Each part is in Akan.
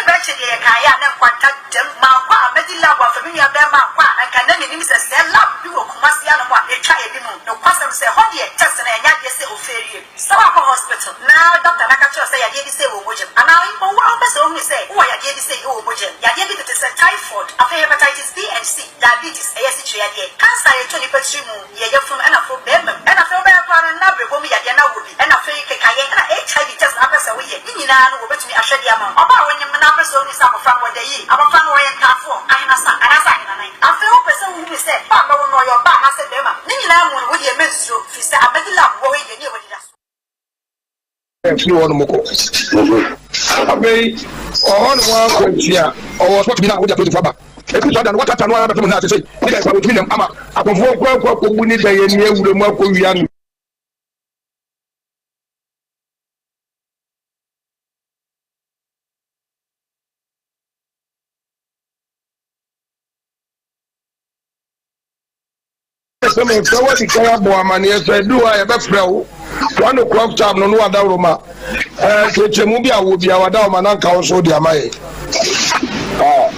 bɛkye deɛ yɛkaeɛ a na nkwanta dam. Mankɔ a mɛdi lab afa me nua bɛɛma ankɔ a anka na mennim sɛ sɛɛ lab bi wɔ Kumasi anom a ɛtwa anim. Nokwasɛm sɛ ɛhɔ deɛ test no ɛnyɛ adeɛ sɛ ofeerie. Sɛ woakɔ hospital na doctor no aka kyerɛ wo sɛ yadeɛ bi sei wɔ wo mogya mu anaa mpo wo ara wopɛ sɛ wohunu sɛ wowɔ yadeɛ bi sei wɔ wo mogya mu, yadeɛ bi tete sɛ typhoid, afei hepatitis B and C, diabetes, ɛyɛ asikyire yadeɛ, cancer a ɛtɔ nipa tiri mu, yɛ yafunu ɛna afei bɛɛma mu, ɛna afei wobɛyɛ koraa no na abrɛbɔ mu yadeɛ na wowɔ bi, ɛna afei kekayɛ ɛna HIV test na wopɛ sɛ woyɛ, ne nyinaa no wɔbɛtumi ahwɛ de ama wo. Ɔbaa a wonyem na wopɛ sɛ wohunu sɛ abɔfra no wɔda yie, abɔfra no ɔyɛ ntaafoɔ, ahenasa anaasɛ ahenanan, afei wopɛ sɛ wohunu sɛ ba a bɛwo no ɔyɛ ɔbaa anaasɛ bɛɛma, ne nyinaa mu no wodeɛ mɛnsuro, firi sɛ Amadi lab wɔ hɔ yi deɛ ne yɛwɔ anidasoɔ. Firi hɔ nom kɔ. Afei ɔhɔ nom ara kɔ nti a ɔwɔ spot bi na wode apolisifoɔ aba. Ɛfiri saa da no watata no ara bɛpem nnɛ a sesei ne dan koraa wɔntumi nam ama akɔmfoɔ koraa kɔ akɔbu ne dan ani awura mu akɔwia no. Sɛ mefrɛ wo adi kan abɔ amanneɛ sɛ edu hɔ a yɛbɛfrɛ wo 1 o'clock time no no wadaworo ma nkyerɛkyerɛmu bi a wɔ bi a wadaworo ma na nka wo nso de ama yɛ.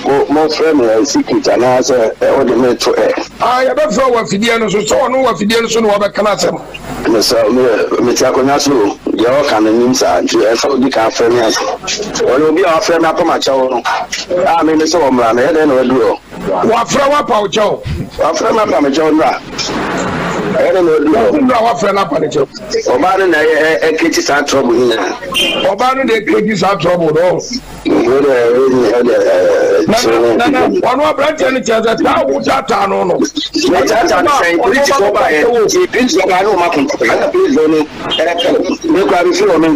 Mo mofrɛ me ɛ secret anaasɛ ɛ wode me to ɛ. Ah, yɛbɛfrɛ wo afidie no so sɛ ɔno wɔ afidie no so na wabɛka no asɛm. Mesɛ me mete akonnwa so o, deɛ ɔka no nim saa nti ɛsɛ odi kan frɛ me ansa. Ɔne obi a wafrɛ me apam akyɛw no a me me sɛ ɔmmra no, ɛyɛ dɛn na waduru hɔ? Wafrɛ wo apa wo kyɛw. Wafrɛ me apa me kyɛw nnora. Ɛyɛ dɛn na waduru hɔ? Nnora wafrɛ no apa ne kyɛw. Ɔbaa no na ɛyɛ ɛkreti saa trouble nyinaa. Ɔbaa no na ɛkreti saa trouble no. Nana ɔno aberanteɛ no kyerɛ sɛ taa wo taataa no no. Taataa no sɛn polisifoɔ baeɛ polisifoɔ baeɛ ne wɔn ako ɛna polisifoɔ no ɛpɛ me koraa me firi hɔ me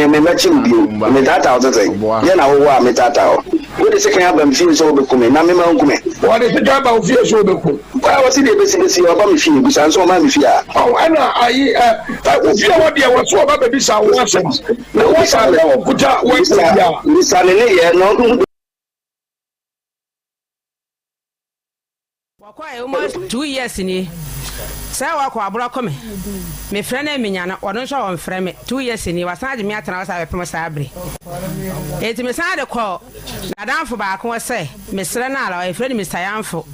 me mɛkye no bio me taataa wo sɛ sɛn yɛ na wowɔ a me taataa wo wode sekan aba me fie sɛ wobɛku me na mema nku me. Wɔde sekan aba wo fie sɛ wobɛku. Waa wɔsi deɛ bɛsi bɛsi ɔba me fie bisa nso ɔma me fie a. Ɔn ɛna ayi ɛ ɛ wo fie hɔ deɛ wɔso ɔba bɛbisa wo asɛm na wɔsa na wɔkuta wɔn bia. Bisa ne ne yɛ no. Wɔkɔɛ almost 2 years nie sɛ wakɔ aboro akɔ me mefrɛ no a menya no ɔno nso a ɔmfrɛ me 2 years nie wasan agye me atena hɔ saa bɛpem saa bere enti mesan de kɔ n'adamfo baako hɔ sɛ mesrɛ no ara yɛfrɛ no Mr. Yamfo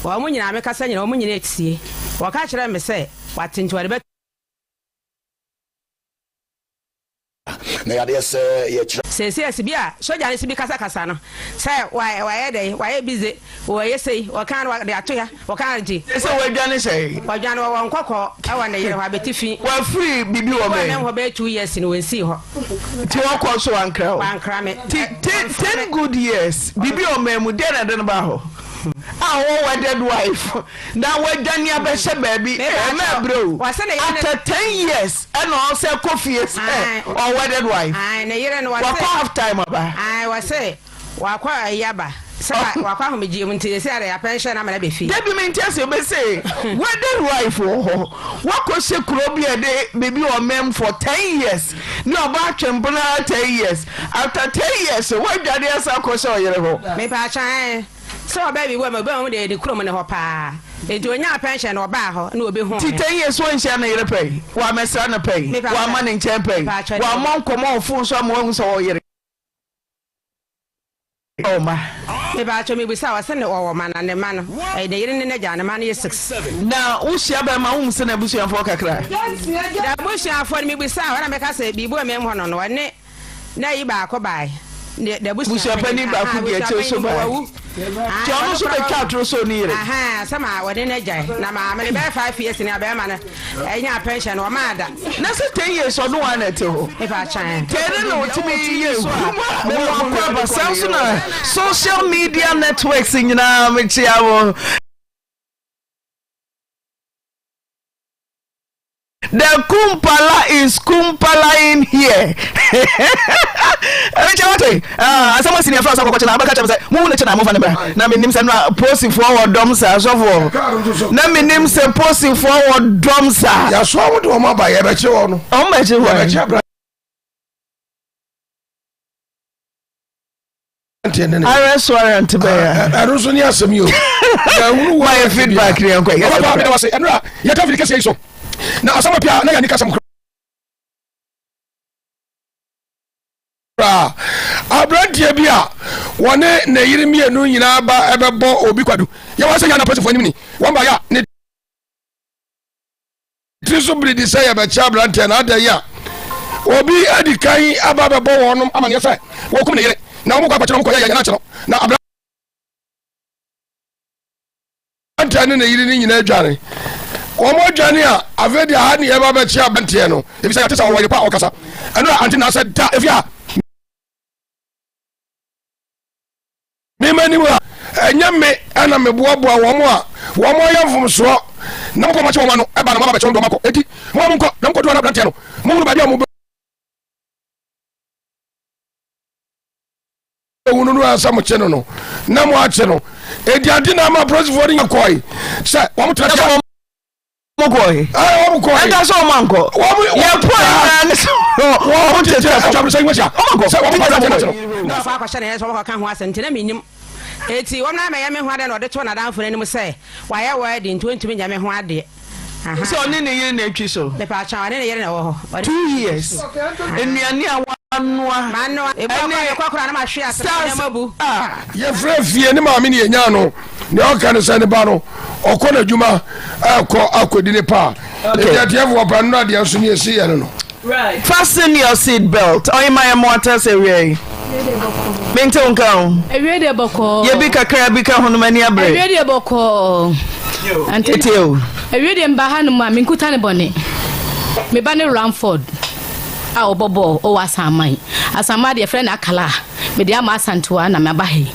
wɔn mo nyinaa mekasa nyinaa wɔn mo nyinaa tie wɔka kyerɛ me sɛ wate nti wɔde bɛ Na yadeɛ sɛ yɛkyerɛ. Seesei ɛsi bi a sogya no si bi kasakasa no sɛ wayɛ dɛn wayɛ busy wɔyɛ sei wɔka no wɔde ato ha wɔka no nti. Sɛ wadwane sɛn. Wadwane wɔwɔ nkɔkɔɔ ɛwɔ ne yere hɔ abetifi. Wafiri bibi wɔ bɛn. Wɔ hɔ bɛyɛ 2 years no wɔnsii hɔ. Nti wɔkɔ so wankra wo. Wankra me. Ti 10 good years bibi ɔman mu deɛ na ɛde no ba hɔ a ɔwɔ wedded wife na wadwane abɛhyɛ baabi ɛmɛ abere o after 10 years ɛna ɔsɛ kɔ fie sɛ ɔwɔ wedded wife wakɔ half time aba. Wɔsɛ wakɔ ayi aba sɛ wakɔ ahomegye mu nti sɛ ɛyɛ apɛnhyɛ na amana bɛ fie. Dabi mi nti ase bɛ se wedded wife wɔ hɔ wakɔ hyɛ kuro bi a ɛde biribi wɔ mɛm for 10 years ne ɔba atwempena 10 years, after 10 years wadwane asa akɔ hyɛ ɔyere hɔ. Mepaakyɛn sɛ ɔbaa bi wɔ mu ɔbaa mu deɛ ne kurom ne hɔ paa nti onyaa pension na ɔbaa hɔ na obi hu. Ti 10 years wɔnhyia ne yere pɛn, wɔamɛsra no pɛn, wɔama ne nkyɛn pɛn, wɔamɔ nkɔmɔ wɔ phone so ama wahu sɛ ɔyere ɔma. Mepaakyɛw mebisa ɔsɛ ne ɔwɔ ma na ne ma no ɛyɛ ne yere ne n'agya ne ma no yɛ six. Na wohyia bɛrima wohu sɛ n'abusuafoɔ kakra. N'abusuafoɔ no mebisa a wɔn na mɛka sɛ biribi wɔ mɛm hɔ no no ɔne na yi baako bae. Busuapani baako di akyire so bae. Nti ɔno nso bɛtwa atoro sɛ ɔne yere. Sɛ ma wɔne no agyae na maame no bɛyɛ 5 years ni a bɛrima no ɛnya pension no ɔmaa da. Na sɛ 10 years ɔno wa na ɛte hɔ. Mepa kyɛn. Tɛne na ɔtumi yɛ ehum a. Mewɔ akɔ aba saa nso na social media networks nyinaa mekyia mo. The kumpala is kumpalaing here. Ɛnkyɛ wate asɛm asi ne ɛfra sɛ kɔkɔkyɛ na abɛka kyerɛ me sɛ mohu ne kyɛ na momfa ne mmra na menim sɛ nora posifoɔ wɔ dɔm saa sɔfoɔ na menim sɛ posifoɔ wɔ dɔm saa. Yɛasoa wo de wɔn aba yɛbɛkye wɔn no. Wɔn bɛkye wɔn. Yɛbɛkye abira. Arrest warrant bɛyɛ. Ɛno nso ne asɛm yi o. Yɛhunu wɔ. Mayɛ feedback ne yɛn kɔ. Ɔba paa mi na wase ɛnura yɛka firi kɛseɛ yi so na asɛm apia na yɛ anika sɛm koraa. Aberante. Aberanteɛ bi a wɔne ne yere mmienu nyinaa ba bɛbɔ obi kwadu. Yɛwɔ sɛ Ghana apolisifoɔ anim ni. Wɔn baeɛ a, ne tiri so bere di sɛ yɛbɛkyɛ aberanteɛ no adɛn a obi adi kan aba bɛbɔ wɔn amaneɛ sɛ wɔkum ne yere na wɔn kɔ akɔkyerɛ wɔn kɔyɛ yɛn akyɛ no na aberanteɛ ne ne yere no nyinaa adwane. Wɔn adwane a afei deɛ aha ne yɛba bɛkye aberanteɛ no efisɛ yɛate sɛ ɔwɔ yere pa a ɔkasa ɛno a ante na asɛ da efi a Me m'anim a, ɛnyɛ me na meboaboa wɔn a wɔayɛ mfomsoɔ na mokɔ makye wɔn ano ba na moaba bɛkyɛ wɔn de wɔn akɔ. Enti momma monkɔ na monkɔduru hɔ na aberanteɛ no, monhunu baabi a mobɛhunu no ansa mokye no no, na moakye no. Enti ade na ama apolisifoɔ no nya kɔe sɛ wɔn tena ase. Wɔn kɔe. Ɛɛ wɔn kɔe. Ɛnka sɛ wɔn ankɔ. Wɔn yɛ kɔe nyinaa ne sɛ wɔn tete fam. Wɔn ankɔ. Sɛ wɔn kɔ aberanteɛ no akyi no. Na ɔkɔ akɔhyɛ ne yere sɛ wɔkɔka ho asɛm nti na mennim. Enti wɔn na mɛyɛ me ho adeɛ na ɔde too n'adamfo no anim sɛ wayɛ wɛɛden nti ɔntumi nyɛ me ho adeɛ. Aha. Sɛ ɔne ne yere na atwi so. Mepaakyɛw, ɔne ne yere na ɛwɔ hɔ. Ɔne Two years. Nnuane a wanoa. Manoa. Ebu akɔ Ɛne mekɔ koraa na mahwe ase na stars nneɛma bu. a. Yɛfrɛ fie ne maame ne yɛnyaa no. Nea ɔka ne sɛ ne ba no ɔkɔ n'adwuma ɛkɔ akɔdi ne paa. Okay. Enti atiefoɔ pa nnora deɛ nso ne ɛsi yɛ no no. Fasten your seat belt. Ɔyema yɛ mmoa sɛ awia yi. Mente wo nka o. Awie deɛ bɔkɔɔ. Yɛ bi kakra bi ka ho no m'ani abere. Awie deɛ bɔkɔɔ. Ante. Etie o. Awie deɛ mba ha no mu a menkuta ne bɔne. Me ba ne Ramford a ɔbɔ bɔɔl ɔwɔ Asanman. Asanman deɛ yɛfrɛ no Akala. Mede ama Asantewaa na maba ha yi.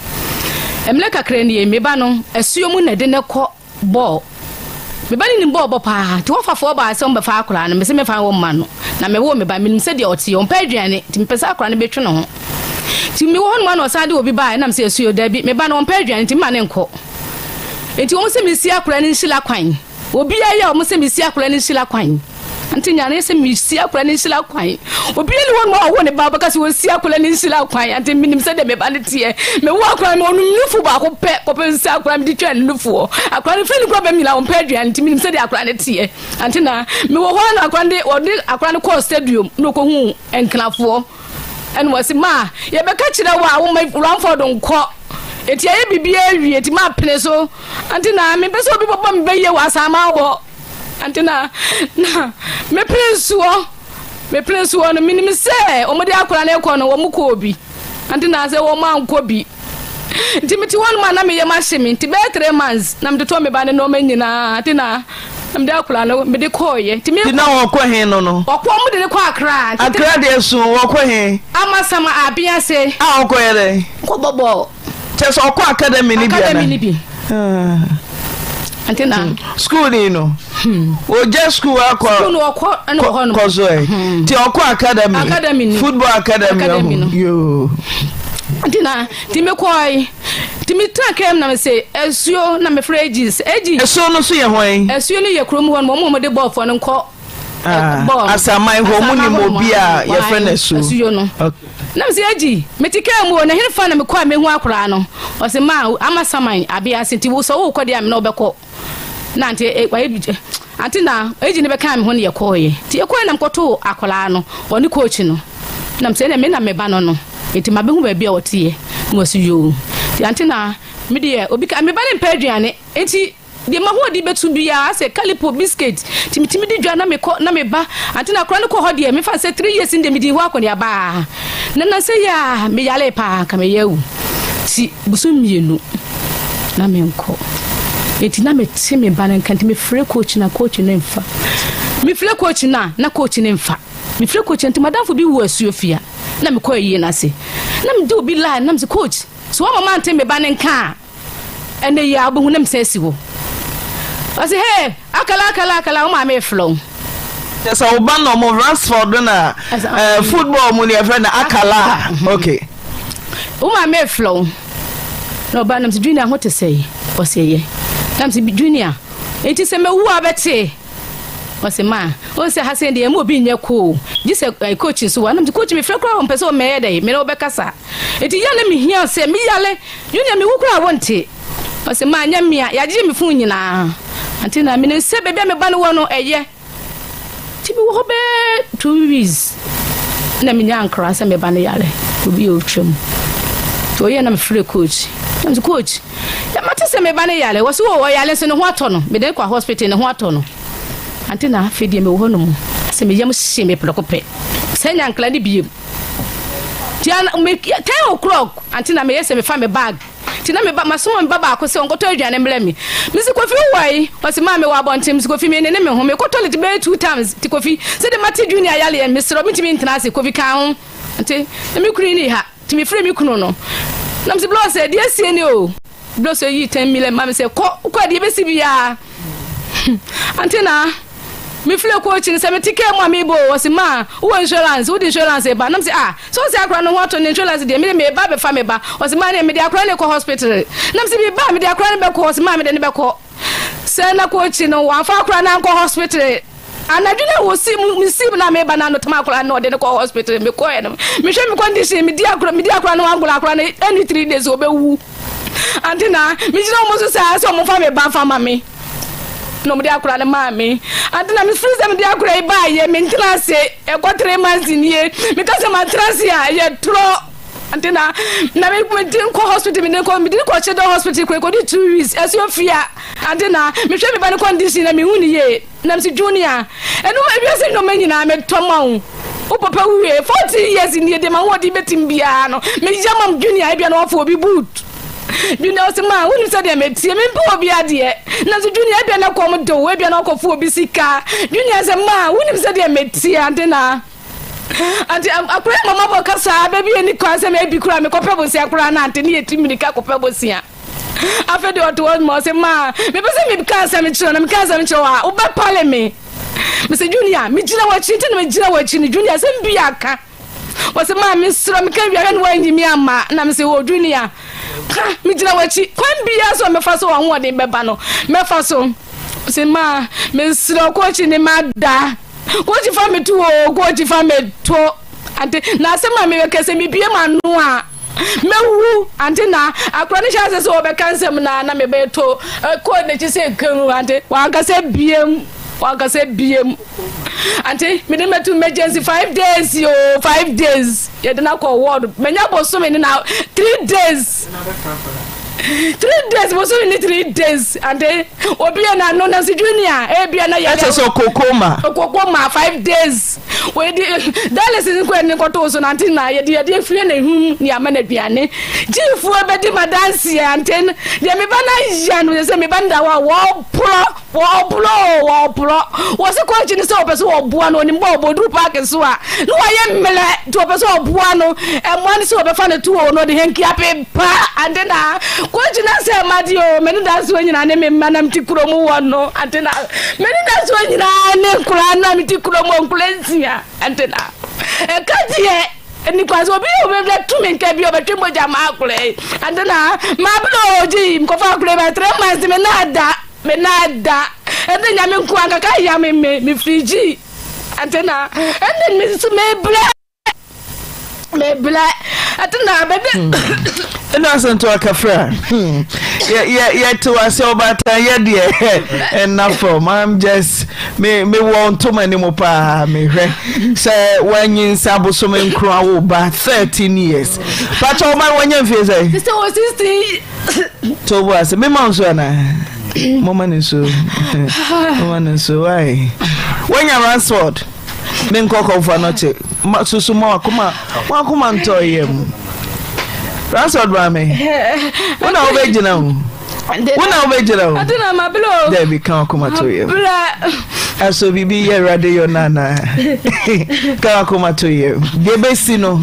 Mmerɛ kakra nie, me ba no, asuo mu na ɛde no kɔ bɔɔl. Me ba no nim bɔɔl bɔ paa, nti wɔfafoɔ baa sɛ wɔbɛfa akwadaa no, mese memfa wo mma no. Na mewoo me ba, menim sɛdeɛ ɔteɛ, ɔmpɛ aduane, nti mepɛ sɛ akwadaa no bɛtwe ne ho. Nti mewɔ hɔ nom a na ɔsan de obi baeɛ, na mese asuo, daabi, me ba no ɔmpɛ aduane nti mma no nkɔ. Nti wɔn sɛ mensi akwadaa no nhyila kwan. Obiara yɛ wɔn sɛ mesi akwadaa no nhyira kwan. Ante nyane sɛ mesi akwadaa no nhyira kwan. Obiara ni hɔ nom a ɔwɔ ne ba ɔbɛka sɛ ɔsi akwadaa no nhyira kwan. Ante menim sɛ deɛ me ba no teɛ. Mewo akwadaa no ɔnum nufu baako pɛ kɔpem sɛ akwadaa no de twa ne nufoɔ. Akwadaa no firi ne kura bɛm nyinaa ɔmpɛ aduane nti menim sɛ deɛ akwadaa no teɛ. Ante na mewɔ hɔ na akwadaa no de ɔde akwadaa no kɔɔ stadium na ɔkɔhuu nkenafoɔ. Ɛna wɔse ma yɛbɛka kyerɛ wo a woma Ramford nkɔ. Enti yɛayɛ biribiara awie nti mapene so. Ante na mempɛ sɛ obi bɛbɔ me bɛyie wɔ asaman hɔ. Ante na na mepene soɔ. Mepene soɔ no menim sɛ wɔde akwadaa no rekɔ no wɔn kɔɔ bi. Ante na sɛ wɔn ankɔ bi. Nti mete hɔ nom a na me yam ahye me nti bɛyɛ 3 months na mede tɔ me ba ne nneɛma nyinaa nti na na mede akwadaa no mede kɔɔyɛ nti me. Nti na wɔkɔ he no no? Wɔkɔ wɔn de no kɔ Accra. Nti Accra deɛ so wɔkɔ he? Amasama Abease. A ɔkɔyɛ dɛn? Kɔbɔ bɔɔl. Kyerɛ sɛ ɔkɔ academy no bi ana? Academy no bi. Nti na. School ni no. Ogya school akɔ. School no ɔkɔ ɛna wɔ hɔ nom. Kɔ so ɛ. Nti ɔkɔ academy. Academy ni. Football academy Academy no. Yoo. Nti na nti me kɔɛ nti me tena kaa mu na me se asuo na me frɛ Egi sɛ Egi. Asuo no so yɛ hwan? Asuo no yɛ kurom hɔ nom wɔn a wɔde bɔɔl foɔ no nkɔ. Ah, Bɔɔl no. Asaman hɔ wɔn nim obi a yɛfrɛ no asuo. Asuo no. Okay. Na mese, Agyi, mete kaa mu o, na henefa na mekɔ a mehu akoraa no? Ɔse, Ma, ama saman abe ase nti wo sɛ wokɔ deɛ a me ne wo bɛkɔ. Na ante, e, wayɛ bi, ante na Agyi no bɛkaa me ho ne yɛkɔɔeɛ. Nti yɛkɔɔeɛ na mekɔtoo akwaraa no, ɔne coach no. Na mese, ɛnna me na me ba no no, nti mabɛhu baabi a ɔteɛ. Na ɔse, yoo. Nti ante na me deɛ, obi ka, me ba no mpɛ aduane, nti Deɛ m'ahoɔden bɛtu biara, asɛ kalipo, biscuit, nti metumi di dwa na mekɔ na meba. Ante na akwadaa no kɔ hɔ deɛ, mefa no sɛ three years ni deɛ medii hɔ akɔneaba ara. Na nnansa yi ara meyaree paa, anka mereyɛ awu. Nti bosom mmienu na menkɔ. Nti na mete me ba no nka, nti mefrɛ coach no a, coach no mfa. Mefrɛ coach no a, na coach no mfa. Mefrɛ coach no, nti m'adamfo bi wɔ Asuofia, na mekɔ ayie no ase. Na mede obi line, na mese coach, sɛ woamma mante me ba no nka a, Ɛnɛ yi ara wobɛhu na mesan asi hɔ. Ɔse hey, akala akala akala, wo maame refrɛ wo. Kyerɛ sɛ wo ba no ɔmo Ransford na eh, football mu no yɛfrɛ no akala. Mhm. Okay. Wo maame refrɛ wo. Na ɔba nam sɛ Junior ho te sɛ ɔse ɛyɛ. Nam sɛ Junior, enti sɛ mɛwu a wobɛte? Ɔse ma, wohu sɛ ha sɛn deɛ ɛma obi nyɛ koo. Gye sɛ eh, coach nso wɔ. Nam sɛ coach mefrɛ koraa ɔmpɛ sɛ ɔmmɛyɛ dɛ, me ne wobɛkasa. Enti yale mehia sɛ me yale Junior me wu koraa wo nte. Ɔse maa nyɛ mea yagyegye me phone nyinaa. Ante na menim sɛ baabi a me ba no wɔ no ɛyɛ. Nti me wɔ hɔ bɛyɛ 2 weeks na me nya nkra sɛ me ba no yare obi a ɔtwa mu. Ɔyɛ na mefrɛ coach. Na mese coach, mate sɛ me ba no yare. Wɔse o ɔyare nso ne ho atɔ no. Mede no kɔ hospital ne ho atɔ no. Ante na afei deɛ mewɔ hɔ nom sɛ me yam hye me prɛko pɛ. Sɛ nyankla ne biem. Nti 10 o'clock ante na meyɛ sɛ mefa me bag. Nti na me ba, masoma me ba baako sɛ ɔnkɔtɔ aduane mmrɛ me. Mese, Kofi wowɔ he? Ɔse, Maame mewɔ abɔnten. Mese, Kofi mennene me ho, mekɔ toilet bɛyɛ two times. Nti Kofi, sɛdeɛ mate Junior yareɛ no, mesrɛ wo mentumi ntena ase. Kofi kaa ho. Nti na me kunu nni ha. Nti mefrɛɛ me kunu no, na mese, Blɔsɛ, deɛ asie ni o. Blɔsɛ yii 10 million ma me sɛ, kɔ, wokɔ a deɛ ɛbɛsi biara. Ante na mefrɛɛ coach no sɛ mete kaa mu a mebɔ o, ɔse, Ma, wowɔ insurance, wode insurance ba? Na mese, Ah, sɛ ɔse akora no ho atɔ no insurance deɛ, mede meba abɛfa me ba. Ɔse, Ma, neɛ mede akora no rekɔ hospital. Na mese, Meba a, mede akora no bɛkɔ. Ɔse, Ma, mede no bɛkɔ. Sɛ na coach no wamfa akora no ankɔ hospital. Anadwo na wɔsi mu, mesi mu na meba na anotam akora no ɔde no kɔ hospital. Mekɔɛ no, mehwɛ me condition, medi akora, medi akora no agorɔ, akora no ɛne 3 days ɔbɛwu. Ante na megyina wɔn so saa sɛ wɔn fa me ba fa ma me. Na wɔde akora no maa me. Ante na mefiri sɛ mede akora yi baayɛ, mentena ase, ɛkɔ 3 months nie. Meka sɛ matena ase a, ɛyɛ torɔ. Ante na na me mede nkɔ hospital, mede nkɔ, mede kɔ Children Hospital kɔ ɛkɔdi 2 weeks, ɛso afia. Ante na mehwɛ me ba no condition na mehu ne yie. Na mese Junior, ɛno ewiase nneɛma nyinaa metɔ ma wo. Wo papa wuiɛ 14 years nie deɛ m'ahoɔden bɛtim biara no meyɛ ma wo Junior, ebia na wafa obi boot. Junior ɔse ma wonim sɛdeɛ meteɛ mempɛ obi adeɛ. Nanso Junior ebia na kɔm de wo, ebia na wakɔfa obi sika. Junior sɛ ma wonim sɛdeɛ meteɛ ante na ante akora yi mama bɔ kasa baabi ɛni kwan sɛ mebi koraa mekɔpɛ bosia koraa na ante ne yɛti mirika kɔpɛ bosia. Afei deɛ ɔte hɔ ma ɔse maa mepɛ sɛ meka asɛm kyerɛ na meka asɛm kyerɛ wo a wobɛpale me. Mesɛ Junior megyina w'akyi nti na megyina w'akyi no Junior asɛm bi aka. Wɔse maa mesrɛ meka wie ahwɛ ne woanyi me ama na mesɛ wɔ Junior ka megyina w'akyi kwan biara so a mɛfa so w'ahoɔden bɛba no mɛfa so. Ɔse maa mesrɛ kɔkyi ne mada kɔkyi fa me to o kɔkyi fa me to ante na asɛm a mebɛka sɛ mebie m'ano a mɛwu ante na akora no hyɛ ase sɛ wɔbɛka nsɛm na na mebɛto kɔɔ n'akyi sɛ kan ante wankasa biem wankasa biem ante mede mɛto emergency 5 days o 5 days yɛde no akɔ ward manya bosome ne na 3 days 3 days bosome ne 3 days ante obi yɛ n'ano na si Junior ebia na yɛ ɛsɛ sɛ okoko ma okoko ma 5 days wɔyɛde dialysis nkɔ ɛne kɔtoo so nante na yɛde yɛde afie na ehum ne ama no aduane gyiifoɔ bɛdi ma danseɛ ante deɛ meba no ayɛ no sɛ meba no da hɔ a wɔporɔ wɔporɔ wɔporɔ wɔse kɔɔkyi no sɛ wɔpɛ sɛ wɔboa no onim bɔ ɔbɔduru park so a na wɔyɛ mmerɛ nti wɔpɛ sɛ wɔboa no ɛmmoa no sɛ wɔbɛfa no to wɔ no ɔde hanki apepa ante na kɔɔkyi no sɛ made o mene danseɛ nyinaa ne me mma nam te kurom wɔ no ante na mene danseɛ nyinaa ne nkoraa nam te kurom wɔ nkora 6 ante na ɛka deɛ nipa sɛ obi yɛ obi bɛ tumi nka bi ɔbɛtwe mogya ma akora yi ante na maabena ɔgye nkɔfa akora yi ba 3 months me na da me na da ɛnde Nyame nko ankaka ya me me me firigyi ante na ɛnde me nso mebrɛ mebrɛ ante na bɛbi. Ɛna asɛnto akafra yɛte wase ɔbaatan yɛ deɛ ɛna fam. I'm just me mewɔ ntoma anim paa mehwɛ sɛ woanyinsa abosome nkron awo ba 13 years pakyɛ woma no wanya mfie sɛ sɛ wɔ 16. To bo ase mema wo nsuo anaa moma ne nsuo moma ne nsuo wai woanya Ransford menkɔ kɔmfa no kye susu ma wakoma wakoma ntɔ yam. Ransford maame wo na wobɛgyina o wo na wobɛgyina o dabi ka wakoma to yam ɛso biribi yɛ Awurade yɔ no anaa ka wakoma to yam deɛ bɛsi no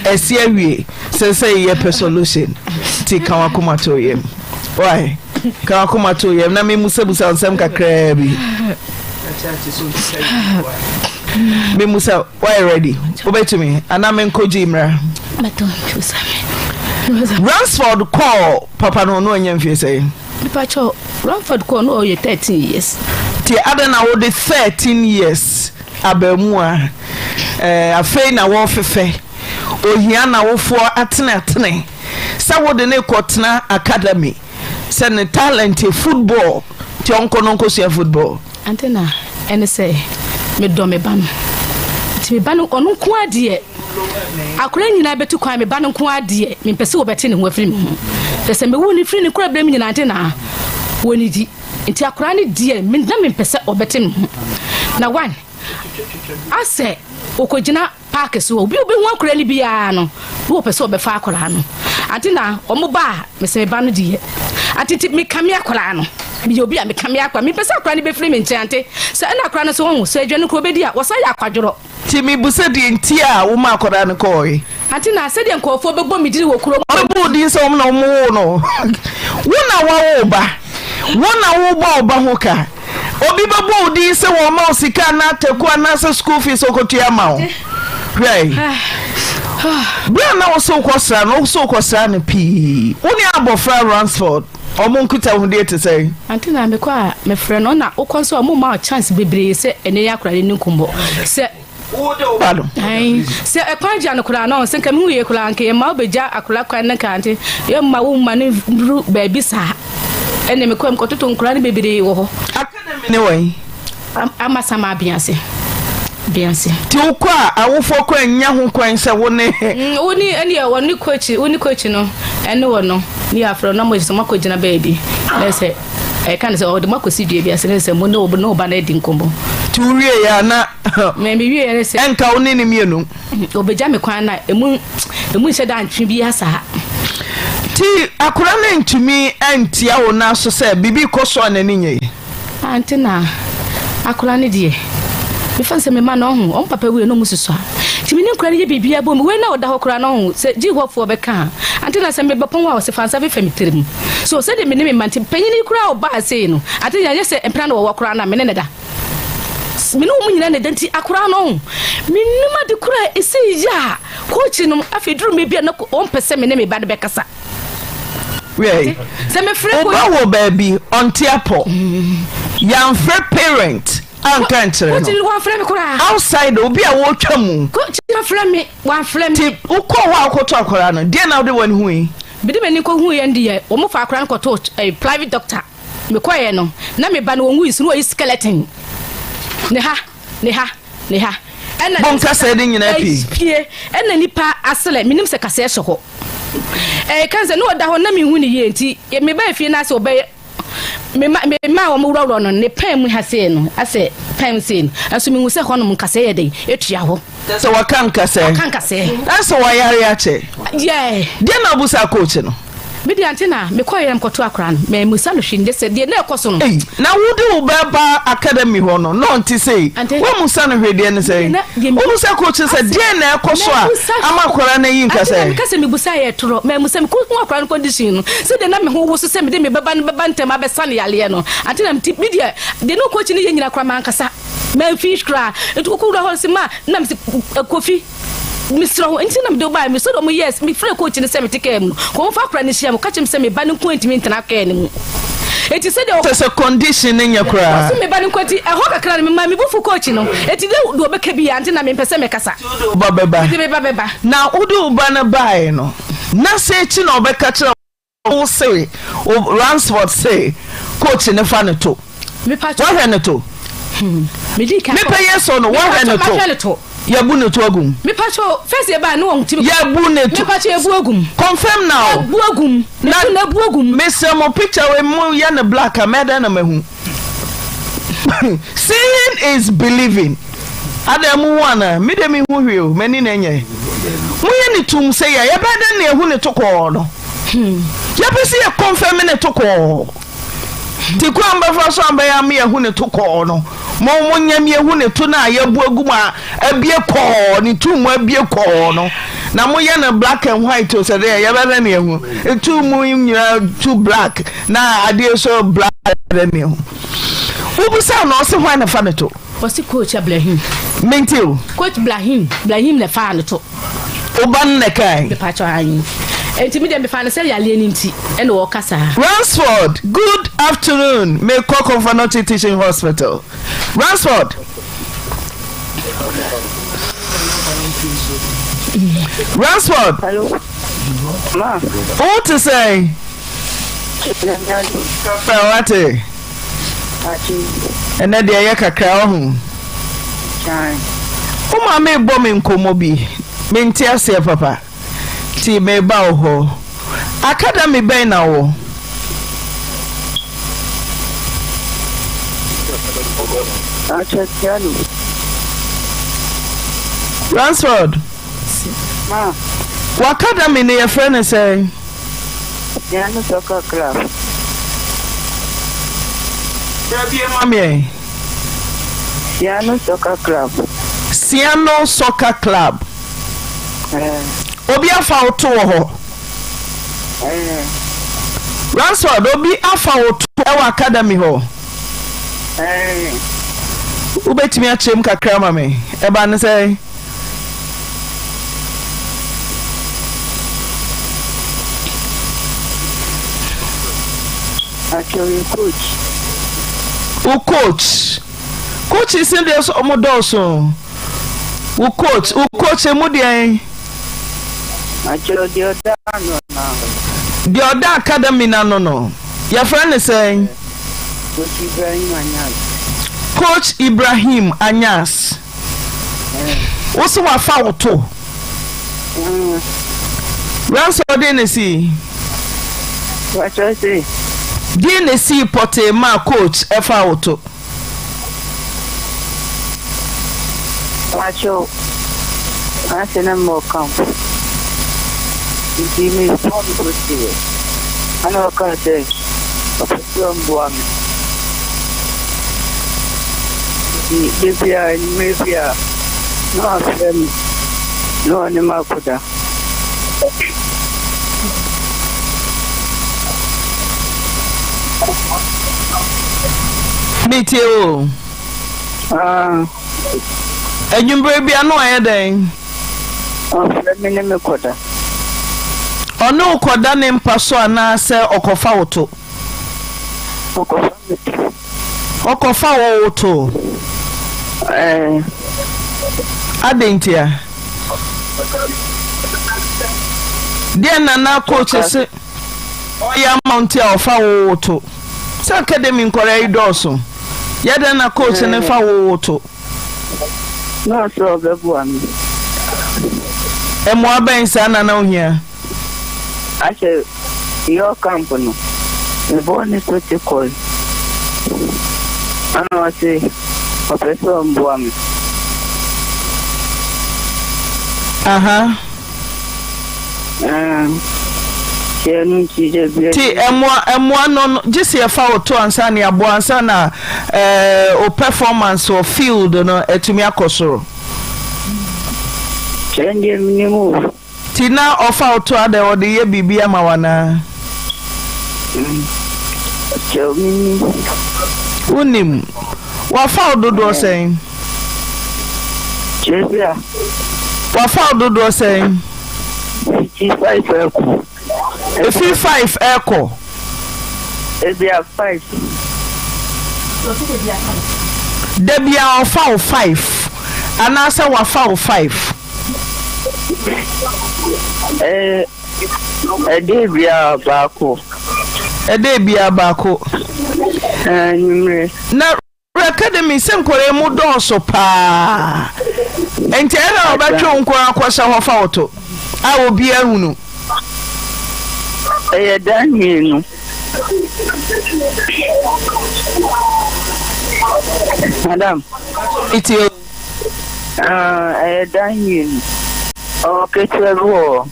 ɛsi awie sɛ sɛ yɛpɛ solution nti ka wakoma to yam why ka wakoma to yam na memusabusa nsɛm kakraa bi memusa. Wayɛ ready? Wobɛtumi anaa menkɔgye mmra? Ransford kɔɔ papa no no ɔnya mfie sɛn? Mepakyɛw, Ransford kɔɔ no ɔyɛ 13 years. Nti adɛn na wode 13 years abaamua eh, afei na wɔrefefɛ ohia n'awofoɔ ateneatene sɛ wode no rekɔtena academy sɛ ne talent yɛ football nti ɔnkɔ no nkɔsua football? Ante na ɛne sɛ medɔ me ba no nti me ba no ɔno nko ara deɛ. Akwadaa nyinaa bɛtu kwan, me ba no nko ara deɛ, mempɛ sɛ wɔbɛte ne ho afiri me ho. Kyerɛ sɛ mewo no firi ne nkorabere mu nyinaa nti na wɔnnidi. Nti akwadaa no deɛ, me na mempɛ sɛ ɔbɛte me ho. Na one, asɛ ɔkɔgyina paake so hɔ, obi a ɔbɛhu akwadaa no biara no, na wɔpɛ sɛ ɔbɛfa akwadaa no. Ante na wɔn ba a, mesɛ me ba no deɛ. Ante nti mekame akwadaa no. Meyɛ obi a mekame akwadaa. Mempɛ sɛ akwadaa no bɛfiri me nkyɛn ante. Sɛ ɛna akwadaa no nso wɔhu sɛ aduane koro ɔbɛdi a, wɔsan yɛ akwadworɔ. Nti mebisa deɛ nti a womaa akwadaa no kɔɔe. Ante na sɛdeɛ nkurɔfoɔ bɛbɔ me din wɔ kurom. Wɔbɛbɔ wo din sɛ wɔn na wɔwoo no. Wo na woawo wo ba. Wo na wobɔ wo ba ho ka. Obi bɛbɔ wo din sɛ wɔma wo sika anaa taku anaasɛ school fees ɔkɔtua ama wo. Hwɛ. Berɛ a na wo se wokɔsra no, wo se wokɔsra no pii. Wo ne abɔfra Ransford, wɔn nkitahodie te sɛn? Ante na mekɔ a mefrɛ no na wokɔ nso a wɔmma wo chance bebree sɛ ɛne yɛ akora ne nkɔmmɔ sɛ Wode wo ba no. Ae, sɛ ɛkwan gya no koraa no, sɛ nka mehu yie koraa nka yɛmma wobɛgya akora kwan no nka nte yɛmma wo mma no nduru baabi saa. Ɛne mekɔ mekɔtoto nkora no bebree wɔ hɔ. Academy ne wɛn? Amasaman Abease. Abease. Nti wokɔ a awofoɔ koraa nnya ho kwan sɛ wo ne. Wo ne ɛne wɔne coach wo ne coach no ɛne wɔ no ne yɛ afrɛ no na mo sɛ moakɔ gyina baabi na sɛ ɛka ne sɛ ɔde mo akɔsi dua bi ase ne sɛ mo ne wo ne wo ba no adi nkɔmmɔ. Nti wo wie yɛ a na Me me wie yɛ ne sɛ. Ɛnka wo ne ne mmienu. Ɔbɛgya me kwan na emu emu nhyɛ da ntwe biara saa. Nti akwadaa no antumi antia wo nan so sɛ biribi rekɔ so a n'ani nnye? Ante na akwadaa no deɛ, mefa no sɛ me mma no ɔho, wɔn papa wuiɛ na wɔn susua. Nti me ne nkwadaa no yɛ biribiara bom. Wei na ɔda hɔ koraa no ɔho, sɛ gye hɔfoɔ bɛka a, ante na sɛ mebɛpɔn hɔ a ɔse fa nsa fefa me tirim. So sɛdeɛ me ne me mma nti, panyin yi koraa a ɔbaa sei no, ante na ɛnyɛ sɛ mpena na wɔwɔ koraa no a me ne no da. Me ne wɔn nyinaa na ɛda nti akwadaa no ɔho, mennim ade koraa a ɛsei yɛ a, kookyi no, afei duru mmerɛ bi a na ɔmpɛ sɛ me ne me ba no bɛkasa. Hwɛ, wo ba wɔ baabi, ɔnte apɔ. Yɛamfrɛ parent anka ankyerɛ no. Outside, obi a wɔretwa mu. Nti wokɔɔ hɔ a wokɔtoo akwadaa no, deɛn na wode w'ani hui? Mede m'ani kɔhuiɛ no deɛ, wɔfaa akwadaa no kɔtoo private doctor. Mekɔeɛ no, na me ba no wɔnwui so, na wɔyi skeleton. Ne ha. Ne ha, ne ha. Ɛna Bo nkasɛɛ no nyinaa pie. Pie. Ɛna nipa aselɛ, menim sɛ kasɛɛ hyɛ hɔ. Ɛɛ kan sɛ ne ɔda hɔ na menhu ne yie nti, mebaa fie no ase ɔbɛyɛ me ma me ma wɔn worɔworɔ no ne pɛn mu ha sei no asɛ pɛn sei no ɛnso mehu sɛ hɔnom nkasɛɛ yɛ dɛn etua hɔ. Sɛ wɔka nkasɛɛ. Wɔka nkasɛɛ. Ɛsɛ wɔayare akyɛ. Yɛɛ. Deɛ na wobusa coach no? Me deɛ ante na me kɔeɛ na me kɔto akora no mammusa no hwee nyɛ sɛ deɛ na ɛkɔ so no. Ei na wo de wo ba ba academy hɔ no na ɔnte sei woammusa no hwee deɛ ne sɛn wobusa coach no sɛ deɛn na ɛkɔ so a ama akora no ayi nka sɛ. Ante na meka sɛ mebusa yɛ torɔ mammusa me kɔhu akora no condition no sɛ deɛ na me ho woso sɛ mede me bɛba no bɛba ntɛm abɛsa no yareɛ no ante na mete me deɛ deɛ na coach no yɛ nyina koraa mankasa mamfi koraa nti wokɔwura hɔ no sɛ ma na mese Kofi Mesrɛ wo, nti na mede wo baeɛ. Mesɔre wɔn yɛɛ, mefrɛɛ coach no sɛ mete kaa mu no, kɔ wɔmfa akwadaa no nhyia me. Ɔka kyerɛɛ me sɛ me ba no nko ntumi ntena kaa no mu. Enti sɛdeɛ. Kyerɛ sɛ condition no nyɛ koraa. Ɔse me ba no nko nti, ɛhɔ kakra no memaa me bo fu coach no. Enti deɛ deɛ ɔbɛka biara nti na mempɛ sɛ mɛkasa. Nti wode wo ba bɛba? Mede me ba bɛba. Na wode wo ba no baeɛ no, na sɛ akyi na ɔbɛka kyerɛ wo se wo Ransford se coach no fa no to. Wahwɛ no to. Mepɛ yɛ sɔ no wahwɛ no to. Yɛbu no to agum. Yɛbu no to. Confirm now. Na mesrɛ mo picture wei mo yɛ no black a mɛdɛn na mahu. Seeing is believing. Adɛn mo hu anaa? Me de me hu hwee o, m'ani na ɛnyɛ. Moyɛ ne tum sɛ yɛ, yɛbɛyɛ dɛn na yɛhu ne to kɔɔ no? Yɛpɛ sɛ yɛ confirm ne to kɔɔ. Ti kwan bɛfa so abɛyɛ ama yɛhu ne to kɔɔ no. Mo mo nyɛ me yɛhu ne to no a yɛbu agu mu a abie kɔɔ, ne tu mu abie kɔɔ no. Na moyɛ no black and white o sɛ dɛ yɛbɛyɛ dɛn na yɛhu. Tu mu nyinaa tu black. Na adeɛ so bla dɛ ne ho. Wobisaa no ɔse hwan na fa ne to? Ɔse coach Abrahim. Mente o. Coach Brahim, Brahim na faa ne to. Wo ba no na ɛkae? Mepakyɛw aane. Enti me deɛ mefaa no sɛ yareɛ no nti ɛna ɔɔka saa. Ransford, good afternoon, mekɔ Komfo-Anokye Teaching Hospital. Ransford. Ransford. Hello. Ma. Wo te sɛn? Fɛ wate. Ɛnɛ deɛ ɛyɛ kakra ɔho. Wo maame bɔ me nkɔmmɔ bi. Mente aseɛ papa. Nti meba wo hɔ. Academy bɛn na wowɔ? Ransford. Ma. W'academy no yɛfrɛ no sɛn? Piano Soccer Club. Frɛ bio ma me ɛ. Siano Soccer Club. Siano Soccer Club. Ɛɛ. Obi afa wo to wɔ hɔ? Ɛɛ. Ransford, obi afa wo to wɔ academy hɔ? Ɛɛ. Wobɛtumi akyerɛ mu kakra ma me? Ɛba ne sɛn? Pacho yɛ coach. Wo coach. Coaches no deɛ sɛ ɔmo dɔɔso. Wo coach, wo coach emu deɛn? Pacho deɛ ɔda ano no. Deɛ ɔda academy no ano no, yɛfrɛ no sɛn? Coach Ibrahim Anyas. Coach Ibrahim Anyas. Wo se wafa wo to. Ransom den na esii? Wakyerɛ se. Deɛn na esii pɔtee maa coach ɛfaa wo to? Wakyɛw, m'ase na mewɔ camp nti me phone so teɛ ɛna ɔkaa sɛ ɔpɛ sɛ ɔmboa me nti da biara anwummerɛ biara na wafrɛ me na ɔne me akɔda. Metie o. Ah. Anwummerɛ bia no ayɛ dɛn? Ɔfrɛ me ne me kɔda. Ɔne wo kɔda ne mpa so anaasɛ ɔkɔfa wo to? Ɔkɔfa me to. Ɔkɔfa wo wo to? Ɛɛ. Adɛn ntia? Deɛ na na coach se ɔyɛ ama wo nti a ɔfa wo wo to? Sɛ academy nkɔraa yi dɔɔso. Yɛ dɛn na coach no fa wo wo to? Na ɔsɛ ɔbɛboa me. Mmoa bɛn saa na na wohia? Ahyɛ yɔɔ camp no, mebɔɔ ne so te kɔe. Ɛna ɔse ɔpɛ sɛ ɔmboa me. Aha. Ɛɛ, nti ɛno nti da bia. Nti ɛmoa ɛmoa no no gye sɛ yɛfa wo to ansa na yɛaboa ansa na ɛɛ o performance wɔ field no atumi akɔ soro. Kyɛ ndeɛ menim o. Nti na ɔfa wo to adɛn ɔde yɛ biribi ama wo anaa? Kyɛw mennim. Wonnim? Wafa wo dodoɔ sɛn? Kyerɛ bi a. Wafa wo dodoɔ sɛn? Fiti five ɛkɔ. Efi five ɛkɔ. Ebia five. Da biara ɔfa wo five anaasɛ wafa wo five? Ɛɛ, ɛdee biara baako. Ɛdee biara baako. Ɛɛ, anwummere. Na Academy sɛ nkwadaa mu dɔɔso paa nti ɛyɛ na wɔbɛtwe wo nko ara kɔhyɛ hɔ fa wo to a obiara hunu. Ɛyɛ dan mmienu. Madam. Iti o. Ah, ɛyɛ dan mmienu. Ɔwɔ ketewa bi wɔ hɔ.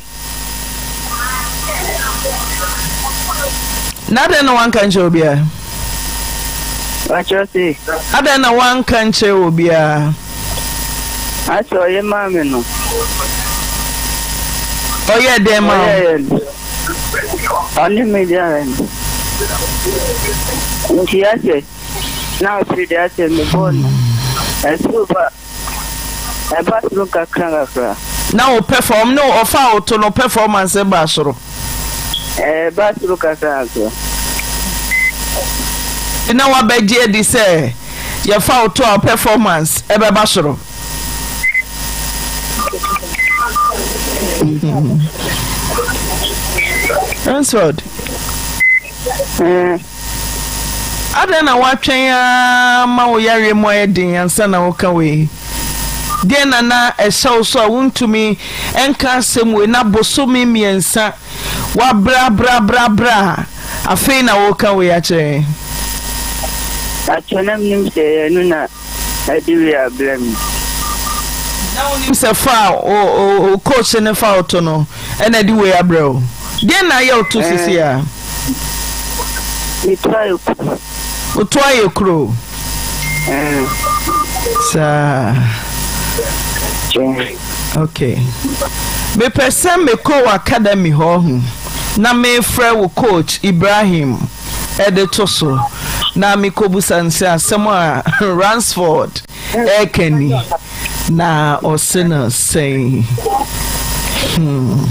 Na adɛn na wanka nkyerɛ obiara? Wakyerɛ se. Adɛn na wanka nkyerɛ obiara? Asɛ ɔyɛ maa me no. Ɔyɛ dɛn ma wo? Ɔyɛɛ no. Ɔne me gyae no. Nti asɛ na afei de asɛ me bɔɔ no. Ɛsoro ba. Ɛba soro nkakrankakra. Na wo perform ne ɔfa a woto no performance ba soro. Ɛba soro kakrankakra. Na wabɛgye adi sɛ yɛfa wo to a performance ɛbɛba soro. Ransford. Adɛn na woatwɛn ara ma wo yareɛ mu ayɛ den ansa na woka wei? Deɛn na na ɛhyɛ wo so a wontumi nka asɛm wei na bosome mmiɛnsa woabrabrabrabra a afei na woreka wei akyerɛ yɛn? Pakyɛ na menim sɛ ɛyɛ ɛno na ɛde wei abrɛ me. Na wonim sɛ fa a wo coach no fa wo to no ɛna ɛde wei abrɛ wo? Deɛn na ayɛ wo to sisi a? Me to ayɛ kuro. Wo to ayɛ kuro? Saa. Ok. Mepɛ sɛ mekɔ wɔ academy hɔ ho na mefrɛ wo coach Ibrahim ɛde to so na mekɔbusa no sɛ asɛm a Ransford ɛreka ni na ɔse no sɛn. Hmm.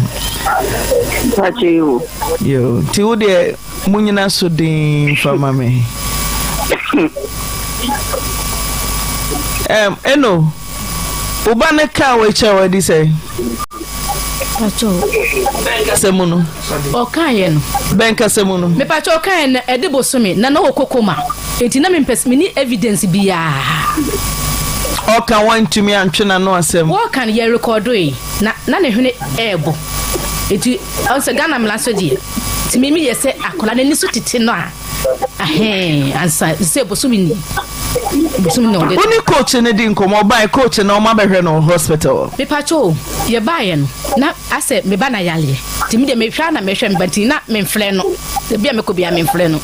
Yo, nti wo deɛ Monyina so dinn mfa ma me. Um, Eno, wo ba no kaa wei kyerɛ wadi sɛ? Bɛn kasa mu no? Ɔkaeɛ no. Bɛn kasa mu no? Mepakyɛ ɔkaeɛ no ɛde bosome na na ɔkɔ koma nti na mempɛ menni evidence biara. Ɔka wantumi antwe n'ano asɛm. Wɔka no yɛ rekɔdoe na na ne hwene ɛɛbɔ nti Ɔn sɛ Ghana mmara so deɛ tumi mi yɛ sɛ akwadaa n'ani so tete no a ahɛn ansa sɛ bosomi ni bosomi na ɔde. Wo ne coach no di nkɔmɔ ɔbae coach no ɔma bɛhwɛ no wɔ hospital. Mepakyɛ o yɛ baeɛ no na asɛ me ba na yareɛ nti me deɛ mehwɛ a na mehwɛ me ba nti na memfrɛ no ebi a mekɔ bia memfrɛ no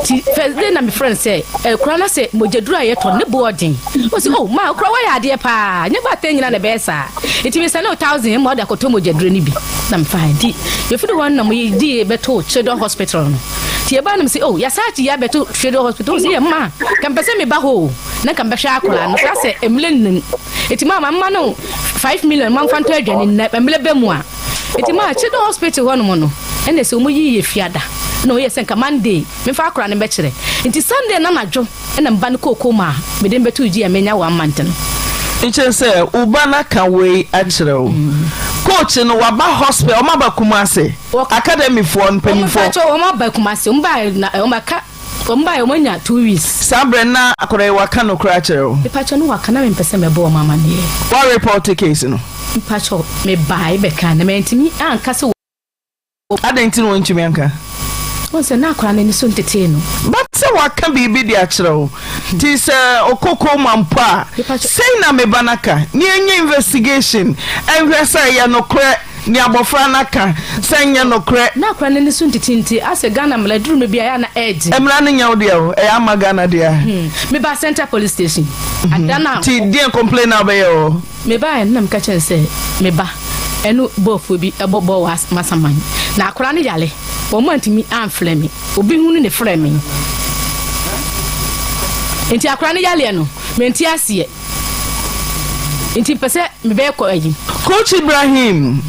nti first day na mefrɛ no sɛ akura no sɛ mogyaduro a yɛtɔ ne bo ɔden ɔsi oh ma akura wɔyɛ adeɛ paa nyɛ baatan nyina na ɛbɛyɛ saa Nti me sɛne wo thousand ma ɔde akɔtɔ mogyaduro no bi na me fae nti yɛfiri hɔ no na mo di yɛ bɛto Children Hospital no nti yɛbaa no me sɛ oh yɛsa akyi yɛ abɛto Children Hospital ɔsɛ yɛ mma ka mpɛ sɛ meba hɔ o na nka mbɛhwɛ akwadaa no saa sɛ mmerɛ nnum nti maa ma mma no 5 million ma mfa ntɔ aduane na mmerɛ bɛ mu a nti maa Children Hospital hɔ nom no ɛna sɛ wɔn yi yɛ fiada na wɔyɛ sɛ nka Monday memfa akwadaa no bɛkyerɛ nti Sunday na anadwo Ɛna me ba no kɔɔ koom a mede no bɛtoo gyi a manya one month no. Nkyerɛ sɛ wo ba no aka wei akyerɛ wo. Coach no waba hospital, wɔn aba Kumasi, academy foɔ no mpanyinfoɔ. Wɔn wɔn aba Kumasi, wɔn baa na wɔn aka wɔn baa wɔn anya 2 weeks. Saa berɛ no na akwadaa yi waka nokorɛ akyerɛ wo? Mepakyɛw no waka na mempɛ sɛ mɛbɔ wɔn amaneɛ. Wa report case no? Mepakyɛw mebae bɛkaa na mantumi anka sɛ. Adɛn nti na wantumi anka? Wohu sɛ na akwadaa no ani so ntetee no. But sɛ waka biribi de akyerɛ wo, nti sɛ ɔkɔ coma mpo a, sei na me ba no aka, ne yɛnyɛ investigation nhwɛ sɛ ɛyɛ nokorɛ nea abɔfra no aka, sɛ ɛnyɛ nokorɛ. Na akwadaa no ani so ntetee nti, asɛ Ghana mmara duru mmere bi a ɛyɛ a na ɛyɛ den. Mmara no nyɛ wo dea o, ɛyɛ ama Ghana dea. Mebaa Central Police Station, ada no a. Nti deɛn complain na wobɛyɛ wɔ hɔ? Mebaeɛ no na meka kyerɛɛ no sɛ me ba ɛne bɔɔfoɔ bi bɔ bɔɔl wɔ Masaman na akwadaa no yare wɔn antumi amfrɛ me obi hunu ne frɛ me nti akwadaa no yareɛ no mente aseɛ nti mpɛ sɛ mebɛyɛ kɔ ayi. Coach Ibrahim,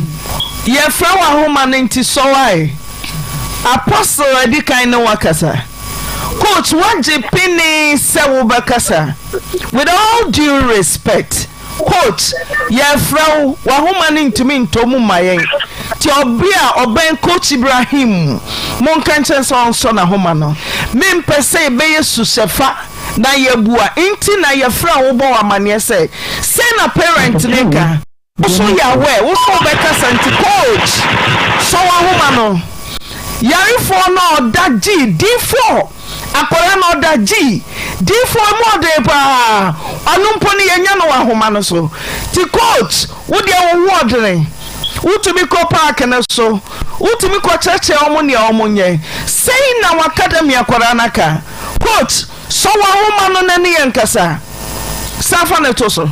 yɛfrɛ wo ahoma no nti sɔ wae. Apostle adi kan ne wo akasa. Coach woagye penee sɛ wobɛkasa. With all due respect, coach yɛfrɛ wo, w'ahoma no ntumi ntɔ mu mma yɛn. Nti ɔbea a ɔbɛn coach Ibrahim, monka nkyerɛ no sɛ ɔnsɔ n'ahoma no. Mempɛ sɛ yɛbɛyɛ suhyɛfa na yɛabua nti na yɛfrɛ wo bɔ wo amanneɛ sɛ sei na parent no reka. Wo so yɛ aware, wo so wobɛkasa nti coach sɔ w'ahoma no. Yarefoɔ no a ɔda G, D4, akwadaa no ɔda G, D4 emu ɔden paa, ɔno mpo no yɛnya no wɔ ahoma no so. Nti coach wo deɛ wo ho ɔdene, wotumi kɔ park no so, wotumi kɔkyerɛkyerɛ wɔn nea wɔn nyɛ. Sei na w'academy akwadaa no aka. Coach Sɔ w'ahoma no na ne yɛn nkasa. San fa no to so.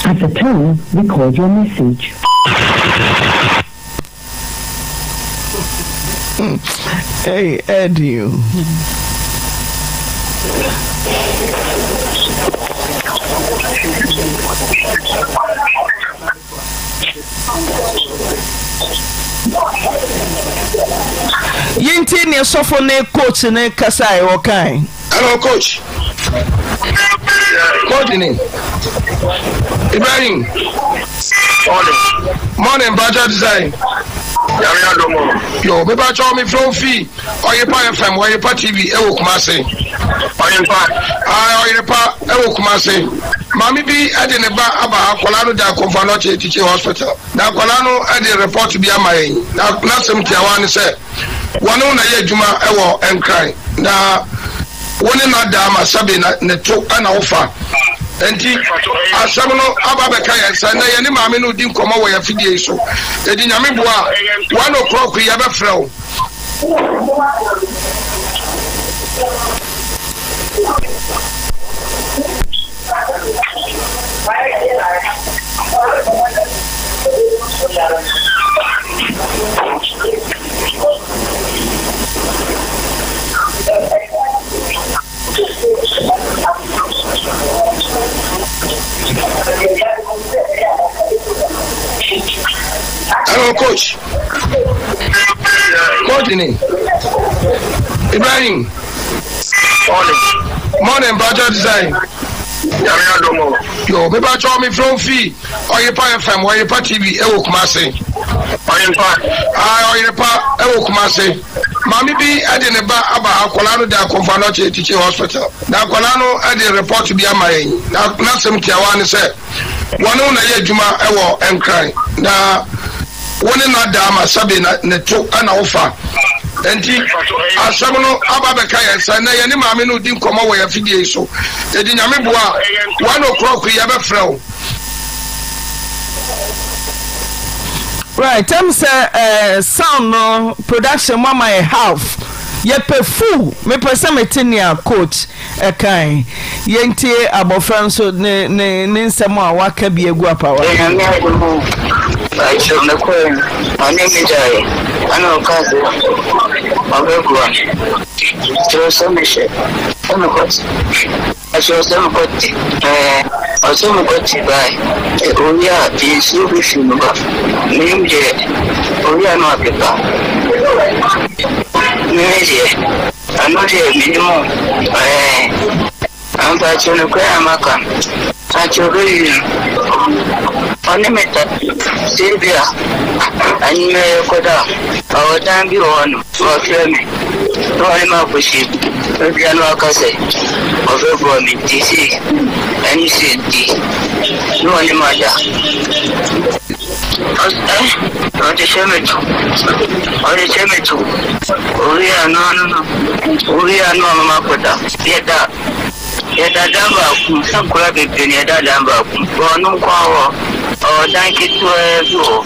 At the tone, record your message. Hey, Eddie. Yɛntie nea sɔfo ne coach no kasae, wɔkae. Hello coach. Coach ni. Ibrahim. Morning. Morning, Bacha Design. Nyame adom o. Yo, me bacha me from fi Oyepa FM, Oyepa TV, ewo Kumasi. Ɔyerepa. Ae, Ɔyerepa wɔ Kumase. Maame bi de ne ba aba ha, akwadaa no da Komfo Anokye Teaching Hospital. Na akwadaa no de report bi ama yɛn. Na n'asɛm tiawa ne sɛ, wɔne wo na yɛ adwuma wɔ Nkran, na wo ne no ada ama sɛbe na ne to na wofa. Enti asɛm no aba abɛka yɛn nsa. Nnɛ yɛne maame no redi nkɔmmɔ wɔ yɛn afidie yi so. Enti Nyame boa a, one o'clock yi yɛbɛfrɛ wo. Hello, coach. Coach ni. Ibrahim. Morning. Morning, Pacho design. Nyame adom o. Yo, me pacho me from fi Oyepa FM, Oyepa TV, ewo Kumasi. Oyepa. Ah, Oyepa ewo Kumasi. Maame bi de ne ba aba akwadaa no da Komfo Anokye Teaching Hospital. Na akwadaa no de report bi ama yɛn. Na n'asɛm tiawa ne sɛ, wɔne wo na yɛ adwuma wɔ Nkran. Na wo ne no ada ama sɛbe na ne to na wofa. Enti asɛm no aba abɛka yɛn nsa. Nnɛ yɛne maame no redi nkɔmmɔ wɔ yɛn afidie yi so. Enti Nyame boa a, one o'clock yi yɛbɛfrɛ wo. Right, ɛm sɛ eh, sound no production mo ama yɛ half. Yɛpɛ full, mepɛ sɛ mete nea coach ɛkae. Yɛntie abɔfra nso ne ne ne nsɛm a waka bi agu apawa. Nyame adom o, pakyɛw mekɔɛ no ɔne me daeɛ ɛna ɔkaa sɛ ɔbɛboa me, kyerɛ sɛ mehyɛ sɛ mekɔ Ɔsɛ ɔsɛ mekɔ te ɛɛ ɔsɛ mekɔ te bae ɛ owie a nsuo bi fi mu ba menim deɛ owie a na wapepa me deɛ ɛno deɛ menim o ɛɛ mpakyɛw nokorɛ na maka mpakyɛw bɛwie no ɔne me ta sɛ bi a anwummerɛ yɛkɔda a ɔwɔ dan bi wɔ hɔ nom Wɔfrɛ me na wɔne me akɔhyia mu. Ebia na wɔaka sɛ wɔbɛboa me nti sei ɛne sei nti na wɔne me ada. Ɔs ɛ ɔde hyɛ me to, ɔde hyɛ me to. Owie a no ano no, owie a na wama makɔda. Yɛda yɛda dan baako mu, sɛ nkwadaa bebree na yɛda dan baako mu. But ɔno nko ara wɔ ɔwɔ dan ketewaa bi wɔ hɔ.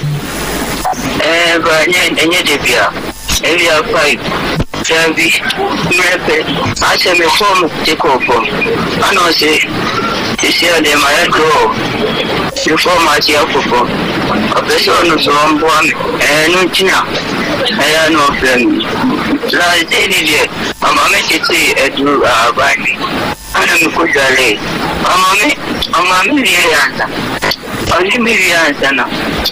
Ɛɛ ba ɛnyɛ ɛnyɛ da bia ebia pipe daabi mmerɛ pɛ asɛ me fɔm te kɔɔ fam ana ɔse sisi a deɛ mayɛ draw me fɔm ase akɔ fam ɔpɛ sɛ ɔno so ɔmboa me ɛɛ no nti na ɛyɛ a na ɔfrɛ me last day ne deɛ ɔma me tetee aduru ahaban bi ana mekɔ dwalee ɔma me ɔma me wie ansa. Ɔne me wie ansa na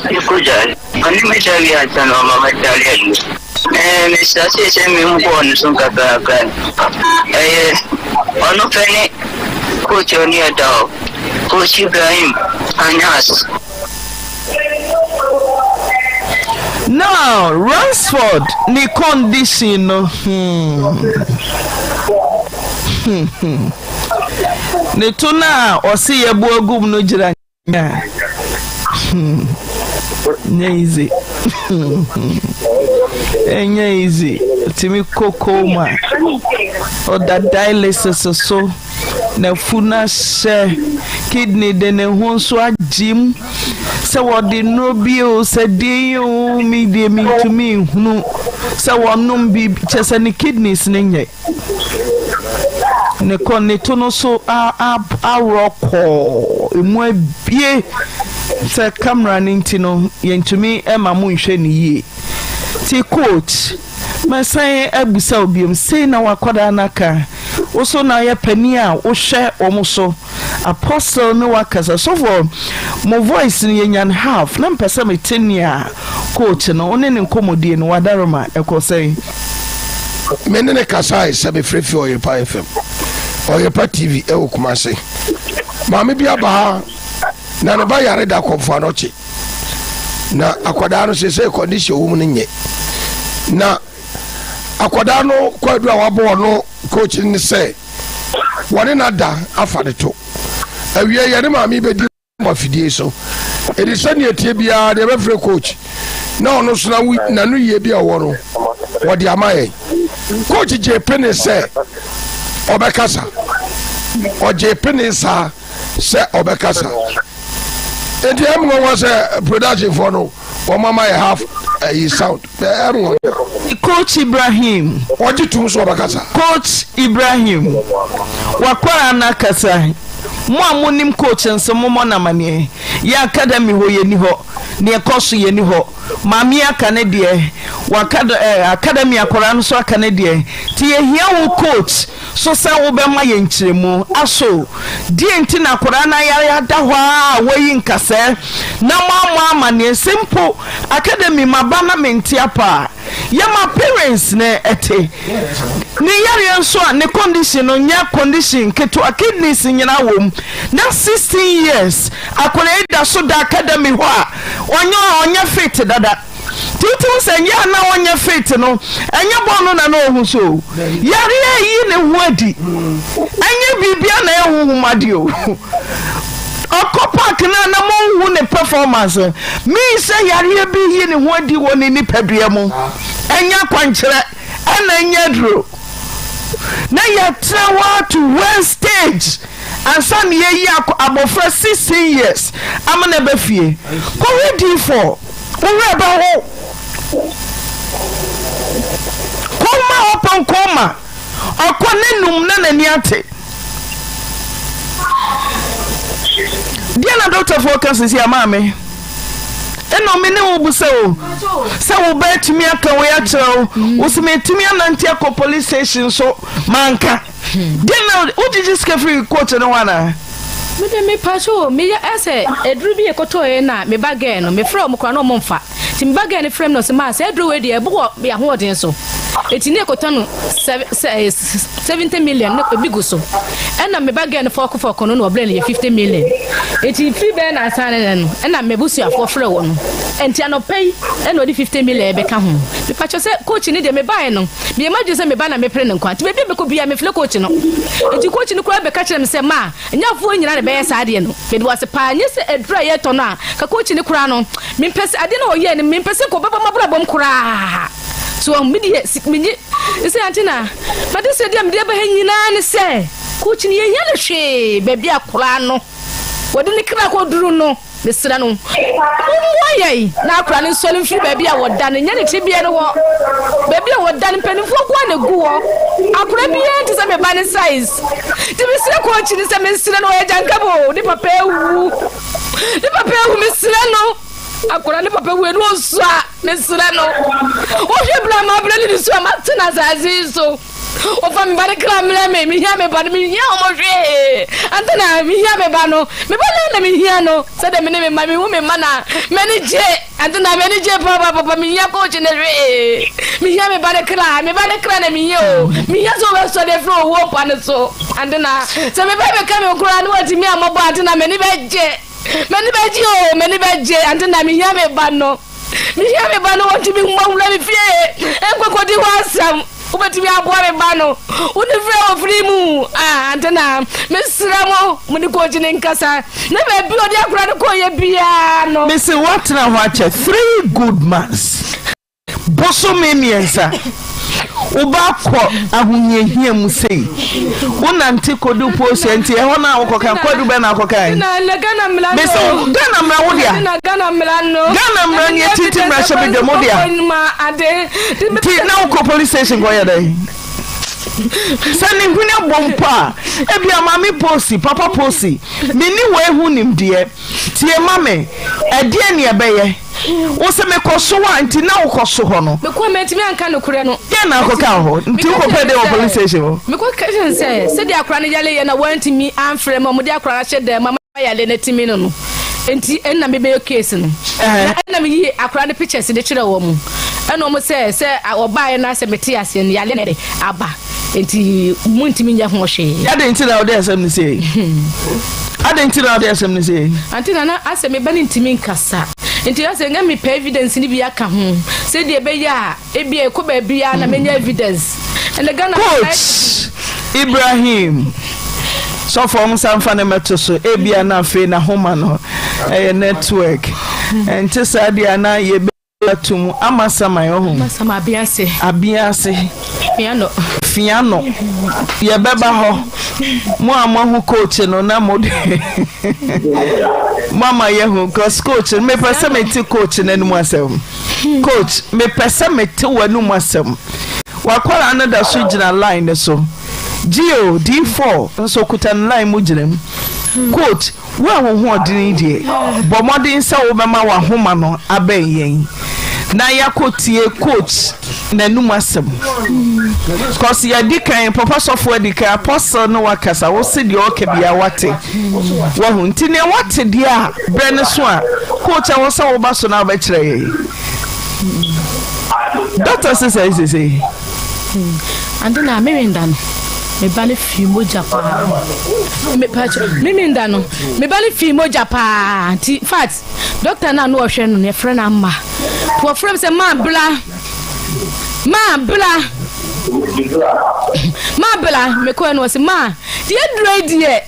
mekɔ dware. Ɔne me da wie ansa na ɔma madware awie. Ɛɛ, mestartee sɛ mehu bɔɔl no so nkakrankra no, ɛyɛ ɔno pɛ ne coach a ɔne yɛn da hɔ, Coach Ibrahim Anyas. Now Ransford ne condition no hmm hmm hmm. Ne to no a ɔse yɛbo agum no gyina a hmm nyɛ easy ɛnyɛ easy tumi kɔ coma ɔda dialysis so n'afu no ahyɛ kidney de ne ho nso agyim sɛ wɔde nnuro bi o sɛ deɛ o mi deɛ mentumi nhunu sɛ wɔnom bi kyɛ sɛ ne kidneys no nyɛ Ne kɔ ne to no so aworɔ kɔɔ emu abue sɛ camera no nti no yɛntumi ma mo nhwɛ no yie ti coach mɛsan abusa wo biom sei na wakɔdaa no aka wo so na yɛ panin a wohwɛ wɔn so Apostle ne wakasa sɔfoɔ mo voice no yɛnya no half na mepɛ sɛ mete nea coach no wo ne ne nkɔmmɔdie no wadaroma ɛkɔ sɛn? Me ne no kasae sɛ mefrɛ fi Ɔyerepa FM, Ɔyerepa TV ɛwɔ Kumase. Maame bi aba ha na ne ba yare da kɔmfo anɔkye. Na akwadaa no sese condition wɔ mu no nyɛ. Na akwadaa no kwadu a wabɔ ɔno coach ne sɛ. Wɔne no ada afa ne to. Awiei yɛne maame yi bɛdi wɔ afidie so. Enti sɛdeɛ ɛteɛ biara deɛ yɛbɛfrɛ coach na ɔno nso n'ano yie bi a ɔwɔ no wɔde ama yɛn. Coach gyee pene sɛ ɔbɛkasa. Ɔgyee pene saa sɛ ɔbɛkasa. Enti ɛmu nwanwa sɛ production foɔ no wɔn ama yɛ half ɛyi sound. Ɛmu nwanwa. Coach Ibrahim. Ɔgye tum so ɔbɛkasa. Coach Ibrahim wakwara no akasa. Mo a monim coach nso mommɔ no amaneɛ. Yɛn academy hɔ yɛnni hɔ. Deɛ ɛkɔ so yɛnni hɔ. Maame yi aka ne deɛ. Waka eh, academy akwadaa no nso aka ne deɛ. Nti yɛhia wo coach so sɛ wobɛma yɛn nkyerɛmu. Aso deɛ nti na akwadaa no ayare ada hɔ ara a wayi nkasɛɛ na moammɔ amaneɛ? Sɛ mpo academy maba na mente apa a, Yɛma parents no te. Ne yareɛ nso a ne condition no nyɛ condition ketewa kidneys nyinaa wɔ mu na 16 years akwadaa yi da so da academy hɔ a ɔnyɛ ɔnyɛ fit dada nti wote ho sɛ nyɛ a na ɔnyɛ fit no ɛnyɛ bɔɔl no na na ɔhu so o yareɛ yi ne ho adi ɛnyɛ biribia na ɛyɛ honhom adeɛ o Ɔkɔ park no a na monhu ne performance means sɛ yareɛ bi yi ne ho adi wɔ ne nipadua mu. Ɛnyɛ akwankyerɛ ɛna ɛnyɛ aduro. Na yɛtena hɔ ara to one stage ansa na yɛyi abɔfra 16 years ama no aba fie. Kɔhwɛ D4, wo werɛ bɛho. Kɔma open coma. Ɔkɔ n'anum na n'ani ate. Deɛ na dɔktafoɔ ka sisi a maame ɛna me ne wo bu sɛ o sɛ wo ba atumi aka wei akyerɛ wo wo sɛ metumi anante akɔ police station so manka deɛ na wogyegye sika firi coach no hɔ anaa? Me de me pa so me yɛ ɛsɛ aduru bi yɛkɔtɔɛ na me ba gɛɛ no mefrɛ wɔn koraa na wɔn mfa nti me ba gɛɛ no frɛ me na ɔsɛ maa sɛ aduru wei deɛ ɛbo wɔ yɛ ahoɔden so eti ne yɛkɔtɔ no 70 million ne ebi gu so ɛna me ba gɛɛ no fɔɔko fɔɔko no na ɔbrɛ no yɛ 50 million eti firi bɛyɛ nansa ne no ɛna m'abusuafoɔ frɛ wɔ no nti anɔpa yi ɛna ɔde 50 million ɛbɛka ho mepakyɛ sɛ coach ne deɛ mebaeɛ no Meyɛ m'adwene sɛ me ba na mepere no nkwa, nti baabi a mɛkɔ biara mefrɛ coach no. Enti coach no koraa bɛka kyerɛɛ me sɛ, Ma, ɛnyɛ afoforɔ nyinaa na ɛbɛyɛ saa adeɛ no. Meda wo ase paa. Nyɛ sɛ aduru a yɛretɔ no a, ka coach no koraa no, mempɛ sɛ adeɛ no a ɔyɛɛ no, mempɛ sɛ nka ɔbɛba m'abrabɔ mu koraa. So wahu? Me deɛ, si, menye, sɛ Aunty Na, m'adesrɛdeɛ a mede aba ha nyinaa ne sɛ, coach no, yɛnhia no hwee, baabi a koraa no, wɔde ne kra kɔduru no. Mesrɛ no, mommoa yɛn na akora no nsɔre mfiri baabi a wɔda no, nyɛ ne tebea no hɔ. Baabi a wɔda no, mpanimfoɔ nko ara na ɛgu hɔ. Akora biara nte sɛ me ba no size. Nti mesrɛ coach no sɛ mesrɛ no, ɔyɛ gyankabo, ne papa awu. Ne papa awu, mesrɛ no. Akora ne papa wu, ɛnu ɔsua, mesrɛ no. Wohwɛ berɛ a mabrɛ ne ne su a mate no asase yi so. Wɔfa me ba no kra mmerɛ me, mehia me ba no, menhia wɔn hwee. Anta na mehia me ba no, me ba no na mehia no. Sɛdeɛ me ne me mma, mehu me mma na m'ani gye. Anta na m'ani gye papaapa, menhia coach no hwee. Mehia me ba no kra, me ba no kra na mehia o. Mehia sɛ wɔbɛsɔre afiri owuo mpa no so. Anta na sɛ me ba bɛka me koraa na watumi ammɔbɔ anta na m'ani bɛgye. M'ani bɛgye o, m'ani bɛgye. Anta na mehia me ba no. Mehia me ba no, wɔntumi mmɔ nwura me fie nkɔkɔdi hɔ asɛm. Wobɛtumi aboa me ba no? Wo ne frɛ wɔ firi mu a, ante na mesrɛ mo, mo ne kookyi ne nkasa na baabi ɔde akora no kɔyɛ biara no. Mese woatena hɔ akyɛ three good months, bosome mmiɛnsa. Wo ba kɔ ahohiahia mu sei, wonante kɔdu post nti ɛhɔ no a wokɔka kwadu bɛ na akɔkae. Mese wo Ghana mmara wo dea. Ghana mmara ni ɛtinti mmara hyɛ badwa mu dea. Nti na wokɔ police station kɔyɛ dɛn? Sɛ ne hwene abɔ mpo a, ebia maame posi, papa posi, menni wei ho nimdeɛ. Tie ma me, ɛdeɛn ne ɛbɛyɛ? Wo se mekɔ so a, nti na wokɔ so hɔ no? Mekɔɔ mantumi anka nokorɛ no. Deɛn na akɔka wɔ hɔ? Nti wokɔpɛɛ dɛn wɔ police station hɔ? Mekɔ ka kyerɛɛ no sɛ, sɛdeɛ akwadaa no yareeɛ na wantumi amfrɛ me a wɔde akwadaa no ahyɛ dan mu ama yareɛ no atumi no no nti ɛna mebɛyɛ case no. Na ɛna meyii akwadaa no pictures de kyerɛɛ wɔn. Ɛna wɔn sɛ, sɛ ɔbaeɛ no asɛ mete aseɛ no yareɛ no ɛde aba. Nti muntumi nyɛ ho hwee. Adɛn nti na wode asɛm no siei? Adɛn nti na wode asɛm no siei? Ante na na asɛ me ba no ntumi nkasa. Nti asɛ na mepɛ evidence no bi aka ho sɛdeɛ ɛbɛyɛ a ebia ɛkɔ baabiara na menya evidence. Ɛnɛ Ghana Coach Ibrahim. Sɔfo ɔmo nsa nfa ne mɛto so ebia na afei n'ahoma no ɛyɛ network ɛnte saa deɛ a na yɛbɛ atum ama saman ɔho. Ama saman abease. Abease. Fiano. Fiano yɛbɛba hɔ mo a moahu coach no na mo de mo ama yɛhu cause coach no mepɛ sɛ mete coach no anim asɛm coach mepɛ sɛ mete w'anim asɛm wakwaraa no da so gyina line no so. Gio, D4 nso kuta ne line mu gyina mu. Quote, Wo a wo ho ɔdene yi deɛ, bɔ mmɔden sɛ wobɛma w'ahoma no abɛn yɛn na yɛakɔtie quote n'anum asɛm. Cause yɛadi kan, Papa Sɔfo adi kan, Apostle ne wakasa, wo se deɛ ɔka biara wate. Wahu? Nti nea wate deɛ a, berɛ no so a, quote ɛwɔ sɛ woba so na wobɛkyerɛ yɛn. Doctor se sɛn sesei? Ade na me renda no, me ba no fii mogya paa. Me pakyɛ, me menda no, me ba no fii mogya paa. Nti, in fact, doctor no a na ɔhwɛ no no, yɛfrɛ no Ama. Nti wɔfrɛ me sɛ, Ma bla, ma bla, ma bla. Mekɔɛ no, ɔse, Ma, deɛ aduro yi deɛ,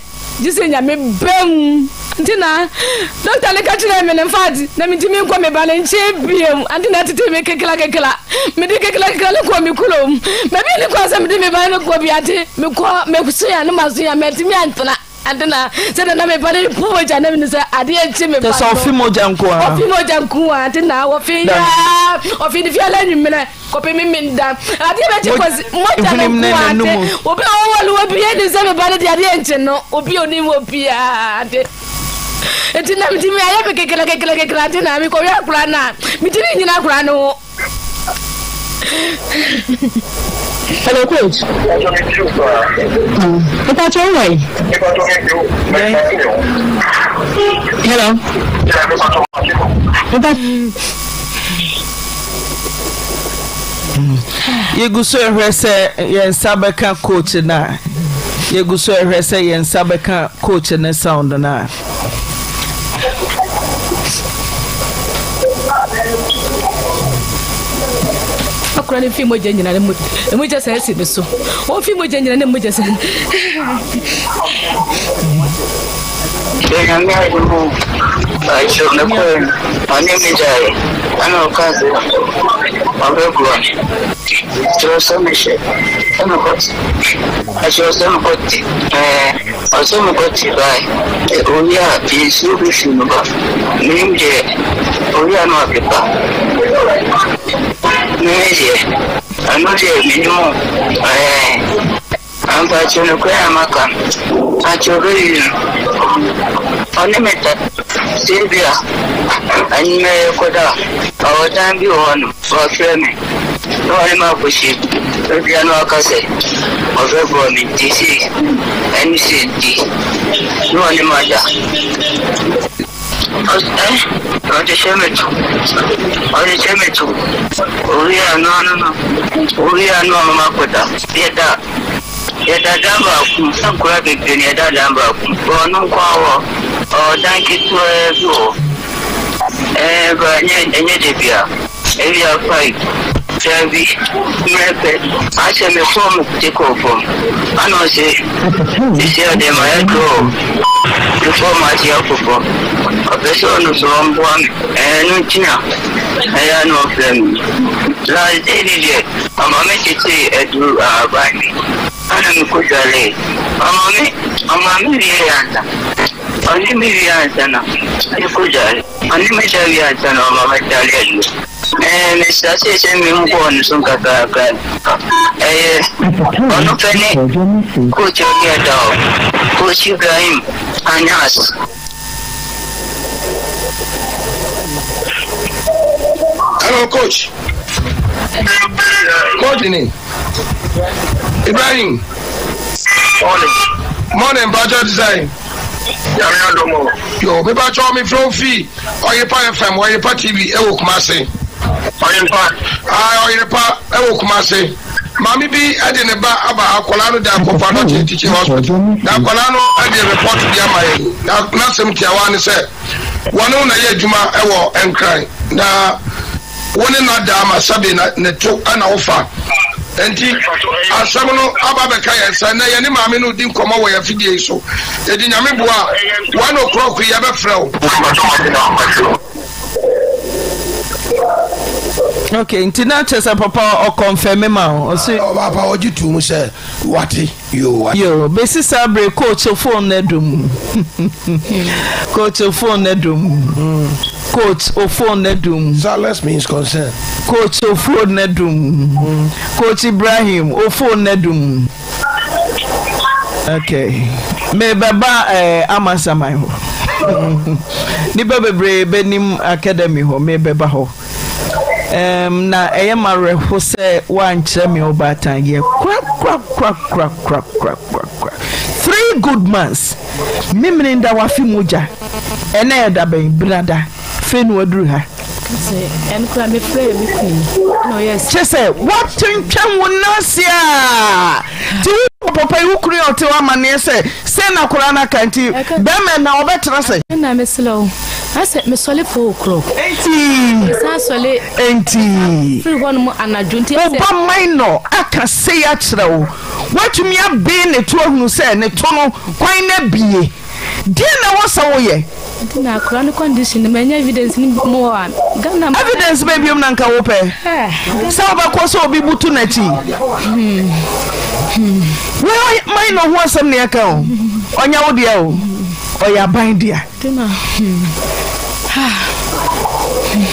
Gye sɛ Nyame ba mu nti na doctor no ka kyerɛɛ me no infact na mentumi nkɔ me ba no nkyɛn biom ante na ɛtetee me kekla kekla mede kekla kekla no kɔɔ me kurom baabi a ne kwan sɛ mede me ba no kɔ bi ante mekɔ mesoa no masoa mantumi antena ante na sɛdeɛ na me ba no pu mogya na menim sɛ adeɛ nkye me ba no Kyɛ sɛ ɔfe mogya nko ara ɔfe mogya nko ara ante na ɔfe yaa ɔfe ne fiala anwummerɛ Kɔpem me menda. Adeɛ bɛkye kwasi mogya no nko ade. Obi a ɔwɔ no obi anim sɛ me ba no de adeɛ nkye no. Obi a onim obiara ade. Nti na metumi ayɛ me kekela kekela kekela ade na mekɔhwɛ akora no a metumi nyina akora no ho. Hello coach. Mpatsɔ wo wɔ yi. Hello. Yɛgu so rehwɛ sɛ yɛn nsa bɛka coach no a. Yɛgu so rehwɛ sɛ yɛn nsa bɛka coach no sound no a. Akora no fi mogya nyina ne mogya sɛ asi ne so. Wɔfi mogya nyina ne mogya sɛ. Sɛ Nyame adom o, pakyɛw mekɔe no ɔne me dae ɛna ɔkaa sɛ ɔbɛboa me. Kyerɛ sɛ mehyɛ sɛ mekɔte pakyɛw sɛ mekɔte ɛɛ ɔsɛ mekɔte bae owie a nsuo bɛfiri mu ba menim deɛ owie a na wapepa me deɛ ɛno deɛ menim o ɛɛ. Ampa kyerɛ nokorɛ a maka no, ankyɛ ɔbɛyi no. Ɔne me da, sɛ ebia anwummerɛ yɛkɔda a, ɔwɔ dan bi wɔ hɔ nom, wafrɛ me na ɔne me akɔhyia mu. Ebia na waka sɛ ɔbɛboa me nti sei ɛne sei nti na ɔne me ada. Ɔsɛ ɔde hyɛ me to, ɔde hyɛ me to. Owie a no ano no, owie a no ɔma makɔda. Yɛda, yɛda dan baako mu, sɛ nkwadaa bebree na yɛda dan baako mu. Ɔno nko ara wɔ, ɔwɔ dan ketewaa bi wɔ hɔ. Ɛɛ ba ɛnyɛ ɛnyɛ da bia. Ewia pae daabi mmerɛ pɛ asɛ me fɔm te kɔɔ fam ana ɔse sisi a deɛ mayɛ draw me fɔm ase akɔ fam ɔpɛ sɛ ɔno so ɔmboa me ɛno nti na ɛyɛ a na ɔfrɛ me last day ne deɛ ɔma me tetee aduru ahaban bi ana me kɔ dwalee ɔma me ɔma me wie ansa ɔne me wie ansa na me kɔ dwale. Ɔne me da wie ansa na wama m'atade adwo. Ɛɛ, mesrɛ sɛ mehu bɔɔl no so nkakrankakra no. Ɛyɛ ɔno pɛ ne coach a ɔne ɛda hɔ, Coach Ibrahim Anas. Hello, coach. Coach ni. Ibrahim. Morning. Morning, Pacho Design. Nyame adom o. Yo, me pa kyɛw me frɛ wo fi Ɔyerepa FM, Ɔyerepa TV ɛwɔ Kumasi. Ɔyerepa. Ah, Ɔyerepa ɛwɔ Kumasi. Maame bi ɛde ne ba aba akwadaa no de akɔfa no kye teaching hospital. Na akwadaa no ɛde report bi ama yɛn. Na n'asɛm tiawa ne sɛ wɔne wo na yɛ adwuma ɛwɔ Nkran. Na wo ne no ada ama sɛbe na ne to ɛna wofa. Enti asɛm no aba abɛka yɛn nsa. Nnɛ yɛne maame no redi nkɔmmɔ wɔ yɛn afidie yi so. Enti Nyame boa a, one o'clock yi yɛbɛfrɛ wo. Okay, nti na kyerɛ sɛ papa ɔkɔnfɛme ma wo ɔse. Ɔbaapa ɔgye too mu sɛ wate yoo wate. Yoo besi saa bere coach phone no adum coach phone no adum coach o phone no adum. Silence means consent. Coach o phone no adum coach Ibrahim o phone no adum. Okay mebɛba eh, Amasaman hɔ nipa bebree bɛnim academy hɔ mebɛba hɔ. Erm na ɛyɛ me awerɛho sɛ woankyerɛ me ɔbaatan yɛ korakorakorakorakorakorakora. Three good months memene da wafe mogya ɛnɛ yɛ da bɛn benada afei na waduru ha. Kyerɛ sɛ woatwentwɛn wo nan ase a nti wo papa yi wo kunu yɛ ɔte wo amanneɛ sɛ sei na akwadaa no aka nti bɛrima na ɔbɛtena sɛ. Ɛna mesrɛ wo Asɛ me sɔle 4 o'clock. Enti. Me san sɔle. Enti. Firi hɔ nom anadwo nti asɛ. Wo ba minor aka sei akyerɛ wo, woatumi aben ne to ahunu sɛ ne to no kwan no abue. Deɛn na ɛwɔ sɛ woyɛ? Nti na akora no condition no manya evidence no bi mu hɔ a Ghana ma. Evidence bɛn biom na nka wopɛ? Sɛ wobɛkɔ sɛ obi butu n'akyi? Wei minor ho asɛm na yɛka o, ɔnyɛ wo dea o, ɔyɛ aban dea. Dina hmm ah hmm.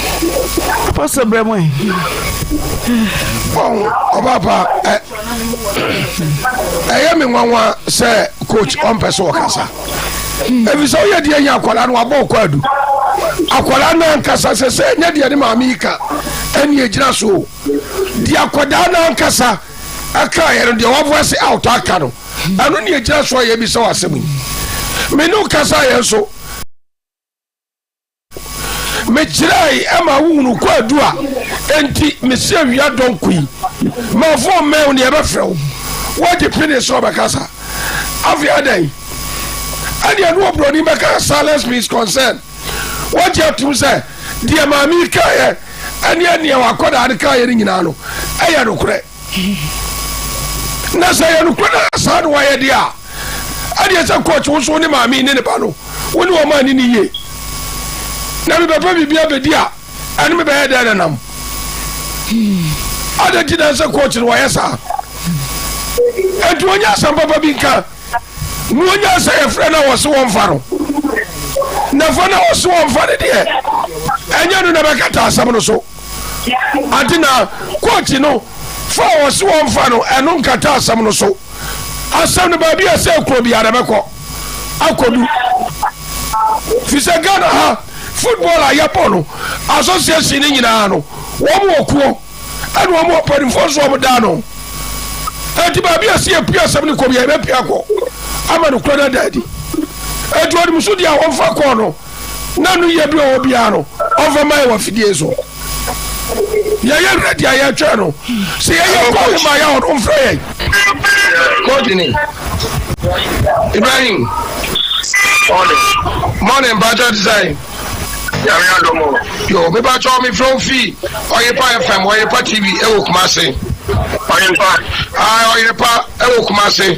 Apostle brɛ mu ɛ. Bɔn ɔbaapa ɛ ɛyɛ me nwanwa sɛ coach ɔmpɛ sɛ ɔkasa efi sɛ ɔyɛ deɛ nya akwadaa no wabɔ ɔkɔ adu akwadaa no ankasa sɛ sɛ ɛnyɛ deɛ ne maame yi ka ɛne egyina so deɛ akwadaa no ankasa ɛka yɛ no deɛ waboa se out aka no ɛno ne ɛgyina so a yɛbisa wɔ asɛm yi me ne wo kasa yɛ nso mekyerɛe ɛma wohunu kɔ adu a enti mesi awia dɔnko yi mafo mmɛn wo ne yɛbɛfrɛ wo woagye pene sɛ ɔbɛkasa afei adɛn ɛdeɛ ne ɔbrɔni bɛka silence means concern wagye atom sɛ deɛ maame yi kaeɛ ɛne ɛneɛ wakɔdaa no kaeɛ no nyinaa no ɛyɛ nokorɛ na sɛ ɛyɛ nokorɛ na saa na wayɛ deɛ a ɛdeɛ sɛ coach wo nso wo ne maame ne ne ba no wo ne wɔn ani ne yie na mebɛpɛ biribi abɛdi a ɛne mebɛyɛ dɛn nenam adɛn nti na sɛ coach no wɔyɛ saa ɛnti wɔnyɛ asɛm papa bi nka na wɔnya sɛ yɛfrɛ no a wɔse wɔmfa no na fa no a wɔse wɔmfa no deɛ ɛnyɛ no na bɛkata asɛm no so Ante na kɔɔkye no fa a wɔse wɔmfa no ɛno nkata asɛm no so. Asɛm no baabi a ɛsɛ kuro biara bɛkɔ akɔdu. Fi sɛ Ghana ha football a yɛbɔ no association no nyinaa no wɔn wɔ kuo ɛna wɔn wɔ mpanimfoɔ nso wɔn da ano. Enti baabi a ɛsɛ yɛpue asɛm no kɔ biara yɛbɛpue akɔ ama no kura no ada adi. Enti wɔnim so deɛ a wɔmfa kɔɔ no na no yɛ bi ɔwɔ biara no ɔmfa ma yɛ wɔ afidie so yɛyɛ ready a yɛtwɛn no sɛ yɛyɛ kɔ ne ma yɛ ɔno mfrɛ yɛn. Coach ni Ibrahim morning morning mpatsɔ ti sɛn. Nyame adom o. Yo me patsɔ me frɛ wo fi Ɔyepa FM Ɔyepa TV ɛwɔ Kumase. Ɔyepa. Ah Ɔyepa ɛwɔ Kumase.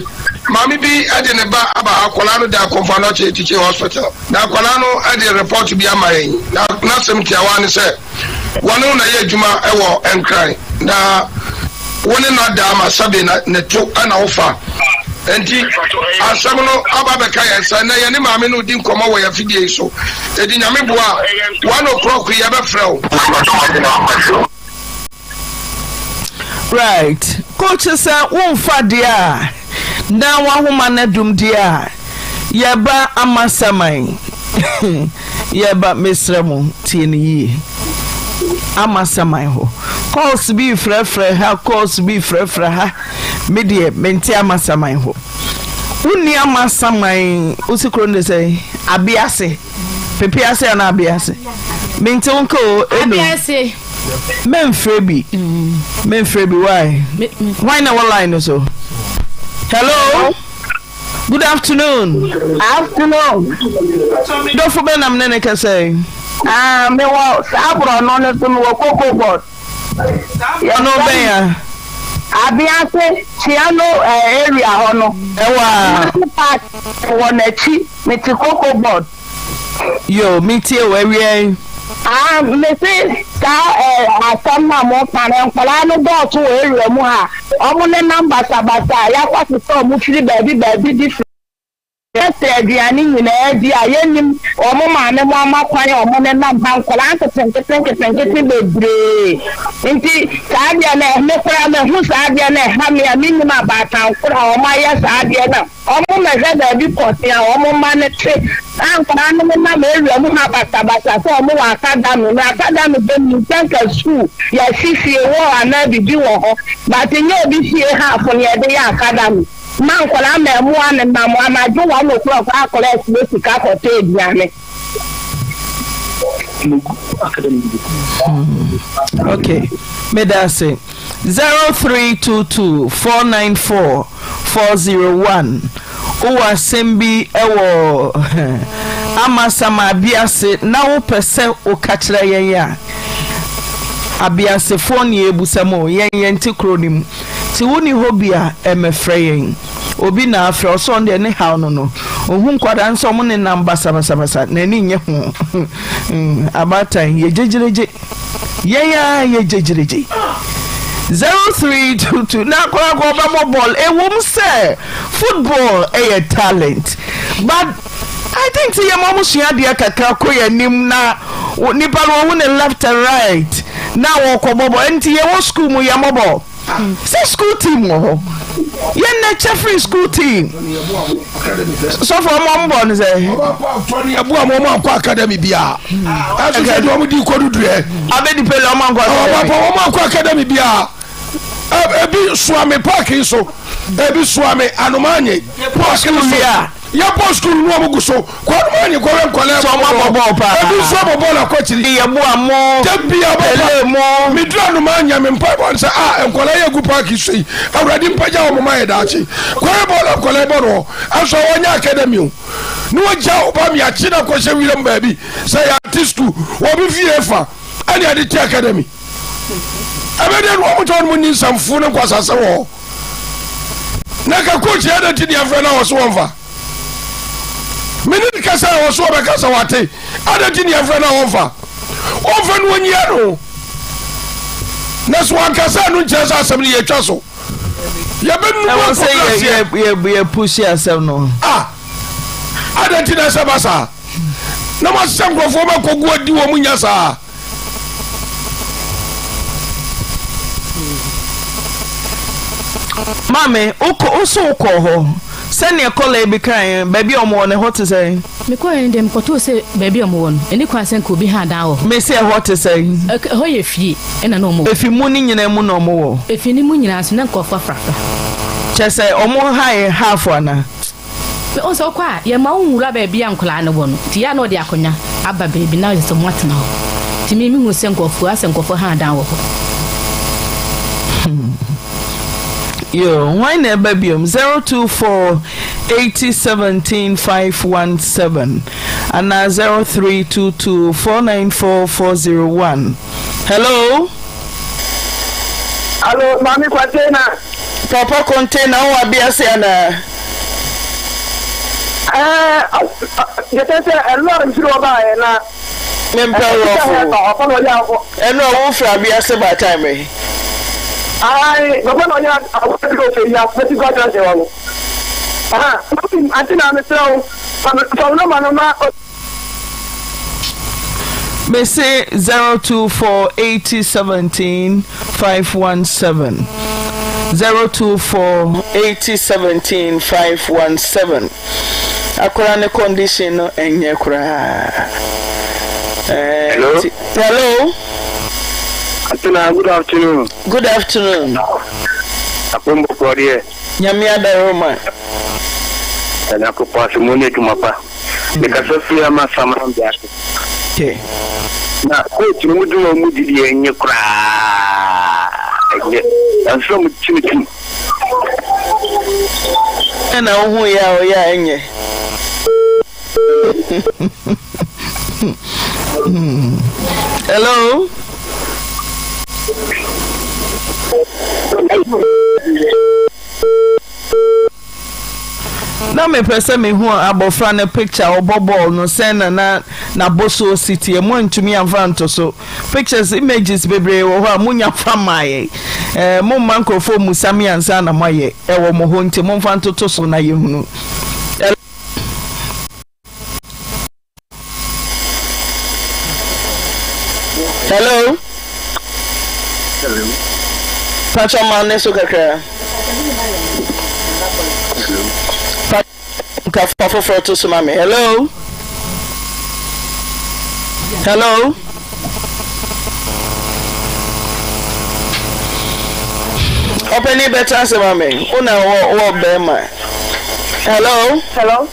Maame bi de ne ba aba ha, akwadaa no da Komfo-Anokye Teaching Hospital. Na akwadaa no de report bi ama yɛn. Na n'asɛm tiawa ne sɛ, wɔne wo na yɛ adwuma wɔ Nkran, na wo ne no ada ama sɛbe na ne to na wofa. Enti asɛm no aba abɛka yɛn nsa. Nnɛ yɛne maame no redi nkɔmmɔ wɔ yɛn afidie yi so. Enti Nyame boa a, one o'clock yi yɛbɛfrɛ wo. Right coach sɛ wonfa deɛ a na wahoma no adum deɛ a yɛba amasaman yɛba mesrɛ mo tie no yie amasaman hɔ calls bi frɛfrɛ ha calls bi frɛfrɛ ha me deɛ mente amasaman hɔ wonni amasaman wosi kuro no de sɛ abease pepe ase anaa abease mente wo nka o eno Abease. Mɛnfrɛ bi. Mɛnfrɛ bi why? Hwan na ɛwɔ line no so? Hello. Good afternoon. Afternoon. Dɔfo bɛ nam ne ne kasa yi. Ah, me wɔ saa borɔno no so me wɔ cocoa board. Ɔno bɛn ya? Abease, Kyeano eh, area hɔ no. Ɛwɔ a. Kumasi park wɔ n'akyi, mete Cocoa Board. Yoo, metie wo, awia yi. Ah, mese saa eh, asɛm no a moka no, nkwadaa no dɔɔso wɔ area mu ha a, wɔn nenam basabasa a yɛakɔ sesa wɔn firi baabi baabi de firi. Yɛsɛ aduane nyinaa di a yɛnnim wɔn maame mo ama kwan a wɔn nenam ha nkwadaa nketenkete nketenkete bebree nti saa adeɛ no me koraa mahu saa adeɛ no ɛha me a mennim abaatan koro a wɔn ayɛ saa adeɛ no a wɔn mɛhwɛ baabi pɔtee a wɔn mma no te na nkwadaa no nenam area mu ha basabasa sɛ wɔn wɔ academy na academy bɛ mu sɛ nka school yɛasi fie wɔ anaa biribi wɔ hɔ but nyɛ obi fie half na yɛde yɛ academy. Ma nkwadaa mmaamua nenam anadwo one o'clock akɔla asie sika kɔtɔ aduane. Okay, meda ase. 0322 494 401 wowɔ asɛm bi wɔ Amasama Abiase na wopɛ sɛ woka kyerɛ yɛn a, Abiasefoɔ ne yɛbusa mu o, yɛn yɛnte kuro no mu. Nti wonni hɔ bi a, ɛmmɛfrɛ yɛn. Obi na afrɛ, ɔsɛ ɔno deɛ ne haw no no, ɔhu nkwadaa no sɛ ɔmo nenam basabasabasa, n'ani nnye ho. Abaatan, yɛ gyegyeregye. Yɛn ara yɛ gyegyeregye. 0322 na akwadaa kɔ ɔbɛbɔ bɔɔl. Ɛwom sɛ football ɛyɛ talent, but I think sɛ yɛma ɔmo sua adeɛ kakra kɔ yɛn anim na nipa no ɔhu ne left and right na wɔkɔ bɔ bɔɔl. Nti yɛwɔ school mu yɛmmɔ bɔɔl. Sɛ school team wɔ hɔ yɛn na kyɛ firi school team. Sɔfo ɔmo ɔmo bɔɔl no sɛ. Yɛboa mo ɔmo ankɔ academy biara. Ɛso sɛ deɛ ɔmo di kɔ do duɛ. Abedi pele ɔmo ankɔ academy. Ɔmo ɔmo ankɔ academy biara. Ebi soa me park yi so. Ebi soa me anomaanye. Yɛpɔ school wie a. Yɛpɔ school no ɔmo gu so. Kɔ anomaanye kɔhwɛ nkɔlaa Sɛ ɔmo abɔ bɔɔl paa. Ebi nso abɔ bɔɔl akɔ akyiri. Yɛboa mo. Dabi abɔ Pele mo. Meduru anomaanye me mpaebɔ ne sɛ ah nkɔlaa yi egu park yi so yi Awurade mpagya wɔn ma yɛ daakye. Kɔhwɛ bɔɔl a nkɔlaa yi bɔ no hɔ. Ɛnso wɔnyɛ academy o. Ne wɔgya wo ba miakye na kɔhyɛ wiram baabi sɛ yɛate school wɔ obi fie fa ɛne ade te academy. Ɛbɛdeɛ no wɔn kyɛ wɔn ni nsɛmfo ne nkwasasɛ wɔ hɔ. Na ka coach yɛ dɛ ti deɛ afrɛ na wɔso wɔn fa. Mene ne kasa a wɔso wɔbɛkasa wate adɛ ti deɛ afrɛ na wɔn fa. Wɔn fa no wɔnyia no. Na so wankasa no nkyerɛ sɛ asɛm no yɛtwa so. Yɛbɛnu Ɛwɔ sɛ akɔbrɛ yɛ aseɛ. yɛ yɛ pushi asɛm no. Ah, adɛn nti na ɛsɛ ba saa? Na moasesa nkurɔfoɔ ma kɔgu adi wɔ mu nya saa. Maame, wokɔ wo so wokɔɔ hɔ sɛdeɛ kɔla yi bi kaeɛ baabi a wɔwɔ no ɛhɔ te sɛn? Mekɔeɛ no deɛ mekɔtoo sɛ baabi a wɔwɔ no ɛni kwan sɛ nka obi ha dan wɔ hɔ. Mese ɛhɔ te sɛn? Ɛhɔ yɛ fie ɛna na wɔwɔ. Efi mu no nyinaa mu na wɔwɔ? Efi no mu nyinaa nso na nkurɔfoɔ afrafra. Kyerɛ sɛ wɔn hae half anaa? Sɛ wohu sɛ wokɔ a, yɛmma wonwura baabi a nkwadaa no wɔ no, nti yɛ a na wɔde akonnwa aba baabi na ayɛ sɛ wɔatena hɔ. Nti me mehu sɛ nkurɔfoɔ, asɛ nkurɔfoɔ ha dan wɔ hɔ. Yoo, hwan na ɛba biom? 024 80 17 517 anaa 0322 494 401. Hello? Alo, Maame Kwatena. Papa container wowɔ abease anaa? Ɛɛ, yɛtɛ sɛ ɛno a mfiri hɔ baeɛ na. Mempɛ rɔfo. Ɛno a wofiri abease ba time bɛn? Ae, papa na ɔyɛ awɔduro fɛ yi afɛti gua junction hɔ no. Aha, ante na mesrɛ wo, fa wo nɔma no ma. Mese 024 80 17 517 024 80 17 517 Akora ne condition no ɛnyɛ koraa. Eh, Hello. Hello. Atena, good afternoon. Good afternoon. Apombɔkɔ deɛ. Nyame adaroma. Nyankopɔn ase mo ne adwuma pa. Mekasa firi Amasaman Biase. Na coach no mu dwuma mu di deɛ ɛnyɛ koraa ɛnyɛ. Ɛnsɛ sɛ mo kyi ne tim. Ɛna wohu yɛ a ɔyɛ a ɛnyɛ. Hello. Na mepɛ sɛ mehu abɔfra no picture a ɔbɔ bɔɔl no sɛn na na n'abɔsoɔ si teɛ moantumi amfa anto so pictures images bebree wɔ hɔ a monya fa mmaa yɛn ɛɛ momma nkurɔfoɔ mmusa me ansa na moayɛ ɛwɔ mo hɔ nti momfa ntoto so na yɛhunu. Hello. Hello. Pacho ma ne so kakra. Hello. Ka fa foforɔ to so ma me. Hello. Hello. Ɔpɛni bɛtena ase ma me. Wo na wɔ wɔ bɛrima. Hello. Hello.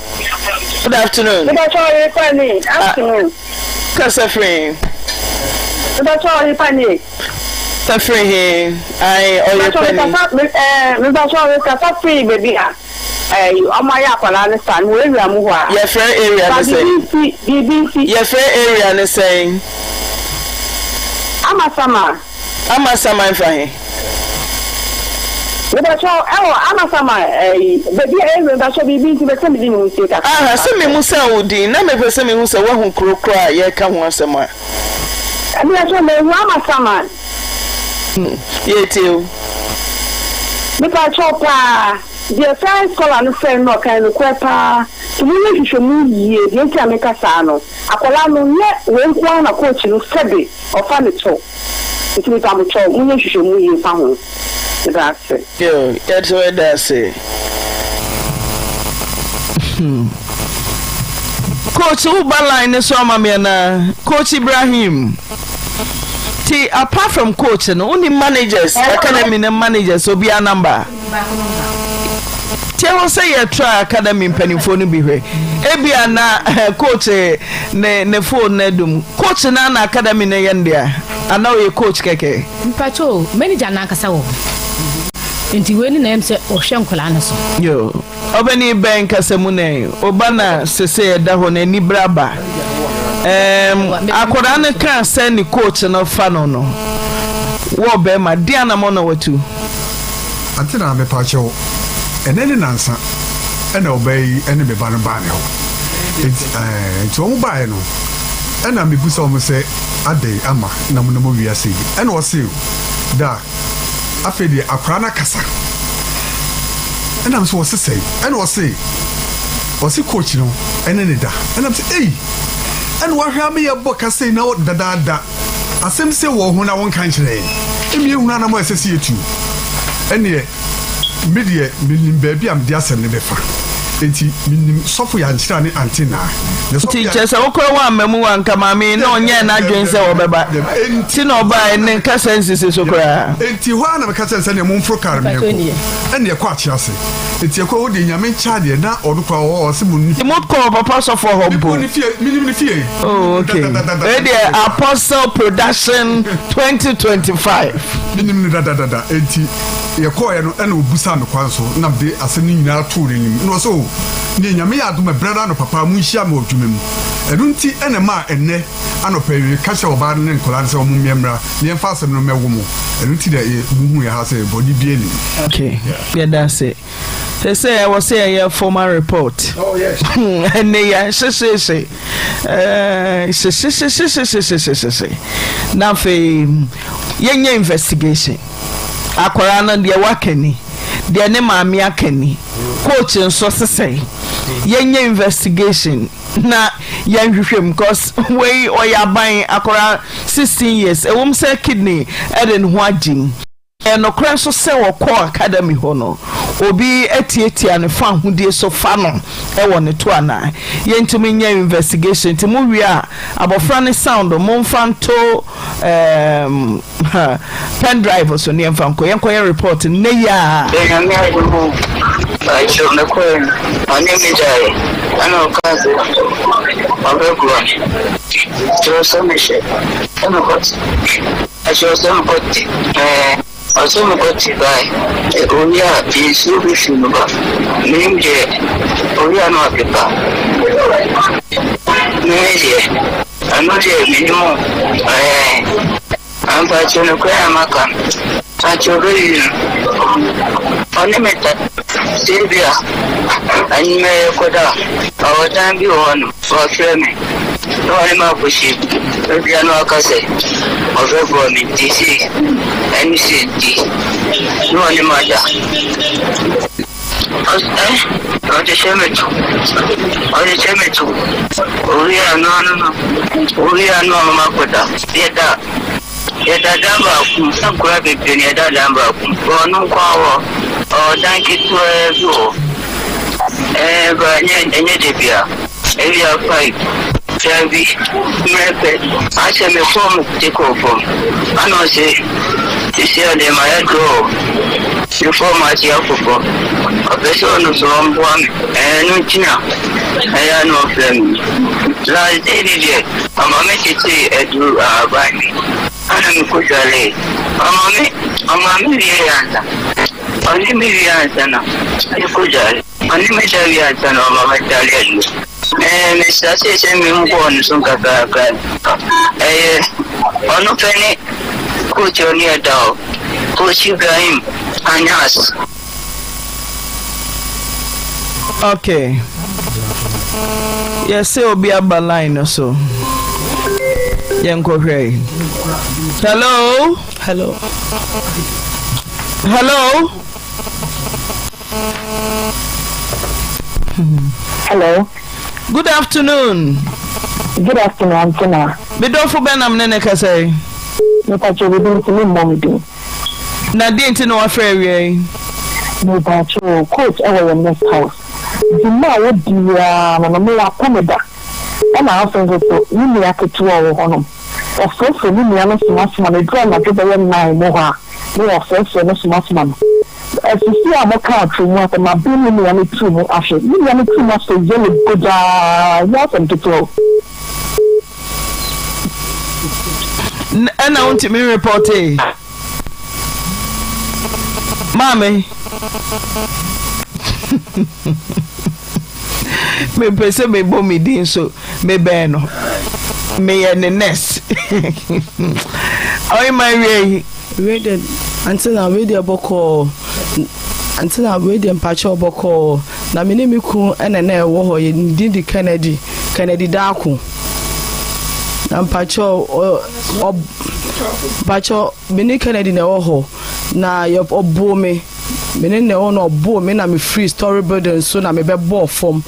Good afternoon. Mepakyɛ ɔyerepa ni. Afternoon. Kasa firi. Mepakyɛ ɔyerepa ni. Kasa firi he? Ayi ɔyerepa ni. Mepakyɛ ɔyekasa firi baabi a ɛyi ɔmo ayɛ akwadaa ne saa no wɔ area mu hɔ a. Yɛfrɛ area ne sɛn? Biribi nti biribi nti. Yɛfrɛ area ne sɛn? Amasama. Amasaman fa he? Mepakyɛw ɛwɔ Amasaman ɛyi baabi a area mepakyɛw biribi nti mepɛ sɛ mede me ho sie kakra. Aha sɛ me musa wo din na mepɛ sɛ mehu sɛ woahu kuro korɔ a yɛreka ho asɛm a. Mepakyɛw mahu Amasaman. Yɛretie wo. Mepakyɛw paa deɛ science scholar no frɛ no na ɔka no nokorɛ paa nti monyɛ nhwehwɛmu yie deɛ nti a meka saa no akwadaa no nyɛ wei nko ara na coach no sɛbe ɔfa ne to. Nti mepamokyɛw monyɛ nhwehwɛmu yie mfa ho. Meda ase. Yo, yɛto yɛda ase. Coach wo ba line ne so ama me anaa? Coach Ibrahim. Ti apart from coach no, wo ni managers, academy ne managers obiara number. Tie hɔ sɛ yɛ try academy mpanimfoɔ no bi hwɛ. Ebia na eh, coach eh, ne ne phone no adum. Coach na na academy no yɛ no dea anaa ɔyɛ coach kɛkɛ? Mpakyɛ o, manager no ankasa wɔ hɔ. Nti wei ne na ɛyɛ me sɛ ɔhwɛ nkwadaa no so. Yo, ɔbɛni bɛn kasa mu nɛ oba na sese ɛda hɔ no ani bere aba. Ɛɛm, akwadaa no kaa sɛ ne coach no fa no no, wɔ bɛrima, deɛ anamɔ na watu? Ante na mepakyɛw, ɛnɛ ne nansa ɛna ɔbaa yi ɛne me ba no baa me hɔ. Enti ɛɛ, nti wɔn baeɛ no, ɛna mebusa wɔn sɛ adɛn ama na monam wiase yi? Ɛna ɔse, da, afei deɛ akwadaa no akasa. Ɛna me sɛ ɔse sɛn? Ɛna ɔse, ɔse coach no ɛne ne da. Ɛna me sɛ, ei! Ɛna wahwɛ a meyɛ bɔ ka sei na dadaada. Asɛm sei wɔ ho na wonka nkyerɛ yɛn. Emi ehunu anamɔ a ɛsɛ sɛ yɛtu. Ɛnneɛ, me deɛ menim baabi a mede asɛm no bɛfa. Enti menim Sɔfo Yankyera ne Ante Naa. Na Sɔfo Nti Yan. kyerɛ sɛ wo koraa woamma mu anka maame yi na ɔnyɛɛ n'adwene sɛ ɔbɛba nti na ɔbaeɛ ne nkasa nsisi so koraa. Enti hɔ ara na meka kyerɛɛ no sɛ ɛnneɛ momforo kar no yɛnkɔ. Ɛnna yɛkɔɔ Akyease. Enti yɛkɔɔ hɔ deɛ Nyame nkyɛ adeɛ na ɔno koraa ɔwɔ hɔ ɔse mo Nti mokɔɔ papa sɔfoɔ hɔ mpo? Mekɔɔ ne fie, menim ne fie. Oh okay. Wei deɛ Apostle Production 2025. Menim no dadadada. Enti yɛkɔɔeɛ no ɛna ɔbusaa me kwan so na mede asɛm no nyinaa too n'anim. Ɛna ɔse oh neɛ Nyame yɛ adom a berɛ no anɔpa paa monhyia me wɔ adwuma mu. Ɛno nti ɛna ɛmaa ɛnnɛ anɔpa yi meka kyerɛɛ ɔbaa no ne nkwadaa no sɛ wɔn mmɛ mmra na yɛmfa asɛm no mmɛwo mo. Ɛno nti na mohu yɛn ha sɛ bɔne biara nni mu. Okay, yɛda ase. Sɛsɛ ɛwɔ sɛ yɛyɛ formal report. Oh yes. Ɛnɛ yɛ hyehyehye hyehyehyehyehyehyehye na afei yɛnyɛ investigation. Akwaraa no deɛ waka ni, deɛ ne maame aka ni, coach nso sesɛe. Yɛnyɛ investigation na yɛnhwehwɛ mu cause wei ɔyɛ aban akwaraa 16 years ɛwom sɛ kidney ɛde ne ho agye mu. Ɛyɛ nokorɛ nso sɛ ɔkɔɔ academy hɔ no, obi atiatia ne fahodie so fa no wɔ ne to anaa? Yɛntumi nyɛ investigation nti mo wie a abɔfra no sound momfa nto ehm pen drive so ne yɛmfa nkɔ yɛnkɔyɛ report nnɛ yi ara. Sɛ Nyame adom o, pakyɛw mekɔɛ no ɔne me daeɛ ɛna ɔkaa sɛ ɔbɛboa me nti ɔsɛ mehyɛ sɛ mekɔte Ɛsɛ sɛ mekɔte ɛɛ ɔsɛ mekɔte bae owie a nsuo bi fi mu ba menim deɛ owie a na wapepa me deɛ ɛno deɛ menim o ɛɛ ampakyɛ nokorɛ na maka mpakyɛ ɔbɛyi no. Ɔne me da. Sɛ ebia anwummerɛ yɛkɔda a, ɔwɔ dan bi wɔ hɔnom, wafrɛ me na ɔne me akɔhyia mu. Ebia na waka sɛ ɔbɛboa me nti sei ɛne sei nti na ɔne me ada. Ɔs eh, ɔhyehyɛ me to, ɔhyehyɛ me to. Owie a no ano no, owie a no ama makɔda. Yɛda. Yɛda dan baako mu, na nkwadaa bebree na yɛda dan baako mu. But ɔno nko ara wɔ ɔwɔ dan ketewaa bi wɔ hɔ. Ɛɛ but ɛnyɛ ɛnyɛ da biara. Ebia five, daabi, mmerɛ pɛ. Asɛ me fɔɔm te kɔɔ fam. Ɛna ɔse seesei a deɛ mayɛ draw. Me fɔɔm ase akɔ fam. Ɔpɛ sɛ ɔno nso ɔmboa me. Ɛɛ ɛno nti na ɛyɛ a na ɔfrɛ me no. Last day no deɛ. Ɔma me tetee aduru ahaban bi ɛna me kɔ dwaree. Ɔma me ɔma me wiee ansa ɔne me wie ansa na me kɔ dware. Ɔne me da wie ansa na ɔma me dware aduru. Ɛɛ me startee sɛ me hu kɔɔ ne so nkakrakra no ɛyɛ ɔno pɛ ne coach ɔne ɛda hɔ coach Ibrahim Anyas. Okay. Yɛsɛ obi aba line no so. Yɛnkɔhwɛ. Hello. Hello. Hello. Hello. Good afternoon. Good afternoon, Antina. Medɔfo bɛn na me ne ne kasa yi? Mepakyɛ wo din nti memmɔ me din. Na deɛn nti na wafrɛ awia yi? Mepakyɛ o, coach ɛwɔ yɛn next house. Dwuma a wodi ara no no, me wapɛ me da. Ɛna afei nso so, me nua ketewa a ɔwɔ hɔnom, ɔfrɛfrɛ me nua no somasoma no, ɛduru anadwo bɛyɛ nine mu hɔ a, na wafrɛfrɛ no somasoma no. Asisi a mokaa tiri mu asɛm, maben me nua no tiri mu ahwɛ. Me nua no tiri mu asɔ yellow bogyaa, ɛnyɛ asɛm ketewa o. Ɛna wontumi nrepɔtee? Maame. Mepɛ sɛ mebɔ me din so mebɛn no. Meyɛ ne nurse. Ɔyema wie yi. Wei deɛ ante na wei deɛ bɔkɔɔ ante na wei deɛ mpakyɛw bɔkɔɔ na me ne me kun ɛna na ɛwɔ hɔ yɛ ne din de Kennedy Kennedy Daako na mpakyɛw ɔ ɔ mpakyɛw me ne Kennedy na ɛwɔ hɔ na yɛ ɔboo me me ne na ɛwɔ na ɔboo me na me free story building so na me bɛ bɔɔ fam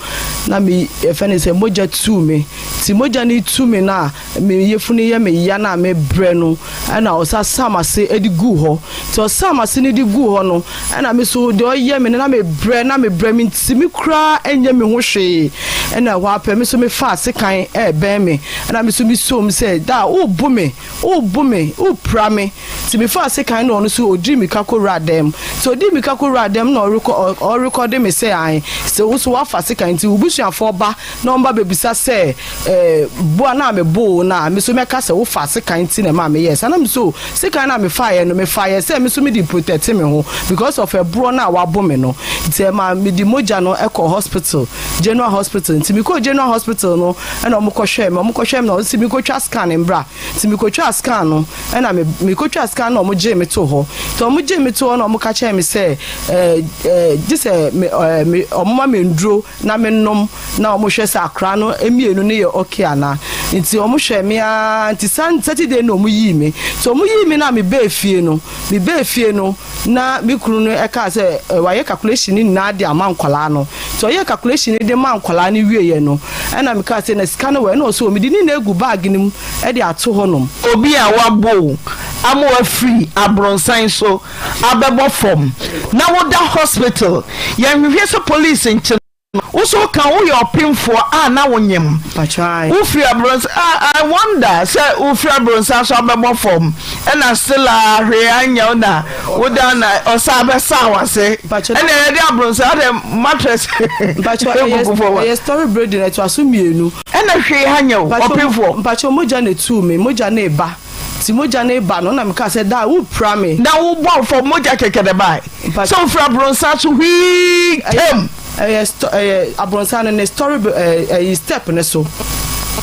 na me yɛfɛ ne sɛ mogya tuu me ti mogya ne tu me na Me yafunu yɛ me ya na mebrɛ no, ɛna ɔsa saa m'ase de guu hɔ. Nti ɔsaa m'ase no de guu hɔ no, ɛna me so deɛ ɔyɛ me no na mebrɛ na mebrɛ mentumi koraa nyɛ me ho hwee. Ɛna ɛhɔ ara pɛ me so mefaa sekan ɛrebɛn me, ɛna me so mesoo mu sɛ daa worebu me, worebu me, worepira me. Nti mefaa sekan na ɔno so ɔdii mirika kɔwuraa dan mu. Nti ɔdii mirika kɔwuraa dan mu na ɔrekɔ ɔrekɔde me sɛ ae sɛ wo so woafa sekan nti wo busuafoɔ ba na wɔba bɛbisa sɛ, Eh, bo a na meboo wo no a, me nso mɛka sɛ wofaa sekan nti na ɛmaa meyɛɛ saa. Na me nso, sekan no a mefaeɛ no, mefaeɛ sɛ me nso mede protect me ho because of ɛborɔ no a wabo me no. Nti ɛmaa mede mogya no kɔɔ hospital, General Hospital. Nti mekɔɔ General Hospital no, ɛna wɔkɔhwɛɛ me. Wɔkɔhwɛɛ me na wɔse menkɔtwa scan mbra. Nti mekɔtwaa scan no, ɛna me, mekɔtwaa scan no na wɔgyee me too hɔ. Nti wɔgyee me too hɔ na wɔka kyerɛɛ me sɛ, eh, eh, gye sɛ me, eh, me, wɔma me nnuro na me nom na ɔmo hwɛ sɛ akora no mienu no yɛ ok anaa nti ɔmo hwɛɛ me aa nti san Saturday na ɔmo yii me nti ɔmo yii me na me bɛɛ fie no me bɛɛ fie no na me kunu no ɛkaa sɛ wayɛ calculation no nyinaa de ama nkwadaa no nti ɔyɛɛ calculation no de maa nkwadaa no wieɛ no ɛna me kaa sɛ na sika no wɔ ɛna ɔsɛ o mede ne nyinaa egu bag no mu ɛde ato hɔ nom. Obi a wabɔ wo ama wafiri abronsan so abɛbɔ fam na woda hospital yɛnhwehwɛ sɛ police nkye no wo so woka woyɛ ɔpemfoɔ a na wonyem wofiri abronsan ah, I wonder sɛ wofiri abronsan so abɛbɔ fam ɛna still a hwee anyɛ wo na woda na ɔsa abɛsa wase ɛna yɛde abronsan adɛ mattress egugu fam ɛyɛ story building ɛtoa so mmienu ɛna hwee anyɛ wo ɔpemfoɔ mpakyɛ mogya na etuu me mogya na eba Nti mogya no reba no na mekaa sɛ, Daa, worepira me. Na wobɔɔ fam, mogya kɛkɛ na ɛbae. Sɛ wofiri abrɔnsan so hwii tam. Ɛyɛ stɔ ɛyɛ abrɔnsan no ne story ɛɛ ɛyi step no so.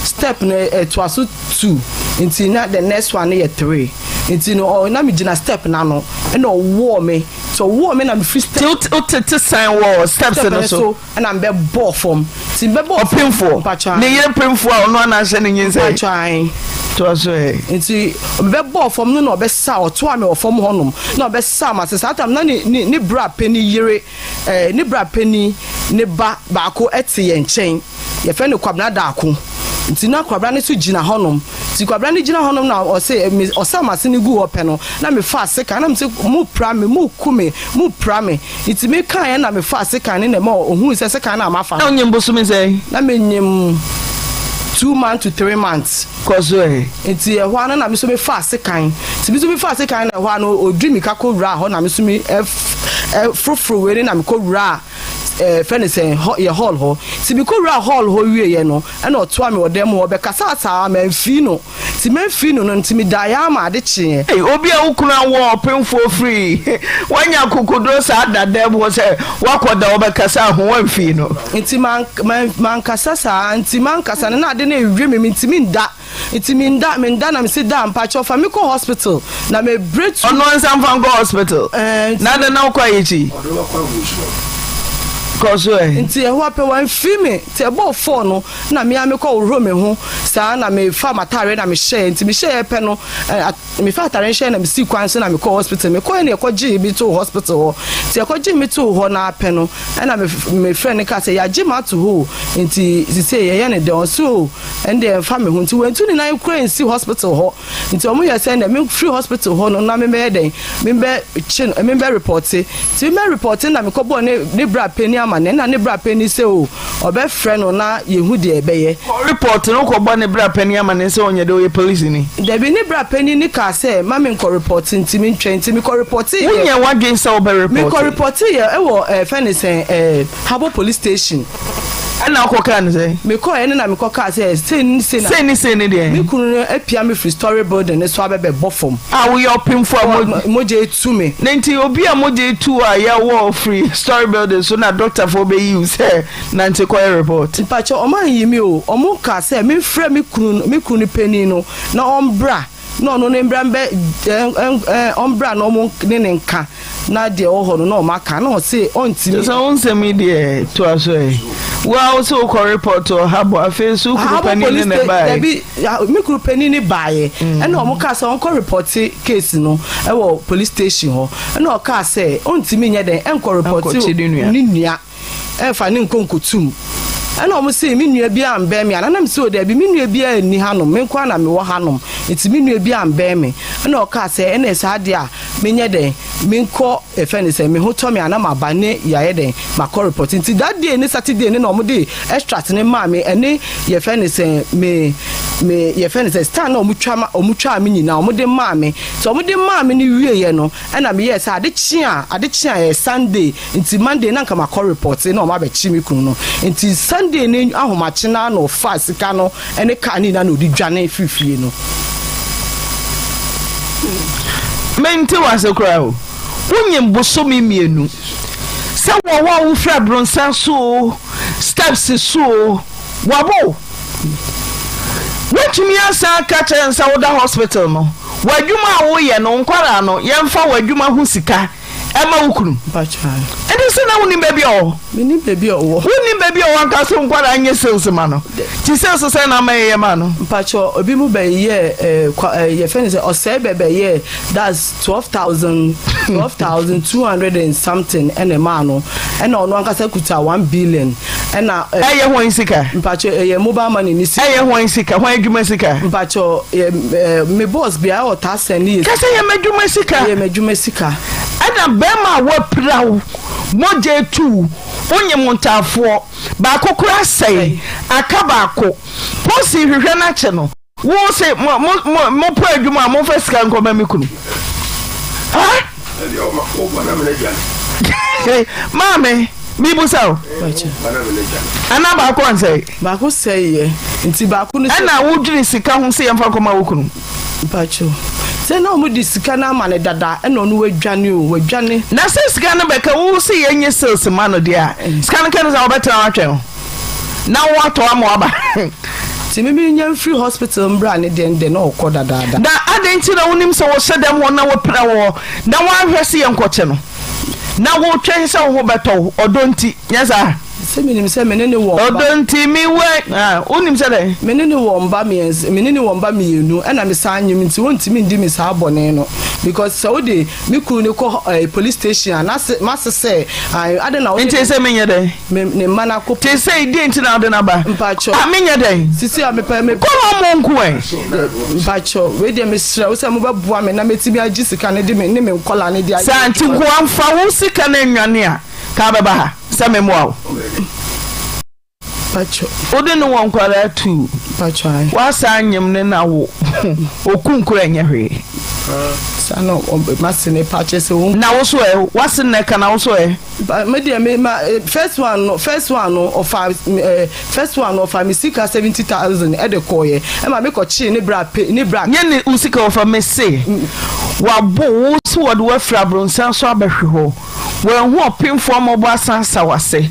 Step no ɛtoa so two nti na the next one no yɛ three. Nti no ɔ na megyina step no ano ɛna ɔwɔɔ me. Nti ɔwɔɔ me na mefiri step. Nti wotete san wɔ steps no so. Ɛna mebɛbɔɔ fam. Nti mebɛbɔɔ fam. Ɔpemfoɔ. Mpakyɛ ae. Ne yere pemfoɔ a ɔno ara na ahyɛ no nyinsɛn. Mpakyɛ ae. Toa so ɛ. Nti mebɛbɔɔ fam no na ɔbɛsa ɔtoaa me wɔ fam hɔnom na ɔbɛsaa m'ase. Saa time no na ne ne ne bra panin yere ɛɛ ne bra panin ne ba baako te yɛn nkyɛn. Yɛfrɛ no Kwabena Darko. Nti na Kwabena no nso gyina hɔnom. Nti Kwabena no gyina hɔnom na ɔse me ɔsaa m'ase no guu hɔ pɛ no na mefaa sekan na mese mopira me moku me mopira me. Nti mekaeɛ na mefaa sekan no na ɛma ɔhuu sɛ sekan no a mafa Na no. wonyim bosome sɛn? Na menyim 2 months to 3 months. Kɔ so ɛ. Nti ɛhɔ ara no na me nso mefaa sekan. Nti me nso mefaa sekan na ɛhɔ ara no ɔdii mirika kɔwuraa hɔ na me nso me foroforo wei no na mekɔwuraa ɛɛ fɛ ne sɛn hɔ yɛ hall hɔ. Nti mekɔwuraa hall hɔ wieeɛ no ɛna ɔtoa me wɔ dan mu hɔ ɔbɛkasaa saa mamfii no. Nti mamfii no no nti medaeɛ ara ma ade kyeeɛ. Ei obi a wo kunu awo ɔpemfoɔ firi wanya akokoduro saa da dan mu hɔ sɛ woakɔ da ɔbɛkasa ho wamfii no. Nti mankasa saa nti mankasa no na ade no rewe me mentumi nda. Nti menda menda na mese daa mpakyɛw fa me kɔ hospital na mebrɛ tu. Ɔno ansa mfa nkɔ hospital Ɛɛ nti. Na adɛn na wokɔ ayekyi? Kɔ so ɛ. Nti ɛhɔ apɛ wamfiri me nti ɛbɔɔ four no na me ara mekɔ hohoro me ho saa na mefa m'ataareɛ na mehyɛɛ nti mehyɛɛ pɛ no ɛ Mefaa atare hyɛɛ na mesii kwan so na mekɔɔ hospital. Mekɔe na yɛkɔgyee me too hospital hɔ. Nti yɛkɔgyee me too hɔ no ara pɛ no, ɛna me friend no kaa sɛ, yɛagye me ato hɔ o, nti sesei yɛyɛ no dɛn? Ɔse o, ɛndeɛ ɛmfa me ho. Nti wantu ne nan koraa ansi hospital hɔ. Nti wɔyɛɛ sɛ ɛndeɛ memfiri hospital hɔ no na memmɛyɛ dɛn, membɛkye no, membɛ repɔte. Nti mebɛ repɔte na mekɔbɔɔ ne ne bra panin amanneɛ, ɛna ne bra panin sɛ o, Ɔbɛfrɛ no na yɛhu deɛ ɛbɛyɛ. Kɔ report no kɔbɔ ne bra panin amane sɛ ɔnyɛ dɛ ɔyɛ polisini. Dabi ne bra panin no kaa sɛ ma me nkɔ report nti me ntwɛn nti me kɔ reportee yɛ. Wo nyɛ wadwen sɛ wo bɛ Me kɔ reporte. reportee yɛ ɛwɔ ɛɛ fɛn ne sɛn ɛɛ Habor police station. Ɛna wokɔ kaa no sɛn? Me kɔɔ yɛ ne na me kɔ kaa sɛ sei ne sei na. Sei ne sei ne deɛn? Me kunu no apia me firi story building no so abɛ bɛ bɔ fam. A woyɛ ɔpemfo a mo. Mogya etu me. Na nti obi a mogya etu a yɛwɔ wo firi story building so na doctor foɔ bɛyi wo sɛ nante kɔyɛ report. Mpakyɛw ɔmo anyi me o, ɔmo kaa sɛ me nfrɛ me kunu no me kunu no panin no na ɔmbra na ɔno no mbra mbɛ ɛ ɔmbra na ɔmo ne no nka na deɛ ɛwɔ hɔ no na ɔmo aka na ɔse ɔntumi. Kyerɛ sɛ wo nsɛm yi deɛ toa so ɛ. Wo a wo se wokɔ report wɔ Habor afei nso wo kunu panin ne na ɛbaeɛ. Dabi me kunu panin no baeɛ ɛna ɔmo kaa sɛ ɔnkɔ report case no ɛwɔ police station hɔ ɛna ɔkaa sɛ ɔntumi nyɛ dɛn ɛnkɔ report ne nua ɛnfa ne nkɔ nkotum ɛna ɔmo se me nua biara mbɛn me ana na me se o dabi me nua biara nni hanom me nko ara na mewɔ hanom nti me nua biara mbɛn me ɛna ɔkaa sɛ ɛna saa deɛ a menyɛ dɛn menkɔ yɛfrɛ no sɛn me ho tɔ me a na maba ne yɛayɛ dɛn makɔ report nti that day ne Saturday ne na ɔmo de extract ne maa me ɛne yɛfrɛ no sɛn me me yɛfrɛ no sɛn stand na ɔmo twa ma ɔmo twaa me nyinaa ɔmo de maa me nti ɔmo de maa me no wieɛ no ɛna meyɛɛ sɛ ade kye a ade kye a ɛyɛ Sunday nti Monday na nka makɔ report na ɔmo abɛkye me kunu no nti Sunday ne ahomakye naa na ɔfaa sika no ne car no nyinaa na ɔde dwane firi fie no. Mente w'ase koraa o. Wonyim bosome mmienu sɛ wɔ hɔ a wofiri abronsan so o, steps so o, wɔabɔ wo. Woatumi asan aka kyerɛ no sɛ woda hospital no, w'adwuma a woyɛ no, wo nkwadaa no, yɛmfa w'adwuma ho sika ɛma wo kunu. Ɛnti sɛ na wonim baabi a ɔwɔ? Menim baabi a ɔwɔ. Wonim baabi a ɔwɔ anka so nkwadaa nyɛ sales ma no. Ti sales sɛn na ama yɛyɛ ma no? Mpakyɛ obi mu bɛyɛ ɛɛ kwa ɛɛ yɛfɛ ne sɛ ɔsɛe bɛ bɛyɛ that's 12,000 12,200 and something ɛna ɛmaa no ɛna ɔno ankasa kuta 1 billion ɛna. Ɛyɛ hwan sika? Mpakyɛ ɛyɛ mobile money ne sika. Ɛyɛ hwan sika? Hwan adwuma sika? Mpakyɛ yɛ ɛɛ me boss bia ɔtaa send ne yɛ. Kasa yɛ m'adwuma sika. Ɛyɛ m'adwuma sika. Ɛna bɛrima a wapira wo, mogya etu wo, wonyem ntaafoɔ, baako koraa sɛe, aka baako, posi hwehwɛ no akye no. Wo se mo mo mo mo pɔ adwuma a momfa sika nkɔma me kunu. Ha? Maame, mibusa o. Ana baako ansɛe? Baako sɛe yɛ. Nti baako no sɛ. Ɛna wodwene sika ho sɛ yɛmfa nkɔma wo kunu. Mpakyɛw. Sɛ na wɔn de sika no ama no dada ɛna ɔno wadwane o, wadwane. Na sɛ sika no bɛka wo se yɛnyɛ sales ma no deɛ a, sika no ka no sɛ wɔbɛtena hɔ atwɛn wo na woatɔ ama waba. Nti me menya mfiri hospital mbra ne deɛ ndɛ na ɔkɔ dadaada. Na adɛn nti na wonim sɛ wɔhyɛ dɛm hɔ na wɔpira woɔ na woanhwɛ se yɛnkɔkye no? Na wotwɛn sɛ wo ho bɛtɔ wo, ɔdɔ nti, nyɛ saa? Sɛ menim sɛ me ne no wɔ mma. Ɔdɔ nti me wɛ, ah, wonim sɛ dɛn? Me ne no wɔ mma mmiɛnsa, me ne no wɔ mma mmienu, ɛna me san nyem nti wontumi ndi me saa bɔne no because sɛ wode me kunu no kɔ eh, police station a, n'ase, m'ase sɛ, ah, adɛn na wode. Nti sɛ menyɛ dɛn? Me, ne mma no akɔ. Te sɛ deɛ nti na wode no aba? Mpakyɛw. Ah, menyɛ dɛn? Sisi a mepɛ me. Kɔ na ɔmo nko ɛ. Mpakyɛw, wei deɛ mesrɛ wo sɛ mobɛboa me na mɛtumi agye sika no de me ne me nkɔlaa no de ayɛ Sɛ ante adwuma. nko amfa wo sika no annwane a, ka bɛba ha sɛ memmoa wo. Mpakyɛw. Wode no wɔ nkwadaa tuu. Mpakyɛw ae. Woasan anyem no na wo oku nkora nyɛ hwee. Saa na mase no pakyɛ sɛ wo. Na wo so ɛ? W'ase na ɛka na wo so ɛ? Me deɛ me ma first one no first one no ɔfa eh, first one no ɔfa me sika 70,000 ɛde kɔɔyɛ ɛma me kɔ kyee ne bra pe ne bra. Nyɛ ne wo sika ɔfa me se wabo wo se wɔde wo afiri abronsan so abɛhwe hɔ wanhu ɔpemfoɔ mmɔbɔ asan asa wo ase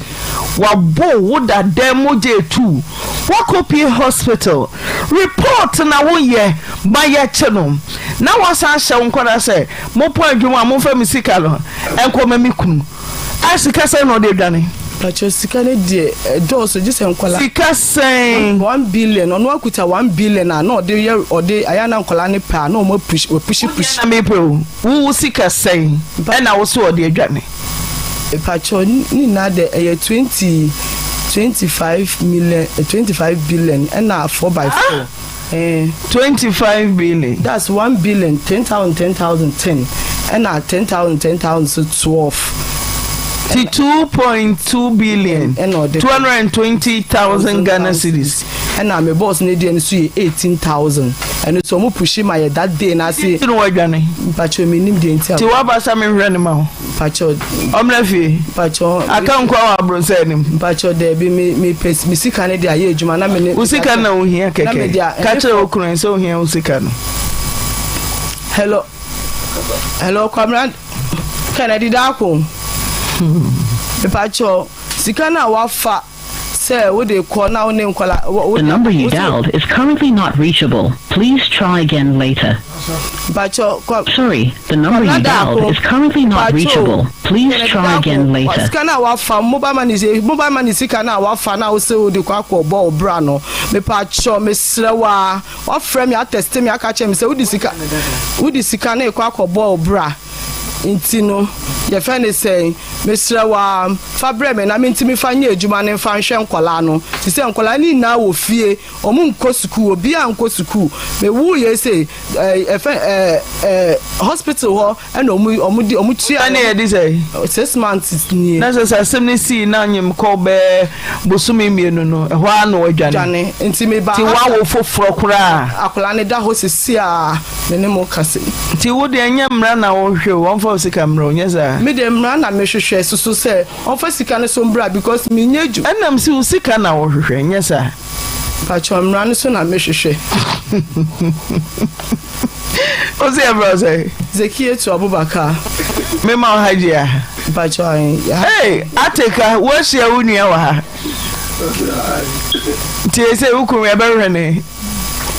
wabo wo da dan mogya etu wakɔ pie hospital report na wo yɛ ma yɛkye no na wasan ahyɛ wo nkwadaa sɛ Mopɔn adwuma a momfa me sika no nkɔ ma me kunu. A sika sɛn na ɔde adwane? Pakyɛ sika no deɛ ɛdɔɔso gye sɛ nkwadaa. Sika sɛn? 1 billion ɔno akuta 1 billion a na ɔde yɛ ɔde ayɛ na nkwadaa no pɛ a na wɔn apush wɔpushi push. Na mepɛ o wo wo sika sɛn ɛna wo so ɔde adwane? Pakyɛ ne nyinaa deɛ ɛyɛ 20 25 million 25 billion ɛna 4 by 4. Eh. 25 billion. That's 1 billion, 10,000, 10,000, 10. Ɛna 10,000, 10,000 so 12. Ti 2.2 billion. Ɛna ɔde. 220,000 Ghana cedis. Ɛna me boss ne deɛ no so yɛ 18,000. Ɛno so ɔmo pushi ma yɛ that day na ase. Ti no wadwane. Mpacho me nim deɛ nti a. Ti waba sa me hwɛ ne ma wo. Mpacho. Ɔmra fie. Mpacho. Aka nkwa wɔ abrɔnsa anim. Mpacho daabi me me pɛ me sika ne de ayɛ adwuma na me ne. Wo sika na ohia kɛkɛ. Ka kyerɛ wo kunu sɛ ohia wo sika no. Hello. Hello Kwamina Kennedy Darko. Mpacho sika na wafa sɛ wode kɔ na wo ne nkɔla. The number you dialed is currently not reachable. Please try again later. Mpacho kɔ. Sorry, the number you dialed is currently not reachable. Please try again later. Sika na wafa mobile money mobile money sika na wafa na wose wode kɔ akɔ bɔ wo bra no. Mepacho mesrɛ wo a wafrɛ me atɛste me aka kyerɛ me sɛ wode sika wode sika na ekɔ akɔ bɔ wo bra. Nti no yɛfrɛ no sɛn? Mesrɛ wo ara, fa brɛ me na mentumi mfa nyɛ adwuma no mfa nhwɛ nkwadaa no. Te sɛ nkwadaa no nyinaa wɔ fie, wɔn nkɔ sukuu, obiara nkɔ sukuu. Mewoo yei sei, ɛɛ yɛfrɛ ɛɛ ɛɛ hospital hɔ ɛna wɔn wɔn de wɔn tua. Ɛna yɛde sɛ. Six months nie. Na sɛ sɛ asɛm no sii na anyem kɔ bɛɛ bosome mmienu no, ɛhɔ ara na wadwane. Dwane, nti meba. Nti woawo foforɔ koraa. Akwadaa no da hɔ seesei a me ne mo kasa yi. Nti wo deɛ ɛnyɛ mmara na wohwehwɛ o, wɔmfa wo sika mmrɛ wo, nyɛ saa? Me deɛ mmara na mehwehwɛ soso sɛ ɔmfa sika no so mbra because menyɛ adwuma. Ɛnam sɛ wo sika na wohwehwɛ, nyɛ saa? Mpakyɛw mmara no so na mehwehwɛ. Wo se yɛfrɛ wo sɛn? Zekiatu Abubakar. Mema wo Hajia. Mpakyɛw ahe. Hey, Ateka, woahyia wo nua wɔ ha. Nti ese wo kunu yɛbɛhwehwɛ ne.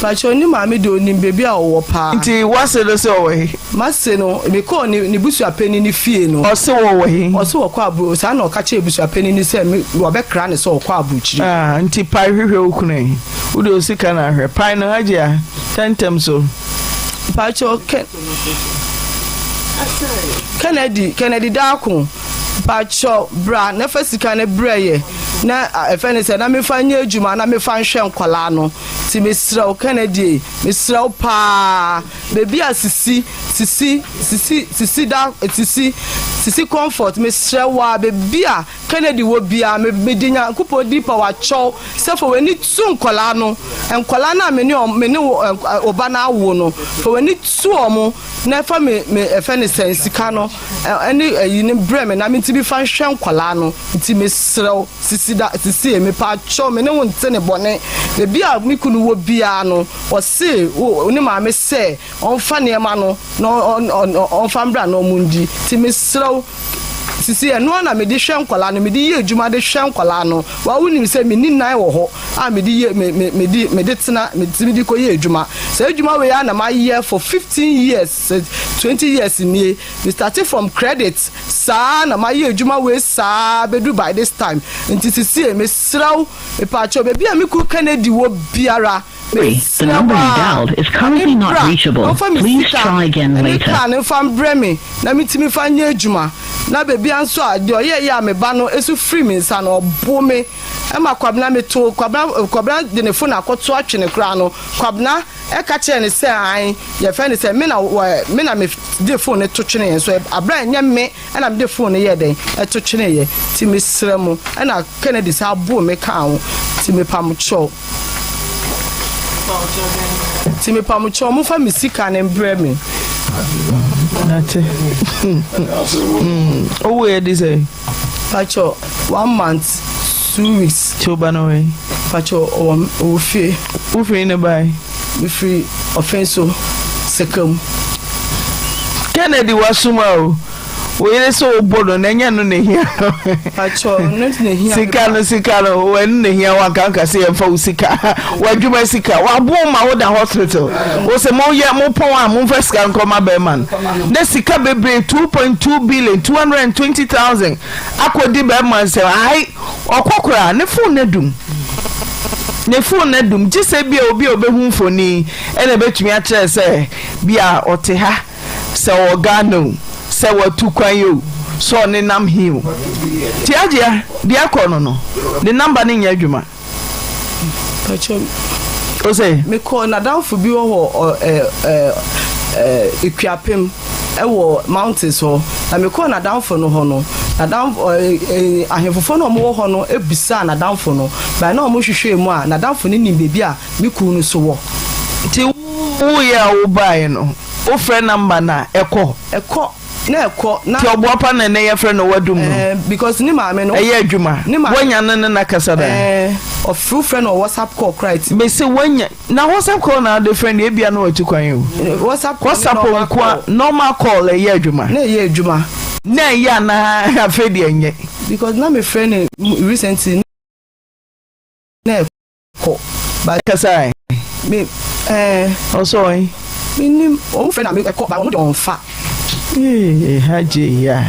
Mpakyɛw ne maame deɛ onim baabi a ɔwɔ paa. Nti w'ase no se ɔwɔ he? M'ase no, mekɔɔ ne ne busuapanin no fie no. Ɔse wɔwɔ he? Ɔse wɔkɔ aburo, saa na ɔka kyerɛɛ busuapanin no sɛ me wɔbɛkra no sɛ ɔkɔ aburokyire. Ah, nti pae hwehwɛ wo kunu ɛ. Wode wo sika na ahwɛ. Pae no Hajia, tɛntɛm so. Mpakyɛw, Ken, Kennedy, Kennedy Darko, mpakyɛw bra na fa sika no brɛ yɛ na ɛfɛ ne sɛ na mefa nyɛ adwuma na mefa nhwɛ nkwadaa no. Nti mesrɛ wo Kennedy, mesrɛ wo paa, baabi a sisi, sisi, sisi, sisi da, sisi, sisi comfort, mesrɛ wo a, baabi a Kennedy wɔ biara, me, mede Nyankopɔn din pa wo akyɛw sɛ fa w'ani to nkwadaa no, nkwadaa no a me ne wɔn, me ne wo, wo ba no awo no, fa w'ani to wɔn na fa me, me, ɛfɛ ne sɛn, sika no, ɛne ayi no brɛ me na mentumi fa nhwɛ nkwadaa no, nti mesrɛ wo. Sisi da sisi e mepaakyɛw me ne wo nte ne bɔne baabi a me kunu wɔ biara no ɔse wo ne maame sɛ ɔmfa nneɛma no na ɔmfa mbra na ɔmo ndi nti mesrɛ wo. Sisi ɛno ara na mede hwɛ nkwadaa no, mede yɛ adwuma de hwɛ nkwadaa no. Wa wonim sɛ menni nan wɔ hɔ a mede yɛ me me mede mede tena metumi de kɔyɛ adwuma. Saa adwuma wei ara na mayɛ for 15 years, sɛ 20 years nie. Me starte from credit saa na mayɛ adwuma wei saa bɛduru by this time. Nti sisie mesrɛ wo, mepaakyɛw baabi a me kunu Kennedy wɔ biara, Sorry, the Mesrɛ number wo you ara, dialed is ma currently me not bra na reachable. ɔmfa me Please sika try again ne later. kaa no mfa mbrɛ me na mentumi mfa nyɛ adwuma. Na baabi ara nso a deɛ ɔyɛeɛ a me ba no nso firii me nsa no, ɔboo me ma Kwabena metoo Kwabena, Kwabena de ne fon akɔto atwene koraa no, Kwabena ka kyerɛɛ no sɛ ae, yɛfrɛ no sɛ me na wɔ, me na mede fon no to tweneeɛ nso aberɛ a ɛnyɛ me na mede fon no yɛɛ dɛn, ɛto tweneeɛ. Nti mesrɛ mo, ɛna Kennedy san boo me kaa ho, nti mepa mo kyɛw. Nti mepa mo kyɛw momfa me sika no mbrɛ me. Nate. Owu yɛ di sɛ? Pacho, one month, 2 weeks. Tí o ba no wɛ? Pacho, ɔwɔ ɔwɔ fie. Wofiri ne bae? Mefiri ɔfɛn so, Sɛkam. Kennedy wasoma o. Wo yere sɛ wobɔ no na ɛnyɛ no na ehia no. Pacho, no na ehia me Sika no sika no ɛno na ehia wo anka anka sɛ yɛmfa wo sika w'adwuma sika wabo ma woda hospital wo sɛ moyɛ mopɔn a momfa sika nkɔma bɛrima no na sika bebree 2.2 billion 220,000 akɔdi bɛrima nsɛm ai ɔkɔ koraa ne phone no adum ne phone no adum gye sɛ bi a obi a ɔbɛhu mfoni ɛna ɛbɛtumi akyerɛ sɛ bi a ɔte ha Sɛ ɔwɔ Ghana o, sɛ watu kwan o, sɛ ɔnenam he o. Nti Agyea, deɛ ɛkɔ no no, ne number no nyɛ adwuma. Pakyɛ. O se? Mekɔɔ n'adamfo bi hɔ wɔ ɔ ɛ ɛ ɛ Ekuapem ɛwɔ mountains hɔ. Na mekɔɔ n'adamfo no hɔ no, n'adamfo ɔ ɛ ɛ ahemfofoɔ no a wɔwɔ hɔ no bisaa n'adamfo no. By na wɔhwehwɛɛ mu a, n'adamfo no nim baabi a me kunu no nso wɔ. Nti woyɛ a wobaeɛ no, wofrɛ number no a, ɛkɔ? Ɛkɔ, na ɛkɔ, na. Nti ɔboapa na ɛnɛ yɛfrɛ no wadum no? Ɛɛ, because ne maame no. Ɛyɛ adwuma? Ne maame. Woanya ne ne no akasa daa? Ɛɛ, ɔfrɛ wofrɛ no wɔ WhatsApp call koraa ɛtumi. Mese woanya, na WhatsApp call na wode frɛ no deɛ ebia na watu kwan o. WhatsApp call ne WhatsApp normal nko a, call. normal call ɛyɛ adwuma? Na ɛyɛ adwuma. Na ɛyɛ anaa afei deɛ ɛnyɛ? Because na mefrɛ no recently na. Kɔ but. Kasa ɛ. Me ɛɛ. Ɔsɔ ɛ. Me nim wɔn fɛ na me ɛkɔ but wɔn de wɔn fa. Ee hajj ya.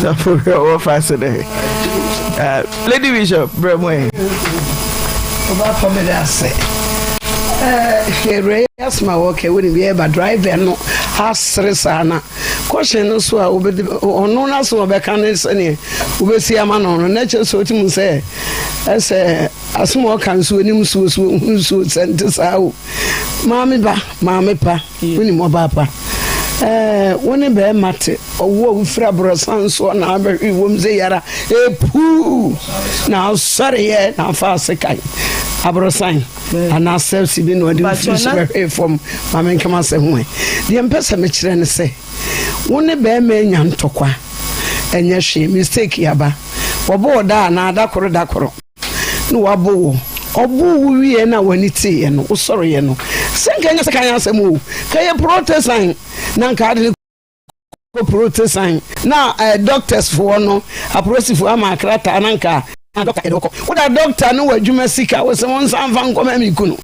Safo hwɛ wɔ fa se dɛ. Lady Bishop brɛ mu ɛ. Ɔba fɔ me da ase. Hwɛ awura yi asɛm a wɔka wonim yɛba driver no asere saa na Kɔhyɛn no so a wobɛdi ɔno n'asɛm a ɔbɛka ne sɛdeɛ wobɛsi ama no no na kyerɛ sɛ ɔte mu sɛ ɛsɛ asɛm a ɔka nso onim nsuo so ɔhu nsuo sɛ nte saa o maame ba maame pa wonim ɔbaa pa ɛɛ wo ne bɛrima te ɔwo a wofiri aborɔsan soɔ na abɛhwe wom sɛ yara epuu na asɔreyɛ na afa ase kan aborɔsan anaa steps bi na ɔde mfiri so bɛhwee fam ma menka m'asɛm ho ɛ. Deɛ mpɛ sɛ mekyerɛ ne sɛ, wo ne bɛrima anya ntɔkwa, ɛnyɛ hwee, mistake aba. Wɔbɔ wo da anaa da koro da koro na wabo wo. Ɔboo wo wieɛ na w'ani teeɛ no, wosɔreeɛ no, sɛ nka ɛnyɛ sɛ kan asɛm o, ka yɛ protestant na nka ade no kɔ protestant na eh, doctors foɔ no apolisifoɔ ama krataa na nka na doctor yɛde wokɔ woda doctor no wɔ adwuma sika wo sɛ wo nsa mfa nkɔma me kunu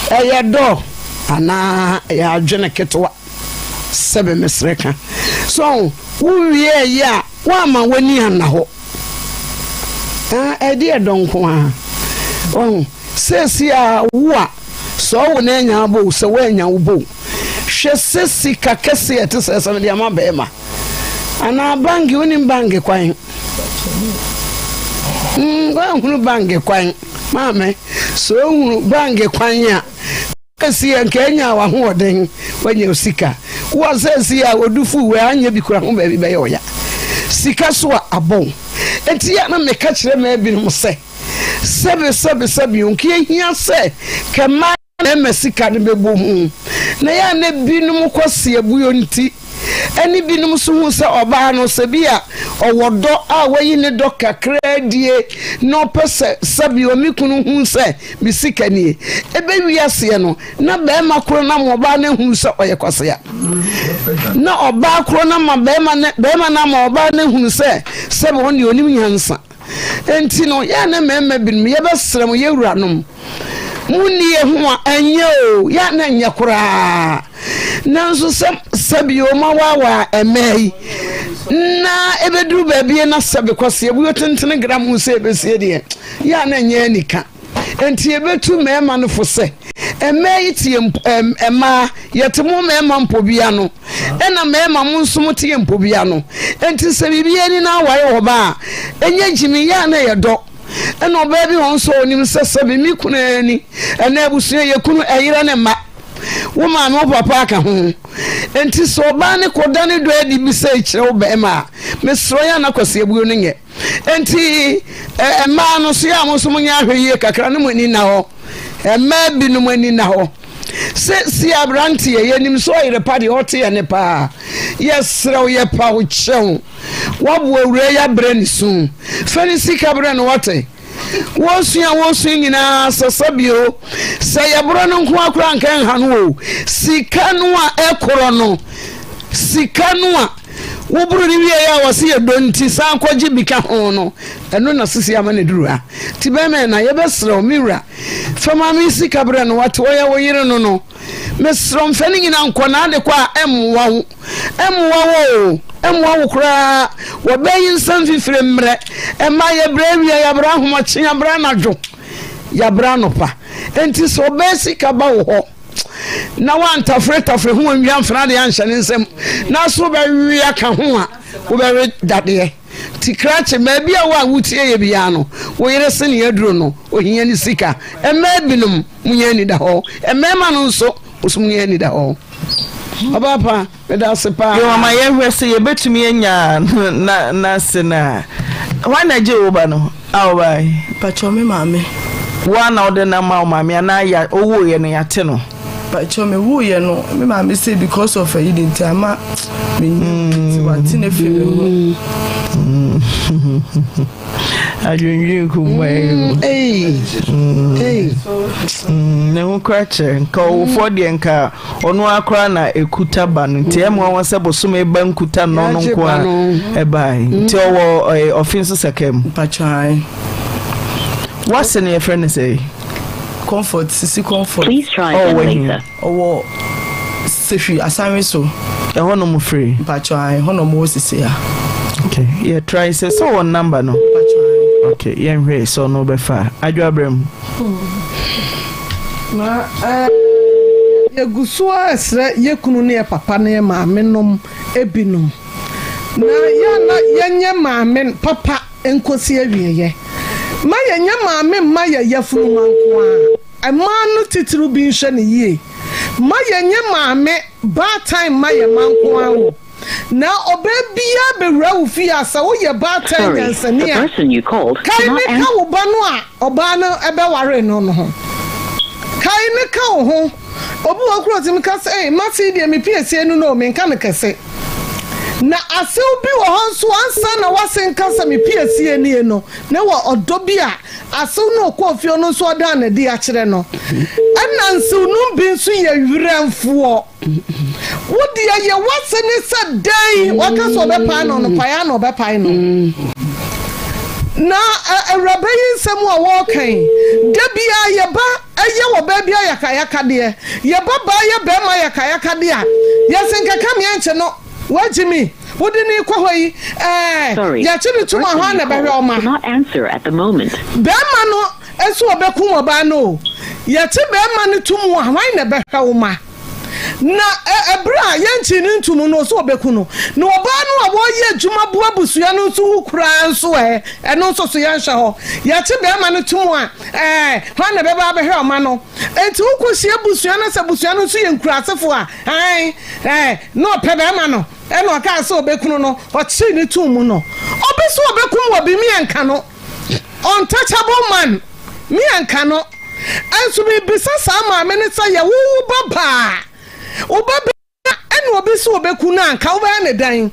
ɛyɛ dɔ anaa ɛyɛ adwene ketewa sɛbe mesrɛ ka so wowie ɛyɛ a woama w'ani anna hɔ ɛde ɛdɔ nko a ɔho seesi a wo a sɛ ɔwo na anya abɔ wo sɛ woanya wo bɔ Hwɛ sɛ sika kɛse a ɛte sɛɛ sɛ mede ama bɛrima anaa bange wonim bange kwan mm, woanhunu bange kwan maame sɛ ohunu bange kwan a ɛsi yɛ nka anya w'ahoɔden wanya sika wo asɛsi a odu fu wɔ anyɛ bi kura ho baabi bɛyɛ ɔya sika so a abɔn enti yɛ na meka kyerɛ mmaa binom sɛ sɛbe sɛbe sɛbe nka ehia sɛ kɛma Mmarima sika no bɛbɔ hu, na ɛyɛ a na binom kɔ seabuo nti, ɛne binom nso hu sɛ ɔbaa no sɛ bi a ɔwɔ dɔ a wayi ne dɔ kakra adie na ɔpɛ sɛ sɛbio me kunu hu sɛ me sika nie. Ɛbɛwie aseɛ no, na barima koro no ama ɔbaa no ahunu sɛ ɔyɛ kwasea. Na ɔbaa koro no ama barima no, barima no ama ɔbaa no ahunu sɛ sɛbi ɔno deɛ ɔnim nyansa. Enti no, yɛn a na mmarima binom, yɛbɛsrɛ mo, yɛn wuranom, monni yɛn ho a, ɛnyɛ o, yɛn a na ɛnyɛ koraa. Nanso sɛ sɛbi o, moawaawaa mmaa yi, na ɛbɛduru baabi na sɛbi kwaseabuo tentene gram ho sɛ ɛbɛsie deɛ, yɛn a na ɛnyɛ anika. Enti yɛbɛtu mmarima no fo sɛ, mmaa yi te yɛn, mmaa, yɛte mo mmarima mpobea ano, ɛna mmarima mo nso mote yɛn mpobea ano. Enti sɛ biribi ani na aware ɔbaa a, ɛnyɛ gyimi, yɛ a na ɛyɛ dɔ. Ɛna ɔbaa bi hɔ nso a ɔnim sɛ sɛbe me kunu ani, ɛnɛ abusua yɛ kunu, ɛyerɛ ne mma, wo maame, wo papa aka ho. Enti sɛ ɔbaa no kɔda ne dɔ adi bi sɛ kyerɛ wo barima a, mesrɛ yɛ a na Kwasi Abuo no nyɛ. Enti mmaa no nso yɛ a mo nso monyɛ ahwɛyie kakra na mo ani nna hɔ. Mmaa binom ani nna hɔ. Sɛ si aberanteɛ, yɛnim sɛ ɔyere pa deɛ ɔte yɛ ne paa. Yɛserɛ wo, yɛpa wo kyɛw. Woaboa awura yi abrɛ ne su. Fa ne sika brɛ no wate. Wɔsua wɔsua nyinaa sasa bio. Sɛ yɛborɔ no nko ara koraa nka ɛnha no o. Sika no a ɛkorɔ no, sika no a woboro no wieɛ a wɔse yɛ dɔ nti san kɔgye bi ka ho no, ɛno na sisi ama no aduru ha. Nti bɛrima na yɛbɛsrɛ wo, me wura, fa maame yi sika brɛ no wate, ɔyɛ wo yere no no. Mesrɛ wo mfa ne nyina nkɔ na ade kɔ a ɛmmoa wo. Ɛmmoa wo o, ɛmmoa wo koraa. Wɔbɛyi nsa mfifire mmerɛ. Ɛma yɛbrɛ awia, yɛabrɛ ahomakye, yɛabrɛ anadwo, yɛabrɛ anɔpa. Enti sɛ ɔbaa sika ba wo hɔ na woantaferetafere ho anwia mfena deɛ anhyɛ ne nsam na so wobɛwe aka ho a, wobɛwe dadeɛ. Nti krakye, baabi a wo a wotie yɛ biara no, wo yere se nea aduro no, ohia ne sika. Mmaa binom, monyɛ anidahɔ. Mmarima no nso, mo nso monyɛ anidahɔ. Ɔbaa pa, meda ase paa. Yo, ma yɛnhwɛ sɛ yɛbɛtumi anya n'ase no a. Hwan na ɛgyee wo ba no a wobae? Mpakyɛw, me maame. Wo ara na wode no ama wo maame anaa ya wowoeɛ no yɛate no? Mpakyɛw, mewuiɛ no, me maame se because of ayi de nti ama mennya nti wate no afiri me ho. Adwendwen kum ne ho kora kyerɛ nka ɔwofoɔ deɛ nka ɔno ara koraa na ɛkuta ba no nti ɛmmoa wɔn sɛ bosome ba nkuta no no nko a ɛbae nti ɔwɔ ɔfe nso sɛkɛ mu wase no yɛfrɛ no sɛ Comfort sisi comfort. Please try again later. Ɔwɔ Sehwi Asanwe so. Ɛhɔ na ɔmo firi? Mpakyɛw ae, ɛhɔ na ɔmo wɔ sisi a. Okay, yɛ try sɛ sɛ ɔwɔ number no. Mpakyɛw ae. Okay, yɛn hwɛ sɛ ɔno bɛfa a. Adwo abrɛ mu. Na eh, yɛgu so ara srɛ yɛ kunu ne yɛ papa ne yɛ maame nom binom. Na yɛ a na yɛnyɛ maame papa nkosi awieɛ. Ma yɛnyɛ maame mma yɛ yafunu mma nko ara. Mmaa no titiriw bi nhwɛ no yie. Mma yɛnyɛ maame baatan mma yɛn mma nko ara o. Na ɔbaa biara bɛwura wo fie a, sɛ woyɛ baatan Sorry, nyansani the a, person you called kae cannot ne ka answer. wo ba no a ɔbaa no bɛwaree no no ho. Kae ne ka wo ho. Obi wɔ hɔ koraa a ɔtumi ka sɛ, Ei, m'ase yi deɛ me piesie no no o, menka no kɛse. Na asew bi wɔ hɔ nso ansa na w'ase nka sɛ me piesie nie no, na ɛwɔ ɔdɔ bi a asew no ɔkɔɔ fie ɔno nso ɔdaa no adi akyerɛ no. Ɛna nsewnom bi nso yɛ werɛmfoɔ. Wo deɛ yɛ w'ase ne sɛ dɛn waka sɛ ɔbɛpae no no pae ara na ɔbɛpae no. Na awuraba yi nsɛm a wɔreka yi, da biara yɛba yɛ ɔbaa bi ayakayakadeɛ, yɛba baa yɛ barima ayakayakadeɛ a, yɛse nkɛka meɛ nkye no, wagye mi, wode no rekɔ hɔ yi, ɛɛ, Sorry, yɛkye no the tum a person hwan you na ɛbɛhwɛ called ɔma? cannot answer at the moment. Barima no nso ɔbɛkum ɔbaa no o, yɛkye barima no tum a, hwan na ɛbɛhwɛ wo ma? Na ɛberɛ a yɛnkyee no ntom no, ɔsɛ ɔbɛku no. Na ɔbaa no a ɔreyɛ adwuma boa abusua no nso wu koraa nso ɛ? Ɛno nso so yɛnhwɛ hɔ. Yɛkye barima no tom a, ɛɛ, hwan na ɛbɛba abɛhwɛ ɔma no? Enti wokɔhyia abusua no sɛ abusua no nso yɛ nkurasefoɔ a, ae, ɛɛ, na ɔpɛ barima no, ɛna ɔkaa sɛ ɔbɛkunu no, ɔkyee no too mu no. Obi nso ɔbɛkum obi, me yɛnka no. Untouchable man, me yɛnka no. Nso mebisa saa maame no sɛ yɛ wo wo ba baa, wo ba bɛrima ɛna obi sɛ ɔbɛku no a, nka wobɛyɛ no dɛn?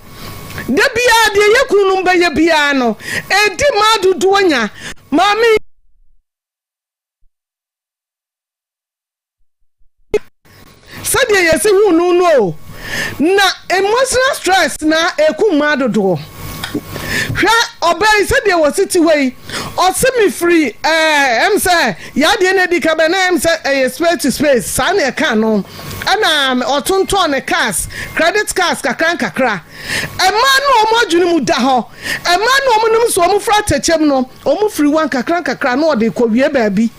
Da biara deɛ yɛ kununom bɛyɛ biara no, ɛdi mmaa dodoɔ nya. Maame. Sɛdeɛ yɛsi hu no no o, na emotional stress na ɛku mmaa dodoɔ. Hwɛ ɔbaa yi sɛdeɛ wɔsi te hɔ yi, ɔse mefiri ɛɛ ɛm sɛ yadeɛ na edi ka bɛ na ɛm sɛ ɛyɛ space to space saa na ɛka no ɛna ɔtontɔn ne cars credit cards kakra nkakra. Mmaa no wɔn adwene mu da hɔ, mmaa no wɔn nim sɛ wɔn firi atɛkyɛm no wɔn firi wa nkakra nkakra na ɔde kɔ wie baabi.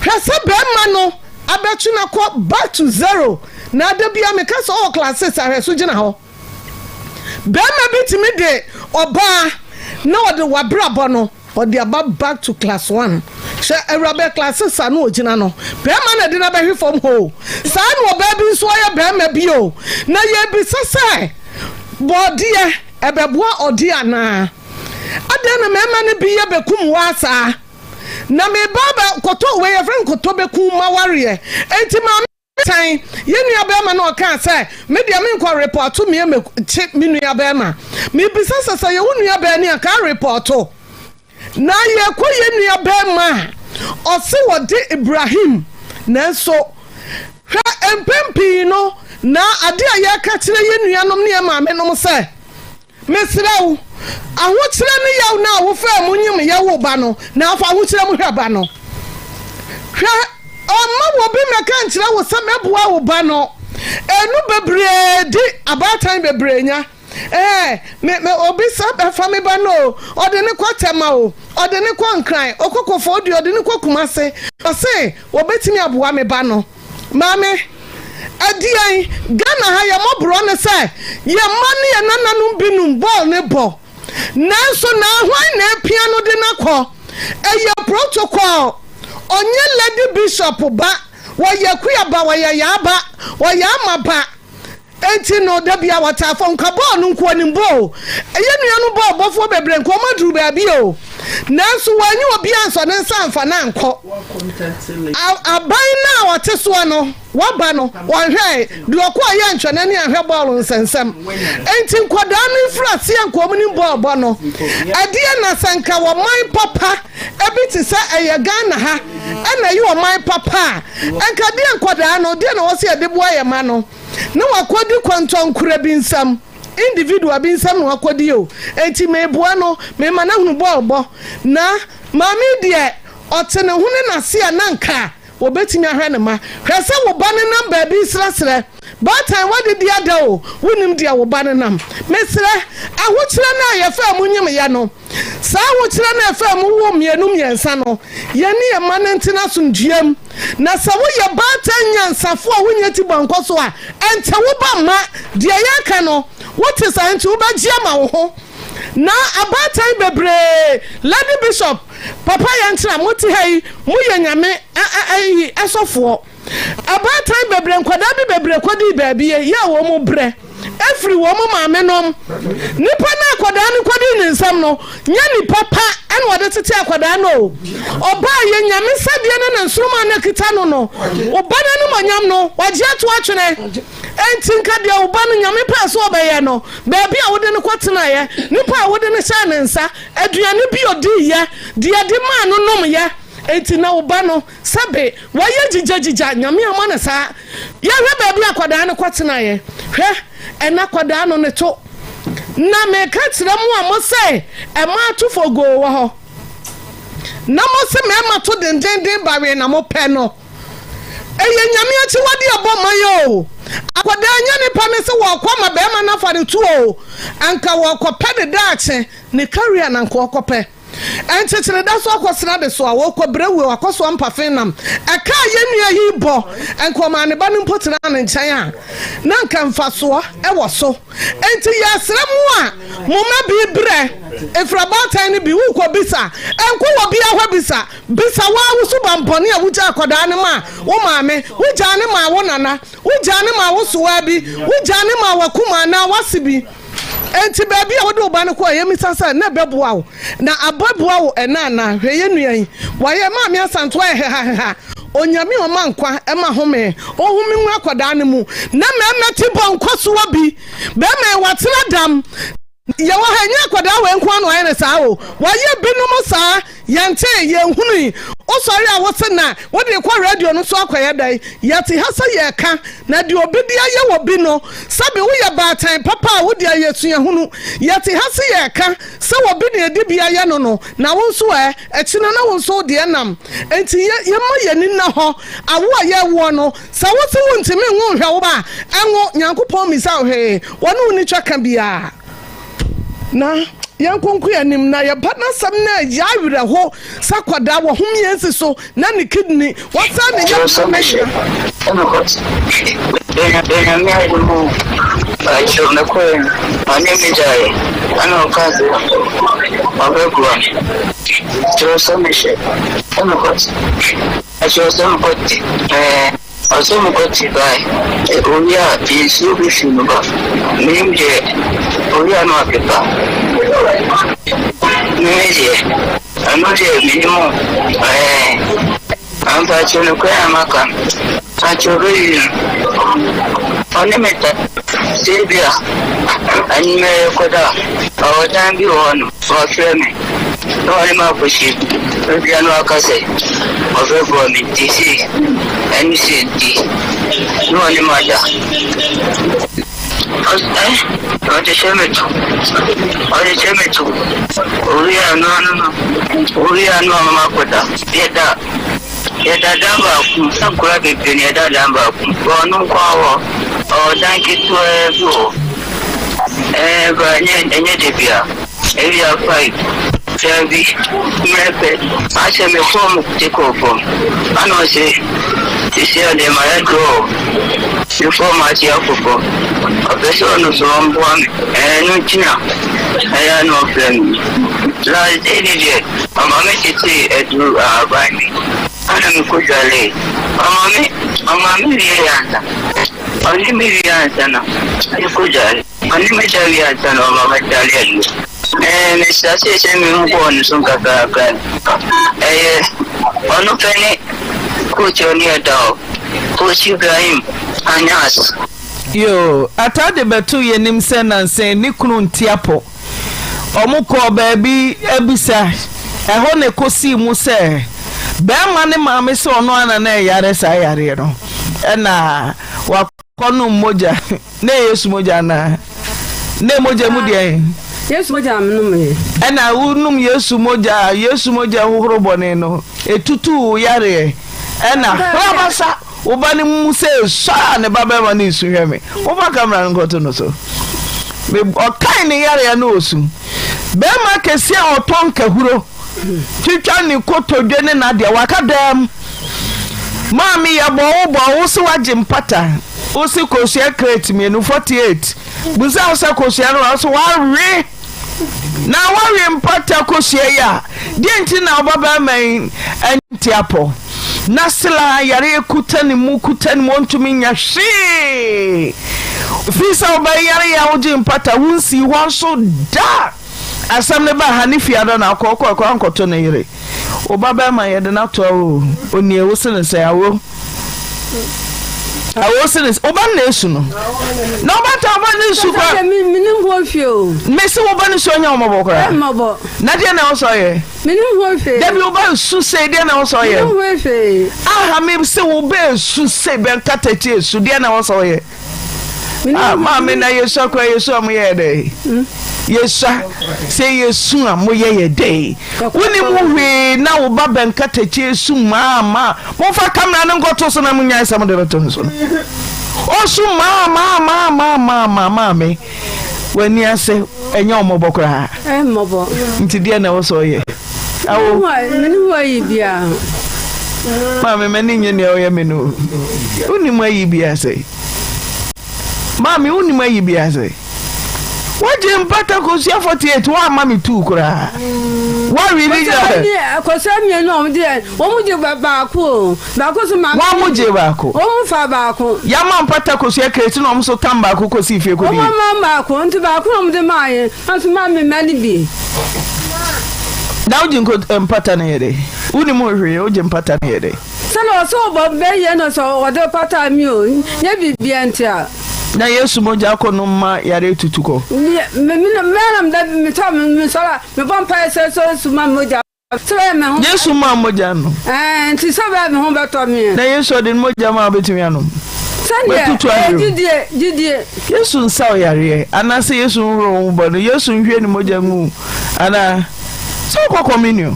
Hwɛ sɛ bɛɛma no abɛtwe no akɔ back to zero na da bia meka sɛ ɔwɔ class 6 ahwɛ so gyina hɔ. Bɛɛma bi tumi de ɔbaa na ɔde wabrabɔ no ɔde aba back to class 1. Hwɛ awuraba class 6 a na ɔgyina no bɛɛma na ɛde no abɛhwe fam hoo. Saa na ɔbaa bi nso ɔyɛ bɛɛma bi o. Na yɛbisa sɛ bɔɔdeɛ ɛbɛboa ɔdeɛ anaa? Adɛn na mɛɛma no bi yɛ bɛkum waa saa? Na me ba bɛ kɔtɔ wei yɛfrɛ no kɔtɔ bɛku mawareɛ enti maame tan yɛ nua bɛrima na ɔkaa sɛ me deɛ menkɔ repɔto meɛ mɛkye me nua bɛrima mebisa sɛ sɛ yɛ wo nua bɛɛ ne anka repɔto na yɛkɔ yɛ nua bɛrima a ɔse wɔde Ibrahim nanso hwɛ mpɛn pii no na ade a yɛka kyerɛ yɛ nuanom ne yɛ maame nom sɛ Mesrɛ wo, ahokyerɛ ne yaw no a wofaa mu nyem yɛ wo ba no, na fa ahokyerɛ mu hwɛ ba no. Hwɛ, ɔmma obi mmɛka nkyerɛ wo sɛ mɛboa wo ba no. Enu bebree di abaatan bebree nya. Ɛɛ, me, me, obi sɛ bɛfa me ba no o, ɔde no kɔ Tema o, ɔde no kɔ Nkran, ɔkɔ Koforidua, ɔde no kɔ Kumase, ɔse wɔbɛtumi aboa me ba no. Maame, ɛdeɛn? Ghana ha yɛ mmɔborɔ ne sɛ yɛn mma ne yɛn nananom binom bɔɔl ne bɔ. Nanso na hwan na apia no de no akɔ? Ɛyɛ protocol. Ɔnyɛ Lady Bishop ba, ɔyɛ Akua ba, ɔyɛ Yaa ba, ɔyɛ Ama ba. Enti no, da biara wɔtaa fam ka bɔɔl no nko anim bɔ o. Yɛn nuanom bɔɔlbɔfoɔ bebree nka wɔn aduru baabi o, nanso wɔanyi obiara ansɔ ne nsa amfa no ankɔ. A, aban no a ɔte soɔ no, waba no, wɔnhwɛe. Deɛ ɔkɔɔ yɛ antwa n'ani anhwɛ bɔɔl nsɛnsɛm. Enti nkwadaa no mfiri aseɛ nka wɔn nim bɔɔl bɔ no. Ɛdeɛn na sɛ nka ɔman papa bi te sɛ ɛyɛ Ghana ha na ɛyɛ ɔman papa a, nka deɛ nkwadaa no, deɛ na ɛwɔ sɛ yɛde boa yɛn mma no? Na wakɔdi kɔntɔnkorɛ bi nsam, individual bi nsam na wakɔdi o, enti meboa no, mema no ahunu bɔɔl bɔ. Na maame yi deɛ, ɔte ne ho ne n'ase a na anka ɔbɛtumi ahwɛ ne mma. Hwɛ sɛ wo ba no nam baabi resrɛsrɛ. Baatan, woadidi ada o, wonnim deɛ wo ba no nam. Mesrɛ, ahokyerɛ no a yɛfaa mu nyemyɛ no, Saa ahokyerɛ no a ɛfaa mu woo mmienu mmiɛnsa no, yɛne yɛn mma no ntena asomdwoeɛ mu. Na sɛ woyɛ baatan nyansafo a wonyɛ tibɔnkɔ so a, ɛnkyɛ wo ba mma deɛ yɛreka no, wote saa nti wobɛgye ama wo ho. Na abaatan bebree, Lady Bishop, papa yɛntena, mote ha yi, moyɛ Nyame ayi asɔfoɔ. Abaatan bebree, nkwadaa bi bebree kɔdii baabi yɛ a wɔn brɛ afiri wɔn maame nom. Nipa no akwadaa no kɔdii ne nsam no, nyɛ nipa pa ɛna ɔde tete akwadaa no o. Ɔbaa yɛ nyame sɛdeɛ ne ne nsoroma no kita no no, ɔba no animonyam no, wagye ato atwene. Enti nka deɛ ɔba no nyame pɛɛ so ɔbɛyɛ no, baabi a wode no kɔtenaeɛ, nipa a wode no hyɛɛ ne nsa, aduane bi ɔdiiɛ, deɛ de maa no nomyɛ, enti na ɔba no Sɛbe wayɛ gyigyagyigya, Nyame ammɔ no saa. Yɛhwɛ baabi a akwadaa no kɔtenaeɛ. Hwɛ, ɛnɛ akwadaa no ne to. Na meka kyerɛ mo a mose mmaa to fogoo wɔ hɔ, na mose mmarima to dendenden bawee na mopɛ no. Ɛyɛ Nyame akyiwade a ɛbɔ man o. Akwadaa nyɛ nipa ne sɛ wɔkɔ ama barima no afa ne to o. Anka wɔkɔpɛ ne daakye, ne career na anka wɔkɔpɛ. Nkyekyere da so akɔsra de so a wɔkɔ brɛ wuo akɔsoa mpafe nam ɛka a yɛn nua yi bɔ nka ɔmaa ne ba no mpo tenaa ne nkyɛn a na nka mfasoɔ wɔ so enti yɛsrɛ mo a mo mma bi brɛ ɛfiri abaatan no bi wokɔ bisa ɛnkɔ wɔ bia hɔ bisa bisa wo ara wo suban bɔne a wogyaa akɔdaa no maa wo maame wogyaa ne maa wo nana wogyaa ne maa wo sowaa bi wogyaa ne maa wakuma anaa wase bi. Enti baabi a wode wo ba no kɔe, yemmisa sɛ, na ɛbɛboa wo? Na abɛboa wo ɛnnɛ anaa? Hwɛ yɛn nua yi, wayɛ Maame Asantewaa yɛ hehaheha. Onyame a ɔma nkwa, ɛma home, ɔhome ngu akwadaa no mu. Na mmarima ti bɔ nkɔsoɔ bi. Barima yi, watena dam. Yɛwɔ ha, ɛnyɛ akwadaa wei nko ara na wɔayɛ no saa o, wɔayɛ binom saa, yɛntee, yɛnhunui. Wosɔre a wose na wode rekɔ radio no so akɔyɛ dɛn? Yɛte ha sɛ yɛreka, na deɛ obi de ayɛ obi no, sɛbe woyɛ baatan papa a wode ayɛ suahunu. Yɛte ha se yɛreka sɛ obi na ɛde bi ayɛ no no, na wo nso ɛ? Ɛkyena na wo nso wo deɛ nam. Enti yɛ, yɛmma yɛn ani nna hɔ. Awo a yɛrewoɔ no, sɛ wo se wontumi nwo nhwɛ wo ba a, ɛnwo. Nyankopɔn mmisa wo hwee. Ɔne wo nni twaka biara. Na yɛnkɔ nko yɛn anim na yɛba n'asɛm no ɛyɛ awerɛho sɛ akwadaa wɔ home yɛn si so na ne kidney wɔsɛe ne yam na Nyame adom o, pakyɛw mekɔe no ɔne me daeɛ ɛna ɔkaa sɛ ɔbɛboa me kyerɛ sɛ mehyɛ ɛna ɔkyerɛ sɛ mekɔ ɛɛ Ɔsɛ mekɔ te bae owie a nsuo bi fi mu ba menim deɛ owie a na wapepa meme deɛ ɛno deɛ menim o ɛɛ ampakyɛ nokorɛ na maka pakyɛ ɔbɛyi no ɔne me ta sɛ ebi a anwummerɛ yɛkɔda a ɔwɔ dan bi wɔ hɔ no wafrɛ me na ɔne me akɔhyia ebia na waka sɛ ɔbɛboa me nti sei ɛne sei nti na ɔne me ada. Ɔs eh ɔde hyɛ me to ɔde hyɛ me to owie a no ano no owie a no ɔma makɔda yɛda yɛda dan baako mu sɛ nkwadaa bebree na yɛda dan baako mu ɔno nko ara wɔ ɔwɔ dan ketewaa bi wɔ hɔ ɛɛ ba ɛnyɛ ɛnyɛ da biara. Ewia pae daabi mmerɛ pɛ asɛ me fɔm te kɔɔ fam ana ɔse sesia deɛ mayɛ draw me fɔm ase akɔ fam ɔpɛ sɛ ɔno so ɔmboa me ɛno nti na ɛyɛ a na ɔfrɛ me last day ne deɛ ɔma me tetee aduru ahaban bi ana me kɔ dwalee ɔma me ɔma me wie ansa ɔne me wie ansa na me kɔ dwale. Ɔne me da wie ansa na ɔma m'atade agu. Ɛɛ, mehyɛɛ sɛ mehu bɔɔl no so nkakrankakra no, ɛyɛ ɔno pɛ ne coach a ɔne yɛn da hɔ, Coach Ibrahim Anyas. Yoo, Ataa de bɛtoo yɛn anim sɛ nnansa yi ne kunu nte apɔ. Wɔkɔɔ baabi abisa, ɛhɔ na ɛkɔsii mu sɛ barima no maame sɛ ɔno ara na na ɛyare saa yareɛ no, ɛna wakɔnom mogya. Na ɛyɛ Yesu mogya anaa? Na mogya mu deɛn? Yesu mogya na menomee. Ɛna wonom Yesu mogya a, Yesu mogya hohoro bɔne no, ɛtutu wo yareɛ. Ɛna hrabasa wo ba no mu sɛ sɔ a ne ba bɛrima no resu hwɛ me. Momfa kamera no nkɔto no so. Me ɔkae ne yareɛ no ɔsu. Bɛrima kɛseɛ a ɔtɔ nkahuro. Twitwa ne kotodwe ne n'adeɛ waka dɛm. Maame yɛbɔ wo bɔ wo se wagye mpata wo se kosua crate mienu 48 busa wo sɛ kosua no wa wo se wawe na wawe mpata kosua yi a deɛ nti na wo babarima yi nte apɔ na sela yareɛ kuta ne mu kuta ne mu ɔntumi nya hwee firi sɛ wobɛyare yɛ a wogye mpata wo nsii hɔ nso da. Asɛm no baa ha ne fie ada na akɔ ɔkɔ ɛkɔ ankɔto ne yere. Wo ba bɛrima yɛde no ato awo onie wo se ne sɛ awo awo se ne sɛ wo ba no na esu no na wo ba ta wo ba no nsu kora. Menim ho hwee o. Me se wo ba no su ɔnyɛ wo mmɔbɔ koraa. Mmɔbɔ. Na deɛ na ɛwɔ sɛ ɔyɛ. Menim ho hwee. Dabi wo ba nsu sei deɛ na ɛwɔ sɛ ɔyɛ. Menim ho hwee. Aha me se wo ba esu sei bɛn katakyi esu deɛ na ɛwɔ sɛ ɔyɛ. Ah, maame na yesua koraa yesua mo yɛ dɛ hmm? yesua sɛ yesu a mo yɛ yɛ dɛ wonim wo hwee na wo ba bɛn katakyi esu maa maa momfa kamera no nkɔto so na mo nyae sɛ mo de bɛto no so no ɔsu maa maa maa maa maa maa maame w'ani ase ɛnyɛ ɔmɔbɔ koraa nti deɛ na ɛwɔ sɛ ɔyɛ awo maame m'ani nye nea ɔyɛ me no wonim ayi bi ase Maame wonim ayi bi ase. Wagye mpata kosua 48 woamma me tuu koraa. Woawe ne nyina. Kosua mmienu a wɔn de wɔn gye baako o baako so maame. Wɔn mo gye baako. Wɔn fa baako. Yama mpata kosua kreti na wɔn so tam baako kɔsi fie kɔdi. Wɔn ma baako nti baako na wɔn de maa yɛn nso maa mi mma ne bi. Na wogye mpata no yɛ dɛ? Wonim hwee wogye mpata no yɛ dɛ? Sɛ na ɔsɛ ɔbɔ bɛyɛ no sɛ ɔde pata mi o nyɛ biribiara nti a. Na Yesu mogya kɔ nom ma yareɛ tutu kɔ. Me me me na meda metɔ mesɔre a mebɔ mpaeɛ sɛ sɛ Yesu ma me mogya sɛ bɛyɛ me ho. Yesu ma mogya no. Ɛɛ nti sɛ bɛyɛ me ho bɛtɔ me. Na Yesu ɔde ne mogya ma a wobɛtumi anom. Sɛdeɛ Bɛtutu ɛyɛ ayerɛ. gyidie gyidie. Yesu nsa wo yareɛ anaasɛ Yesu nhohoro wo ho bɔne Yesu nhwie ne mogya ngu wo anaa sɛ wokɔ communion.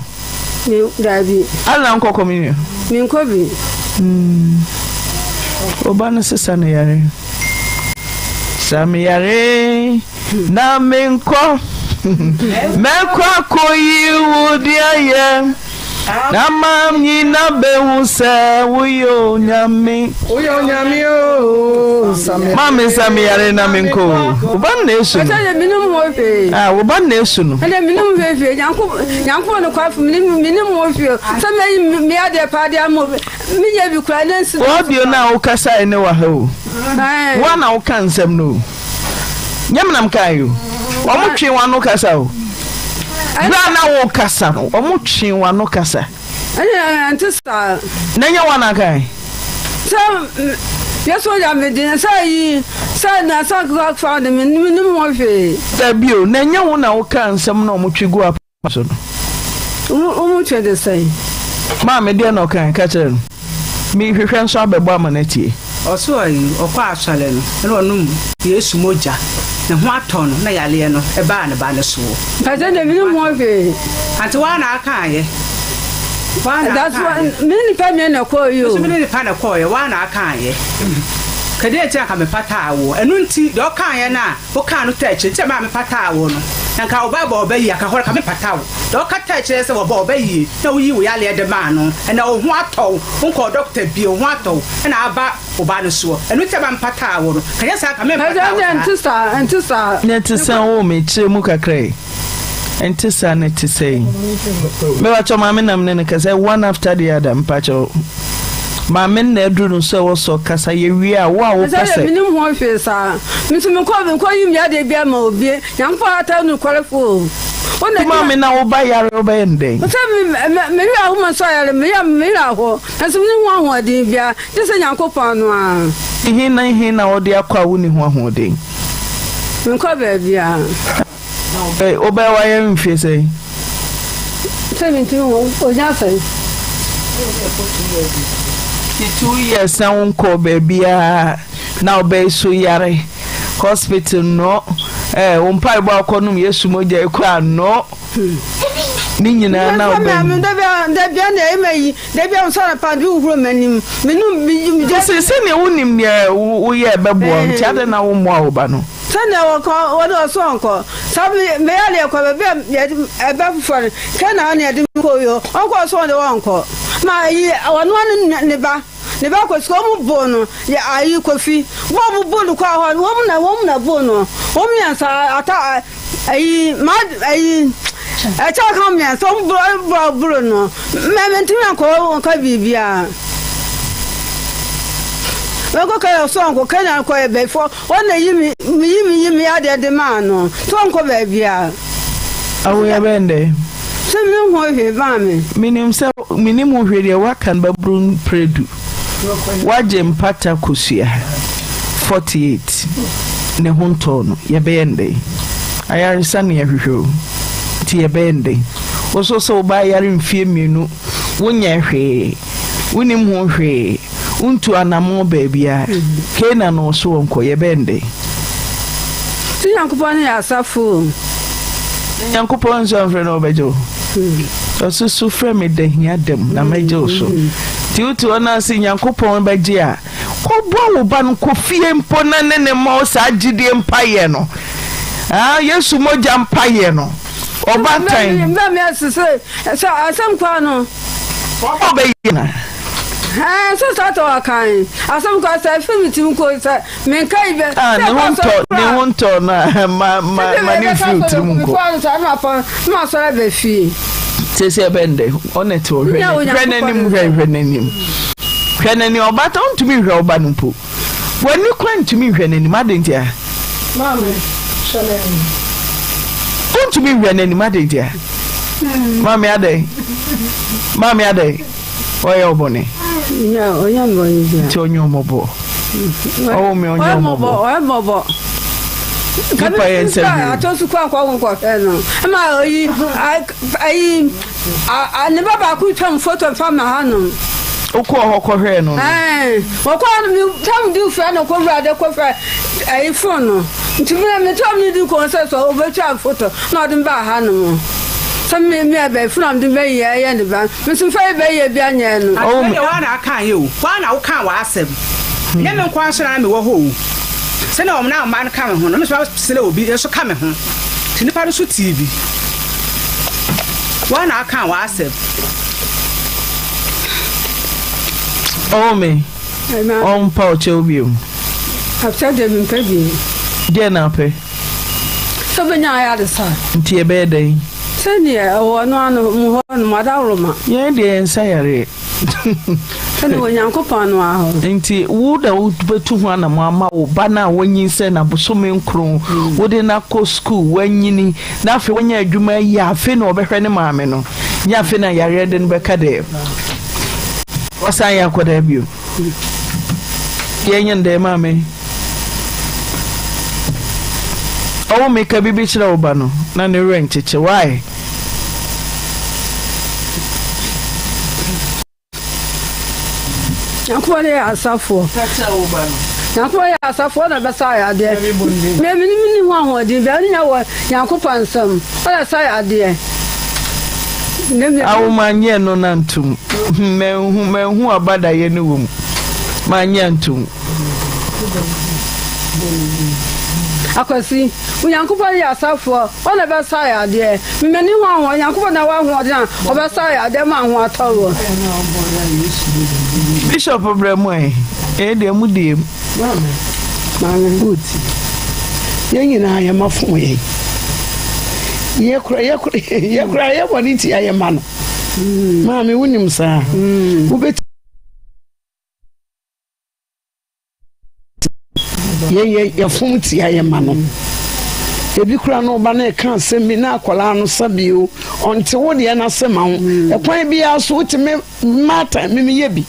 Me, daabi. Adɛn na wonkɔ communion? Menkɔ bi. Mm. Wo ba no sesa no yare. Sa me yare na menkɔ. Mɛkɔ akɔyi wo de ayɛ. Na ma nyina bɛhu sɛ woyɛ onyame. Woyɛ onyame o. Ma me nsa me yare na menkɔ o. Wo ba no na esu no. Ɛsɛ deɛ menim ho hwee. Ah, wo ba no na esu no. Ɛdeɛ menim ho hwee. Nyankopɔn nokwafo menim menim ho hwee. Sɛ mɛyi me adeɛ paa de ama obi. Menyɛ bi koraa ne nsi. Audio no a wokasae ne wɔ ha o. Wo a na woka nsɛm no o. Nyɛ me na mekae o. Wɔn twee w'ano kasa o. Berɛ a na wokasa no, wɔn twee w'ano kasa. Ɛnna ɛnte saa. Na ɛnyɛ wɔn na akae. Sɛ Yesu yɛ me den sɛ yi sɛ na sɛ fa de me nim ho hwee. Dabi o, na ɛnyɛ wo na wokaa nsɛm na wɔtwe gu apa so no. Wɔn twe de sɛn? Maame deɛ na ɔkae ka kyerɛ no. Mehwehwɛ nso abɛbɔ ama no atie. Ɔse ɔyi ɔkɔ asɔre no na ɔnom Yesu mogya ne ho atɔ no na yareɛ no baa ne ba no soɔ. Mpakyɛ deɛ menim ho hwee. Ante woa na akaayɛ. Woa na akaayɛ. Me ne nipa mmiɛ na ɛkɔɔ yi o. Me nso me ne nipa na ɛkɔɔyɛ woa na akaayɛ. Kɛdeɛ nti na nka mepataa woɔ ɛno nti deɛ ɔkaayɛ no a wokaa no taa akyire nti na maa mepataa woɔ no na nka wo ba bɔ ɔba yie anka hɔ no nka mepata wo deɛ ɔka taa akyire sɛ wɔbɔ ɔba yie na woyii wo yareɛ de maa no ɛnɛ wo ho atɔ wo wonkɔɔ dɔkta bio wo ho atɔ wo ɛna aba wo ba no soɔ ɛno nti na mepataa wo no ka nyɛ saa nka mempataa wo saa. Ɛnte saa ɛnte saa. Na ɛte sɛn oo me kyerɛ mu kakra yi ɛnte saa na ɛte sɛn mepakyɛw maame nam ne no kasa one after the other mepakyɛw maame no na aduru no so ɛwɔ sɛ ɔkasa yɛwie a wo a wopɛ sɛ. Ɛsɛ menim ho hwee saa me nso menkɔ menkɔ yi me adeɛ bi ama obi Nyankopɔn ata nokwarefo o. Wo na Maame na wo ba yare wobɛyɛ no dɛn? Sɛ me me me werɛ aho me nso ayare me yɛ me werɛ aho nanso menni ho ahoɔden biara gye sɛ Nyankopɔn no ara. He ne he na wode akɔ a wonni ho ahoɔden? Menkɔ baabiara. Wobɛyɛ wayare mfie sɛn? Sɛ mentumi ho onya sɛn? 2 years na wonkɔɔ baabiara na wobɛyɛ so yare. Hospital no eh, wo mpaebɔ a wokɔ nom Yesu mogya yi koraa no ne nyinaa na wobɛn. Dabia na ɛma yi, dabia nsɔre pa de wohuro m'anim. Menum Sɛ sɛnea wonim deɛ woyɛ ɛbɛboa nti adɛn na wommoa wo ba no? Sɛnea wɔkɔ wɔde ɔso ɔnkɔ saa meyɛ deɛ kɔ baabi a ɛbɛ foforɔ no kɛ na ɔne ɛde kɔ yi ɔnkɔ ɔso ɔde wɔnkɔ ma yi ɔno ne ne ba. Ne ba kɔ sukuu wɔn boo no yɛ ayi kofi bɔ wɔn boo no kɔ hɔ wɔn na wɔn na boo no wɔn mmiɛnsa ata ayi ma ayi ɛkyɛ ka mmiɛnsa wɔn boro boro boro no mɛ mɛ ntumi ankɔ wɔn ka biribiara wɔn kɔ kɛ so wɔn kɔ kɛ na kɔ yɛ bɛfɔ Wɔn na yi me me yi me yi me adeɛ de maa no sɛ ɔnkɔ baabiara. Awo yɛ bɛn dɛ? Sɛ menim ho hwee maa me. Menim sɛ menim ho hwee deɛ woaka no bɛboro mprɛdu. Woagye mpata kosua 48 ne ho ntɔɔ no yɛbɛyɛ no dɛn? Ayaresa ne yɛhwehwɛ o nti yɛbɛyɛ no dɛn? Wo so sɛ wo ba ayare mfie mmienu wonyɛɛ hwee wonim ho hwee. Wontu anamɔn baabiara. Canaan no so wɔnkɔ, yɛbɛyɛ no dɛn? Sɛ Nyankopɔn ne yɛ asafo o. Na Nyankopɔn nso amfrɛ no ɔbɛgye wo. Ɔse su frɛ me da hia da mu na mɛgye wo so. Nti wote hɔ na ase Nyankopɔn bɛgye a, kɔboa wo ba no kɔ fie mpo na ne ne mmɔ saa gyidie mpaeɛ no. Ah, Yesu mogya mpaeɛ no. Ɔbaatan. Mbɛ mi ase sɛ sɛ asɛm kwan no. Ɔbɔ bɛyɛ na. Ɛɛ sɛ saa tɔ akan asɛm kwan sɛ efi mi tim ko sɛ menka yi bɛ. Ah ne ho ntɔ ne ho ntɔ na ma ma ma ne mfiri tirim nko. Sɛ bi bɛ ka sɛ ma sɔrɔ bɛ fie. Sɛsɛ ɛbɛn dɛ ɔna te hɔ hwɛ hwɛ n'anim hwɛ hwɛ n'anim hwɛ n'anim ɔbaatan ntumi nhwɛ ɔba no mpo. W'ani koraa ntumi nhwɛ n'anim, adɛn ntia? Maame, hwɛ n'anim. Wontumi nhwɛ n'anim, adɛn ntia? Maame, adɛn? Maame, adɛn? Ɔyɛ wo bɔne? Ɔnyɛ me bɔne biara. Nti ɔnyɛ wo mmɔbɔ. Ɔwɔ mi ɔnyɛ ɔmɔbɔ. Ɔyɛ mɔbɔ. Nipa yɛ nsɛm hwee. Atɔ sukuu akɔ nkɔhwɛ no. Ɛma oyi ayi ne ba baako twam foto fa ma ha nom. Wokɔɔ hɔ kɔhwɛɛ no no? Ɛɛ wɔkɔ hɔ no mi tam di fɛ na kɔ wura de kɔ fɛ ɛyi fon no. Nti mi mi tam ne di kɔn sɛ sɛ obetwa foto na ɔde ba ha nom. Sɛ mi mi ɛbɛ fon am de bɛ yɛ ɛyɛ ne ba. Mi nso fɛ bɛ yɛ bi anyɛ no. Ɔwɔ deɛ waa na aka yɛ o waa na woka w'asɛm. Nyɛ me nkoa nso na na mewɔ hɔ o. Sɛnea wɔn na mmaa no ka me ho no, me nso masrɛ obi nso ka me ho. Nti nnipa no nso tee bi. Woa na aka w'asɛm. Ɔwɔ me, ɔmpa ɔkyɛw bio. Akyɛ deɛ mempɛ bio. Deɛ na apɛ? Sɛ wobɛnya ayaresa. Nti ɛbɛyɛ dɛn? Sɛdeɛ ɛwɔ no ano mu hɔ no, madaworoma. Yɛn deɛ yɛn nsa yareɛ. Ɛne Onyankopɔn no ara hɔ. Enti wo na wobɛtu ho anammɔn ama wo ba no a wanyinsɛn no abosome nkron, wode no akɔ sukuu, wanyini, na afei wanya adwuma ayi a, afei na ɔbɛhwɛ ne maame no. Nyɛ afei na yareɛ de no bɛka dɛ wasan yɛ akwadaa bio. Yɛnyɛ no dɛn maame? Ɔwo meka biribi kyerɛ wo ba no na ne werɛ nkyekye. Why? Nyankopɔn yɛ asafoɔ. Nyankopɔn yɛ asafoɔ na bɛsa yɛ adeɛ. Mɛ mene mene ho ahoɔden bia ne nya wɔ Nyankopɔn nsam. Ɔna sa yɛ adeɛ. Awo manyɛ no na ntom. Manhu manhu abadayɛ no wɔ mu. Manyɛ ntom. Akwasi, Onyankopɔn yɛ asafoɔ, ɔna ɛbɛsa yɛ adeɛ. Memani ho ahoɔ, Onyankopɔn na ɛwɔ ahoɔden a ɔbɛsa yɛ adeɛ ma ho atɔ wɔ. Bishop brɛ mu ɛ, ɛyɛ deɛ mu deɛ mu. Maame, maame, woti. Yɛn nyinaa yɛ ma fom yɛn. Yɛ kora, yɛ kora, yɛ kora yɛ bɔ ne tia yɛ ma no. Maame, wonim saa. Wobɛti. Yɛn yɛ yɛfom tia yɛn mma no. Ebi koraa no ɔba no ɛka asɛm bi na akwadaa no sa bio ɔnte wo deɛ n'ase ma wo. Ɛkwan biara so wotumi mmaatan me meyɛ bi.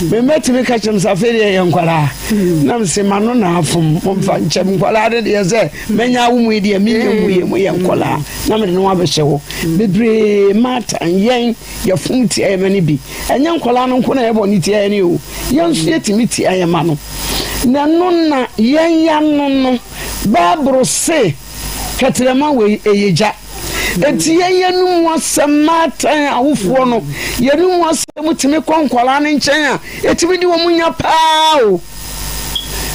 Me mma tumi ka kyerɛ me sɛ afei deɛ yɛ nkwadaa. Na me se ma no na afom momfa nkyɛm nkwadaa de deɛ sɛ mɛnya awo mu yi deɛ menyɛ mu yɛ mu yɛ nkwadaa na mede no abɛhyɛ hɔ. Bebree mmaatan yɛn. Yɛfom tia yɛn mma no bi. Ɛnyɛ nkwadaa no nko na yɛbɔ ne tia yɛn o. Yɛn nso yɛtumi tia yɛn mma no. Na ɛno na yɛn yano no, Bible se kɛtrɛma wei ɛyɛ gya. Enti yɛn yɛn mu asɛm maatan awofoɔ no, yɛn mu asɛm tumi kɔ nkwadaa no nkyɛn a, ɛtumi di wɔn nya paa o.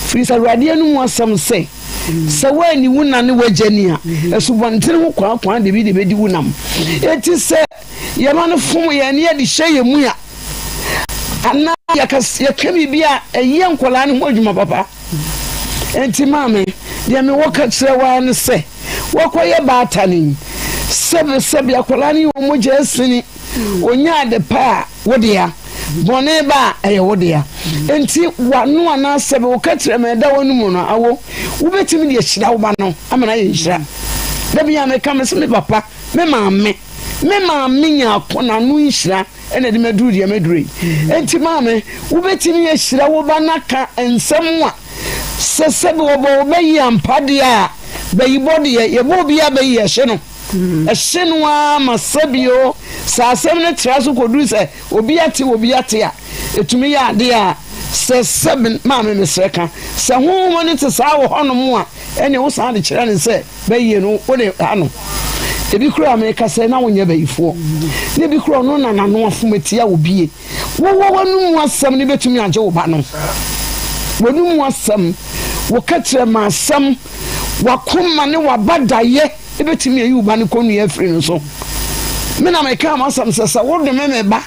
Firi sɛ Awurade anum asɛm se, Sɛ woanni wo na ne w'agya ni a, asubɔnten ho kwaakwaa de bi de bɛdi wo nam. Enti sɛ yɛma no fom yɛn ne yɛde hyɛ yɛn mu a, anaa yɛka yɛka biribi a ɛyɛ nkwadaa no ho adwuma papa. Enti maame, deɛ mewɔ ka kyerɛ wo ara ne sɛ, woakɔyɛ baatan yi, sɛbesɛbe akwadaa no yɛ wɔn mogya asini, ɔnya ade pa a, wo dea, bɔne ba a, ɛyɛ wo dea. Enti w'ano anaa sɛbe wo kɛtrɛma ɛda w'anomu no, awo, wobɛtumi de ahyira wo ba no ama no ayɛ nhyira. Da bi a meka me se me papa, me maame, me maame nya ako n'ano nhyira ɛna ɛde maduru deɛ maduru yi. Enti maame, wobɛtumi ahyira wo ba no aka nsɛm a sɛ sɛbe wɔbɔ wo bɛyi ampa deɛ a, bayibɔ deɛ, yɛbɔ obiara bɛyi ɛhye no. Ɛhye no ara ma sɛbio sɛ asɛm no tra so kɔduru sɛ obi ate obi ate a, ɛtumi yɛ adeɛ a sɛ sɛbe maame mesrɛ ka sɛ honhom no te saa wɔ hɔnom a, ɛneɛ wo san de kyerɛ no sɛ bɛyie no wode ha no. Ebi koraa meka sɛ na wonyɛ bayifoɔ na ebi koraa ɔno na n'ano afom atia wo bie. Wowɔ w'anomu asɛm no bɛtumi agye wo ba no. W'anomu asɛm, wo kɛtrɛma asɛm, w'akoma ne w'abadayɛ bɛtumi ayi wo ba no kɔnnua afiri no so. Me na mekaa m'asɛm sɛ, sɛ wodome me ba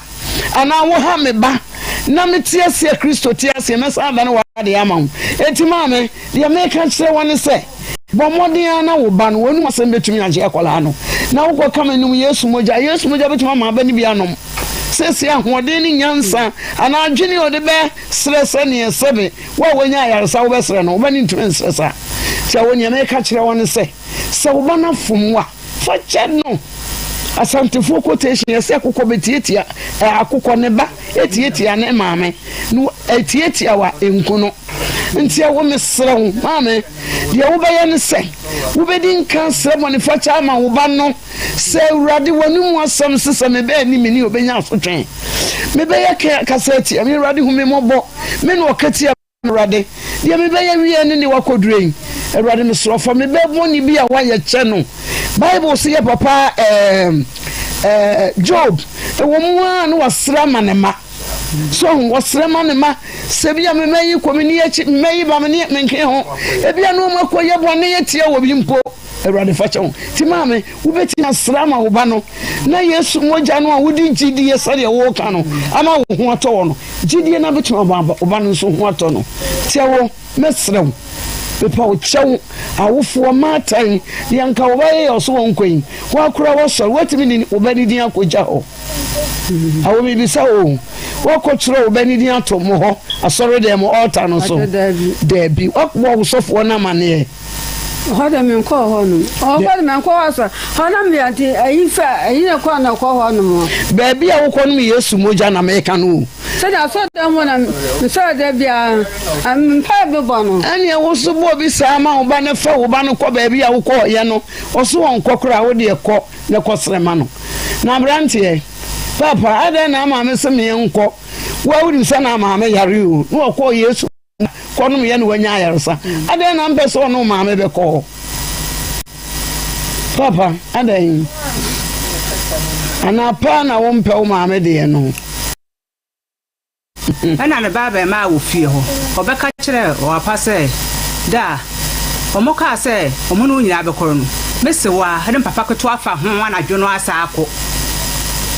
anaa woha me ba na mete aseɛ Kristo te aseɛ, mɛsan adane w'adeɛ ama wo. Enti maame, deɛ meka kyerɛ wo ne sɛ, bɔ mmɔden ara na wo ba no, w'anom asɛm bɛtumi agye akwadaa no. Na wokɔka m'anom Yesu mogya, Yesu mogya bɛtumi ama aba no bi anom. Seesei ahoɔden ne nyansa anaa adwene a ɔde bɛsrɛ sɛdeɛ sɛbe wo a woanya ayaresa wobɛsrɛ no, wo ba no ntumi nsrɛ saa. Nti awo nea meka kyerɛ wo ne sɛ, sɛ wo ba no afom wo a, fa kyɛ no. Asantefoɔ quotation yɛ sɛ akokɔ bɛtiatia akokɔ ne ba tiatia ne maame no ɛtiatia wa nku no. Nti ɛwo mesrɛ wo maame, deɛ wobɛyɛ ne sɛ wobɛdi nka asrɛ bɔnefakyɛ ama wo ba no sɛ Awurade w'anomu asɛm se sɛ me ba anni me ni ɔbɛnya asotwe. Mebɛyɛ kasa atia me Awurade hu me mmɔbɔ me na ɔka tia Awurade, deɛ mebɛyɛ wieɛ ne deɛ wakɔdurɛ yi. Awurade mesrɛ wo fa me ba bɔne bi a wayɛ kyɛ no. Bible se yɛ papa ɛɛ ɛɛ Job ɛwɔ mu ara na wasrɛ ama ne mma. So ho wɔsrɛ ma ne mma sɛ bi a me mma yi kɔ me ni akyi me mma yi ba me ne mentwe ho. Ebi a na wɔn akɔyɛ bɔne atia wɔ bi mpo. Awurade fa kyɛ wo. Nti maame, wobɛtumi asrɛ ama wo ba no na Yesu mogya no a wode gyidie sɛdeɛ woka no ama wo ho atɔ wɔ no, gyidie no abɛtumi ama wo ba no nso ho atɔ no. Tiɛ wo, mɛsrɛ wo, mepa wo kyɛw, awofoɔ, maatan, deɛ anka wo ba yɛ yɛ ɔso wɔ nkwa yi, woakora woasɔre, woatumi de wo ba no din akɔgya hɔ. Awo mebisa wo, woakɔtwerɛ wo ba no din ato mo hɔ asɔredan mu altar no so? Daabi. Woabɔ wo sɔfoɔ no amaneɛ? Hɔ de menkɔɔ hɔ nom. Ɔhɔ de menkɔ hɔ sɛ hɔ nom yɛ nti ayi fɛ ayi na kɔ na kɔ hɔ nom. Baabi a wokɔ nom Yesu mogya na meka no o. Sɛdeɛ asɔredan mu na mesɔre da biara mpae bebɔ no. Ɛneɛ wo nso bɔ obi saa ma wo ba no fa wo ba no kɔ baabi a wokɔɔyɛ no ɔso ɔnkɔ koraa wo deɛ kɔ na kɔ srɛ ma no. Na abranteɛ, paapa adɛn na amaame se menkɔ wo a wonim sɛ na amaame yare o na ɔkɔɔ Yesu kɔnom yɛ na wanya ayaresa. Adɛn na mpɛ sɛ ɔne wo maame bɛkɔ hɔ? Papa, adɛn? Anaa paa na wompɛ wo maame deɛ no? Ɛnna ne ba abarimaa wɔ fie hɔ. Ɔbɛka kyerɛɛ ɔapa sɛ, Da a wɔkaa sɛ wɔne wo nyinaa bɛkɔr no, me sewaa ne me papa ketewa afa ho anadwo no asan akɔ.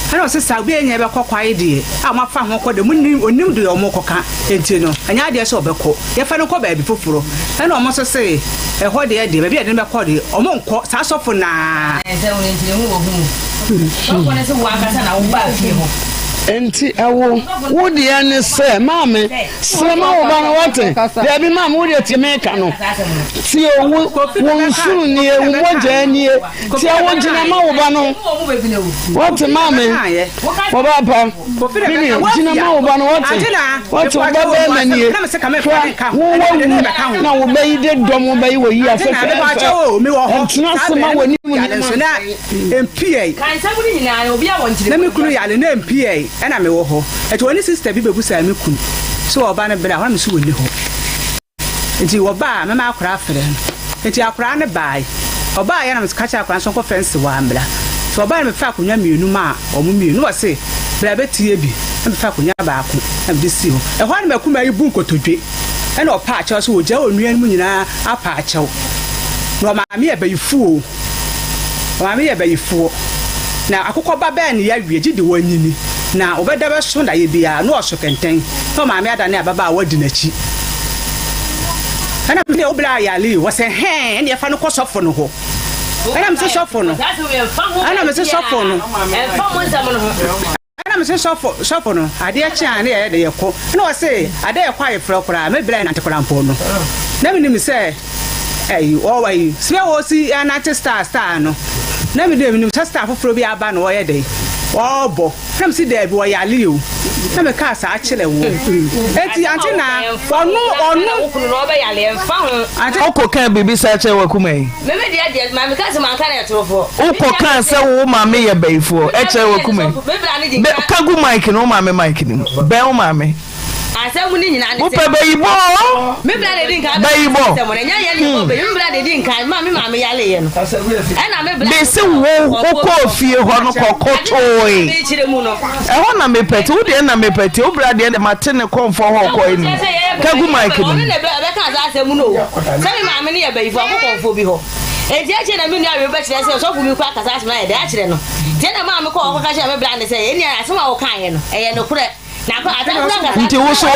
Ɛnna ɔse, Saa obiara nyinaa bɛkɔ kwae deɛ a wɔafa ho kɔ deɛ, monnim, ɔnnim deɛ wɔrekɔka. Enti no, ɛnyɛ adeɛ sɛ ɔbɛkɔ. Yɛfa no nkɔ baabi foforɔ. Ɛna wɔn nso se, Ɛhɔ deɛ deɛ, baabi a yɛde no bɛkɔ deɛ, wɔnkɔ. Saa sɔfo no ara. Enti ɛwo, wo deɛ ne sɛ, maame, srɛ ma wo ba no, wate? Dabi, maame, wo deɛ tie meka no. Tie o, wo, wo nsono nie, wo mogyaa nie. Tie wo gyina ma wo ba no. Wate, maame? Ɔbaa pa. Mimi, gyina ma wo ba no, wate? Wate, wo ba bɛrima nie. Hwɛ, wo wawu na wo ba yi de dɔm wo ba yi wɔ yi afɛfɛɛfɛ. Ɛntena ase ma w'anim nneɛma. Na me kunu yare na mpiae ɛna mewɔ hɔ. Ɛti wɔne sista bi bɛbusaa me kunu sɛ ɔba no berɛ a, hɔ na me so wɔnni hɔ. Nti wɔbaa a, mɛma akwadaa afrɛ no. Nti akwadaa no baae. Ɔbaeɛ na meka kyerɛɛ akwadaa no sɛ ɔnkɔfrɛ Nsewaa mmra. Nti ɔbaeɛ no mefaa akonnwa mmienu maa wɔn mmienu. Na ɔse, Bra bɛtie bi. Na mefaa akonnwa baako na mede sii hɔ. Ɛhɔ ara na m'akumaa yi bu nkotodwe ɛna ɔpaa kyɛw sɛ ɔgyae onua no mu nyinaa apaa kyɛw. Na ɔmaa me abayifoɔ o. Maame yɛ bayifoɔ, na akokɔ ba bɛn ne yawie gye de wanyini, na ɔbɛda bɛso daeɛ biara na ɔso kɛntɛn, na ɔmaame adane ababaawa di n'akyi. Ɛna me deɛ wo bra yare o, ɔsɛ hɛn ɛne ɛfa no kɔ sɔfo no hɔ. Ɛna me se sɔfo no, ɛna me se sɔfo no. Ɛna mese sɔfo sɔfo no adeɛ kye a ne yɛyɛ de yɛkɔ ɛna ɔse adeɛ yɛkɔ ayeforɔ koraa me brɛ nante koraa mpo no na menim sɛ ɛyi ɔwɔ ayi sɛ ɔsi anante star star no na me deɛ menim sɛ star foforɔ bi aba na ɔyɛ dɛ ɔbɔ na mese daabi ɔyale o na mekaa saa kyerɛ wo eti ante na ɔno ɔno ante. Ɔkɔ kaa biribi saa kyerɛ wakuma yi. Me me deɛ deɛ maame ka sɛ manka no ɛtorofoɔ. Wo kɔ kaa sɛ wo maame yɛ bayifoɔ ɛkyerɛ wakum yi. Bɛ ka gu mic no wo maame mic no mu. Bɛn wo maame. Asɛm no nyinaa ne sɛ. Wo pɛ bayibɔ oo. Me bra na edi nkan Bayibɔ. Asɛm no ɛnyɛ yɛn na ɛbɔ bayi me bra na edi nkan ma me maame yale yɛ no. Ɛna me bra. Me se wo wo kɔɔ fie hɔ no kɔ kotooe. Ɛhɔ na me pɛ te wo deɛ na me pɛ te wo bra deɛ mate ne kɔnfɔ hɔ kɔ anim. Ka gu mic no mu. Ɔno na ɛbɛka saa asɛm no o. Sɛ me maame no yɛ bayifo akɔ kɔmfoɔ bi hɔ. Enti akyire na me nua wei bɛkyerɛ sɛ ɔsɔfo bi kɔ akasa asɛm no ayɛ dɛ akyerɛ no. Nti ɛna maame kɔɔ hɔ kɔka kyerɛɛ me bra no sɛ, Ɛnni asɛm a wokaeɛ no, ɛyɛ nokorɛ. Na akɔ atamfo no ankasa. Nti wo so ɛ?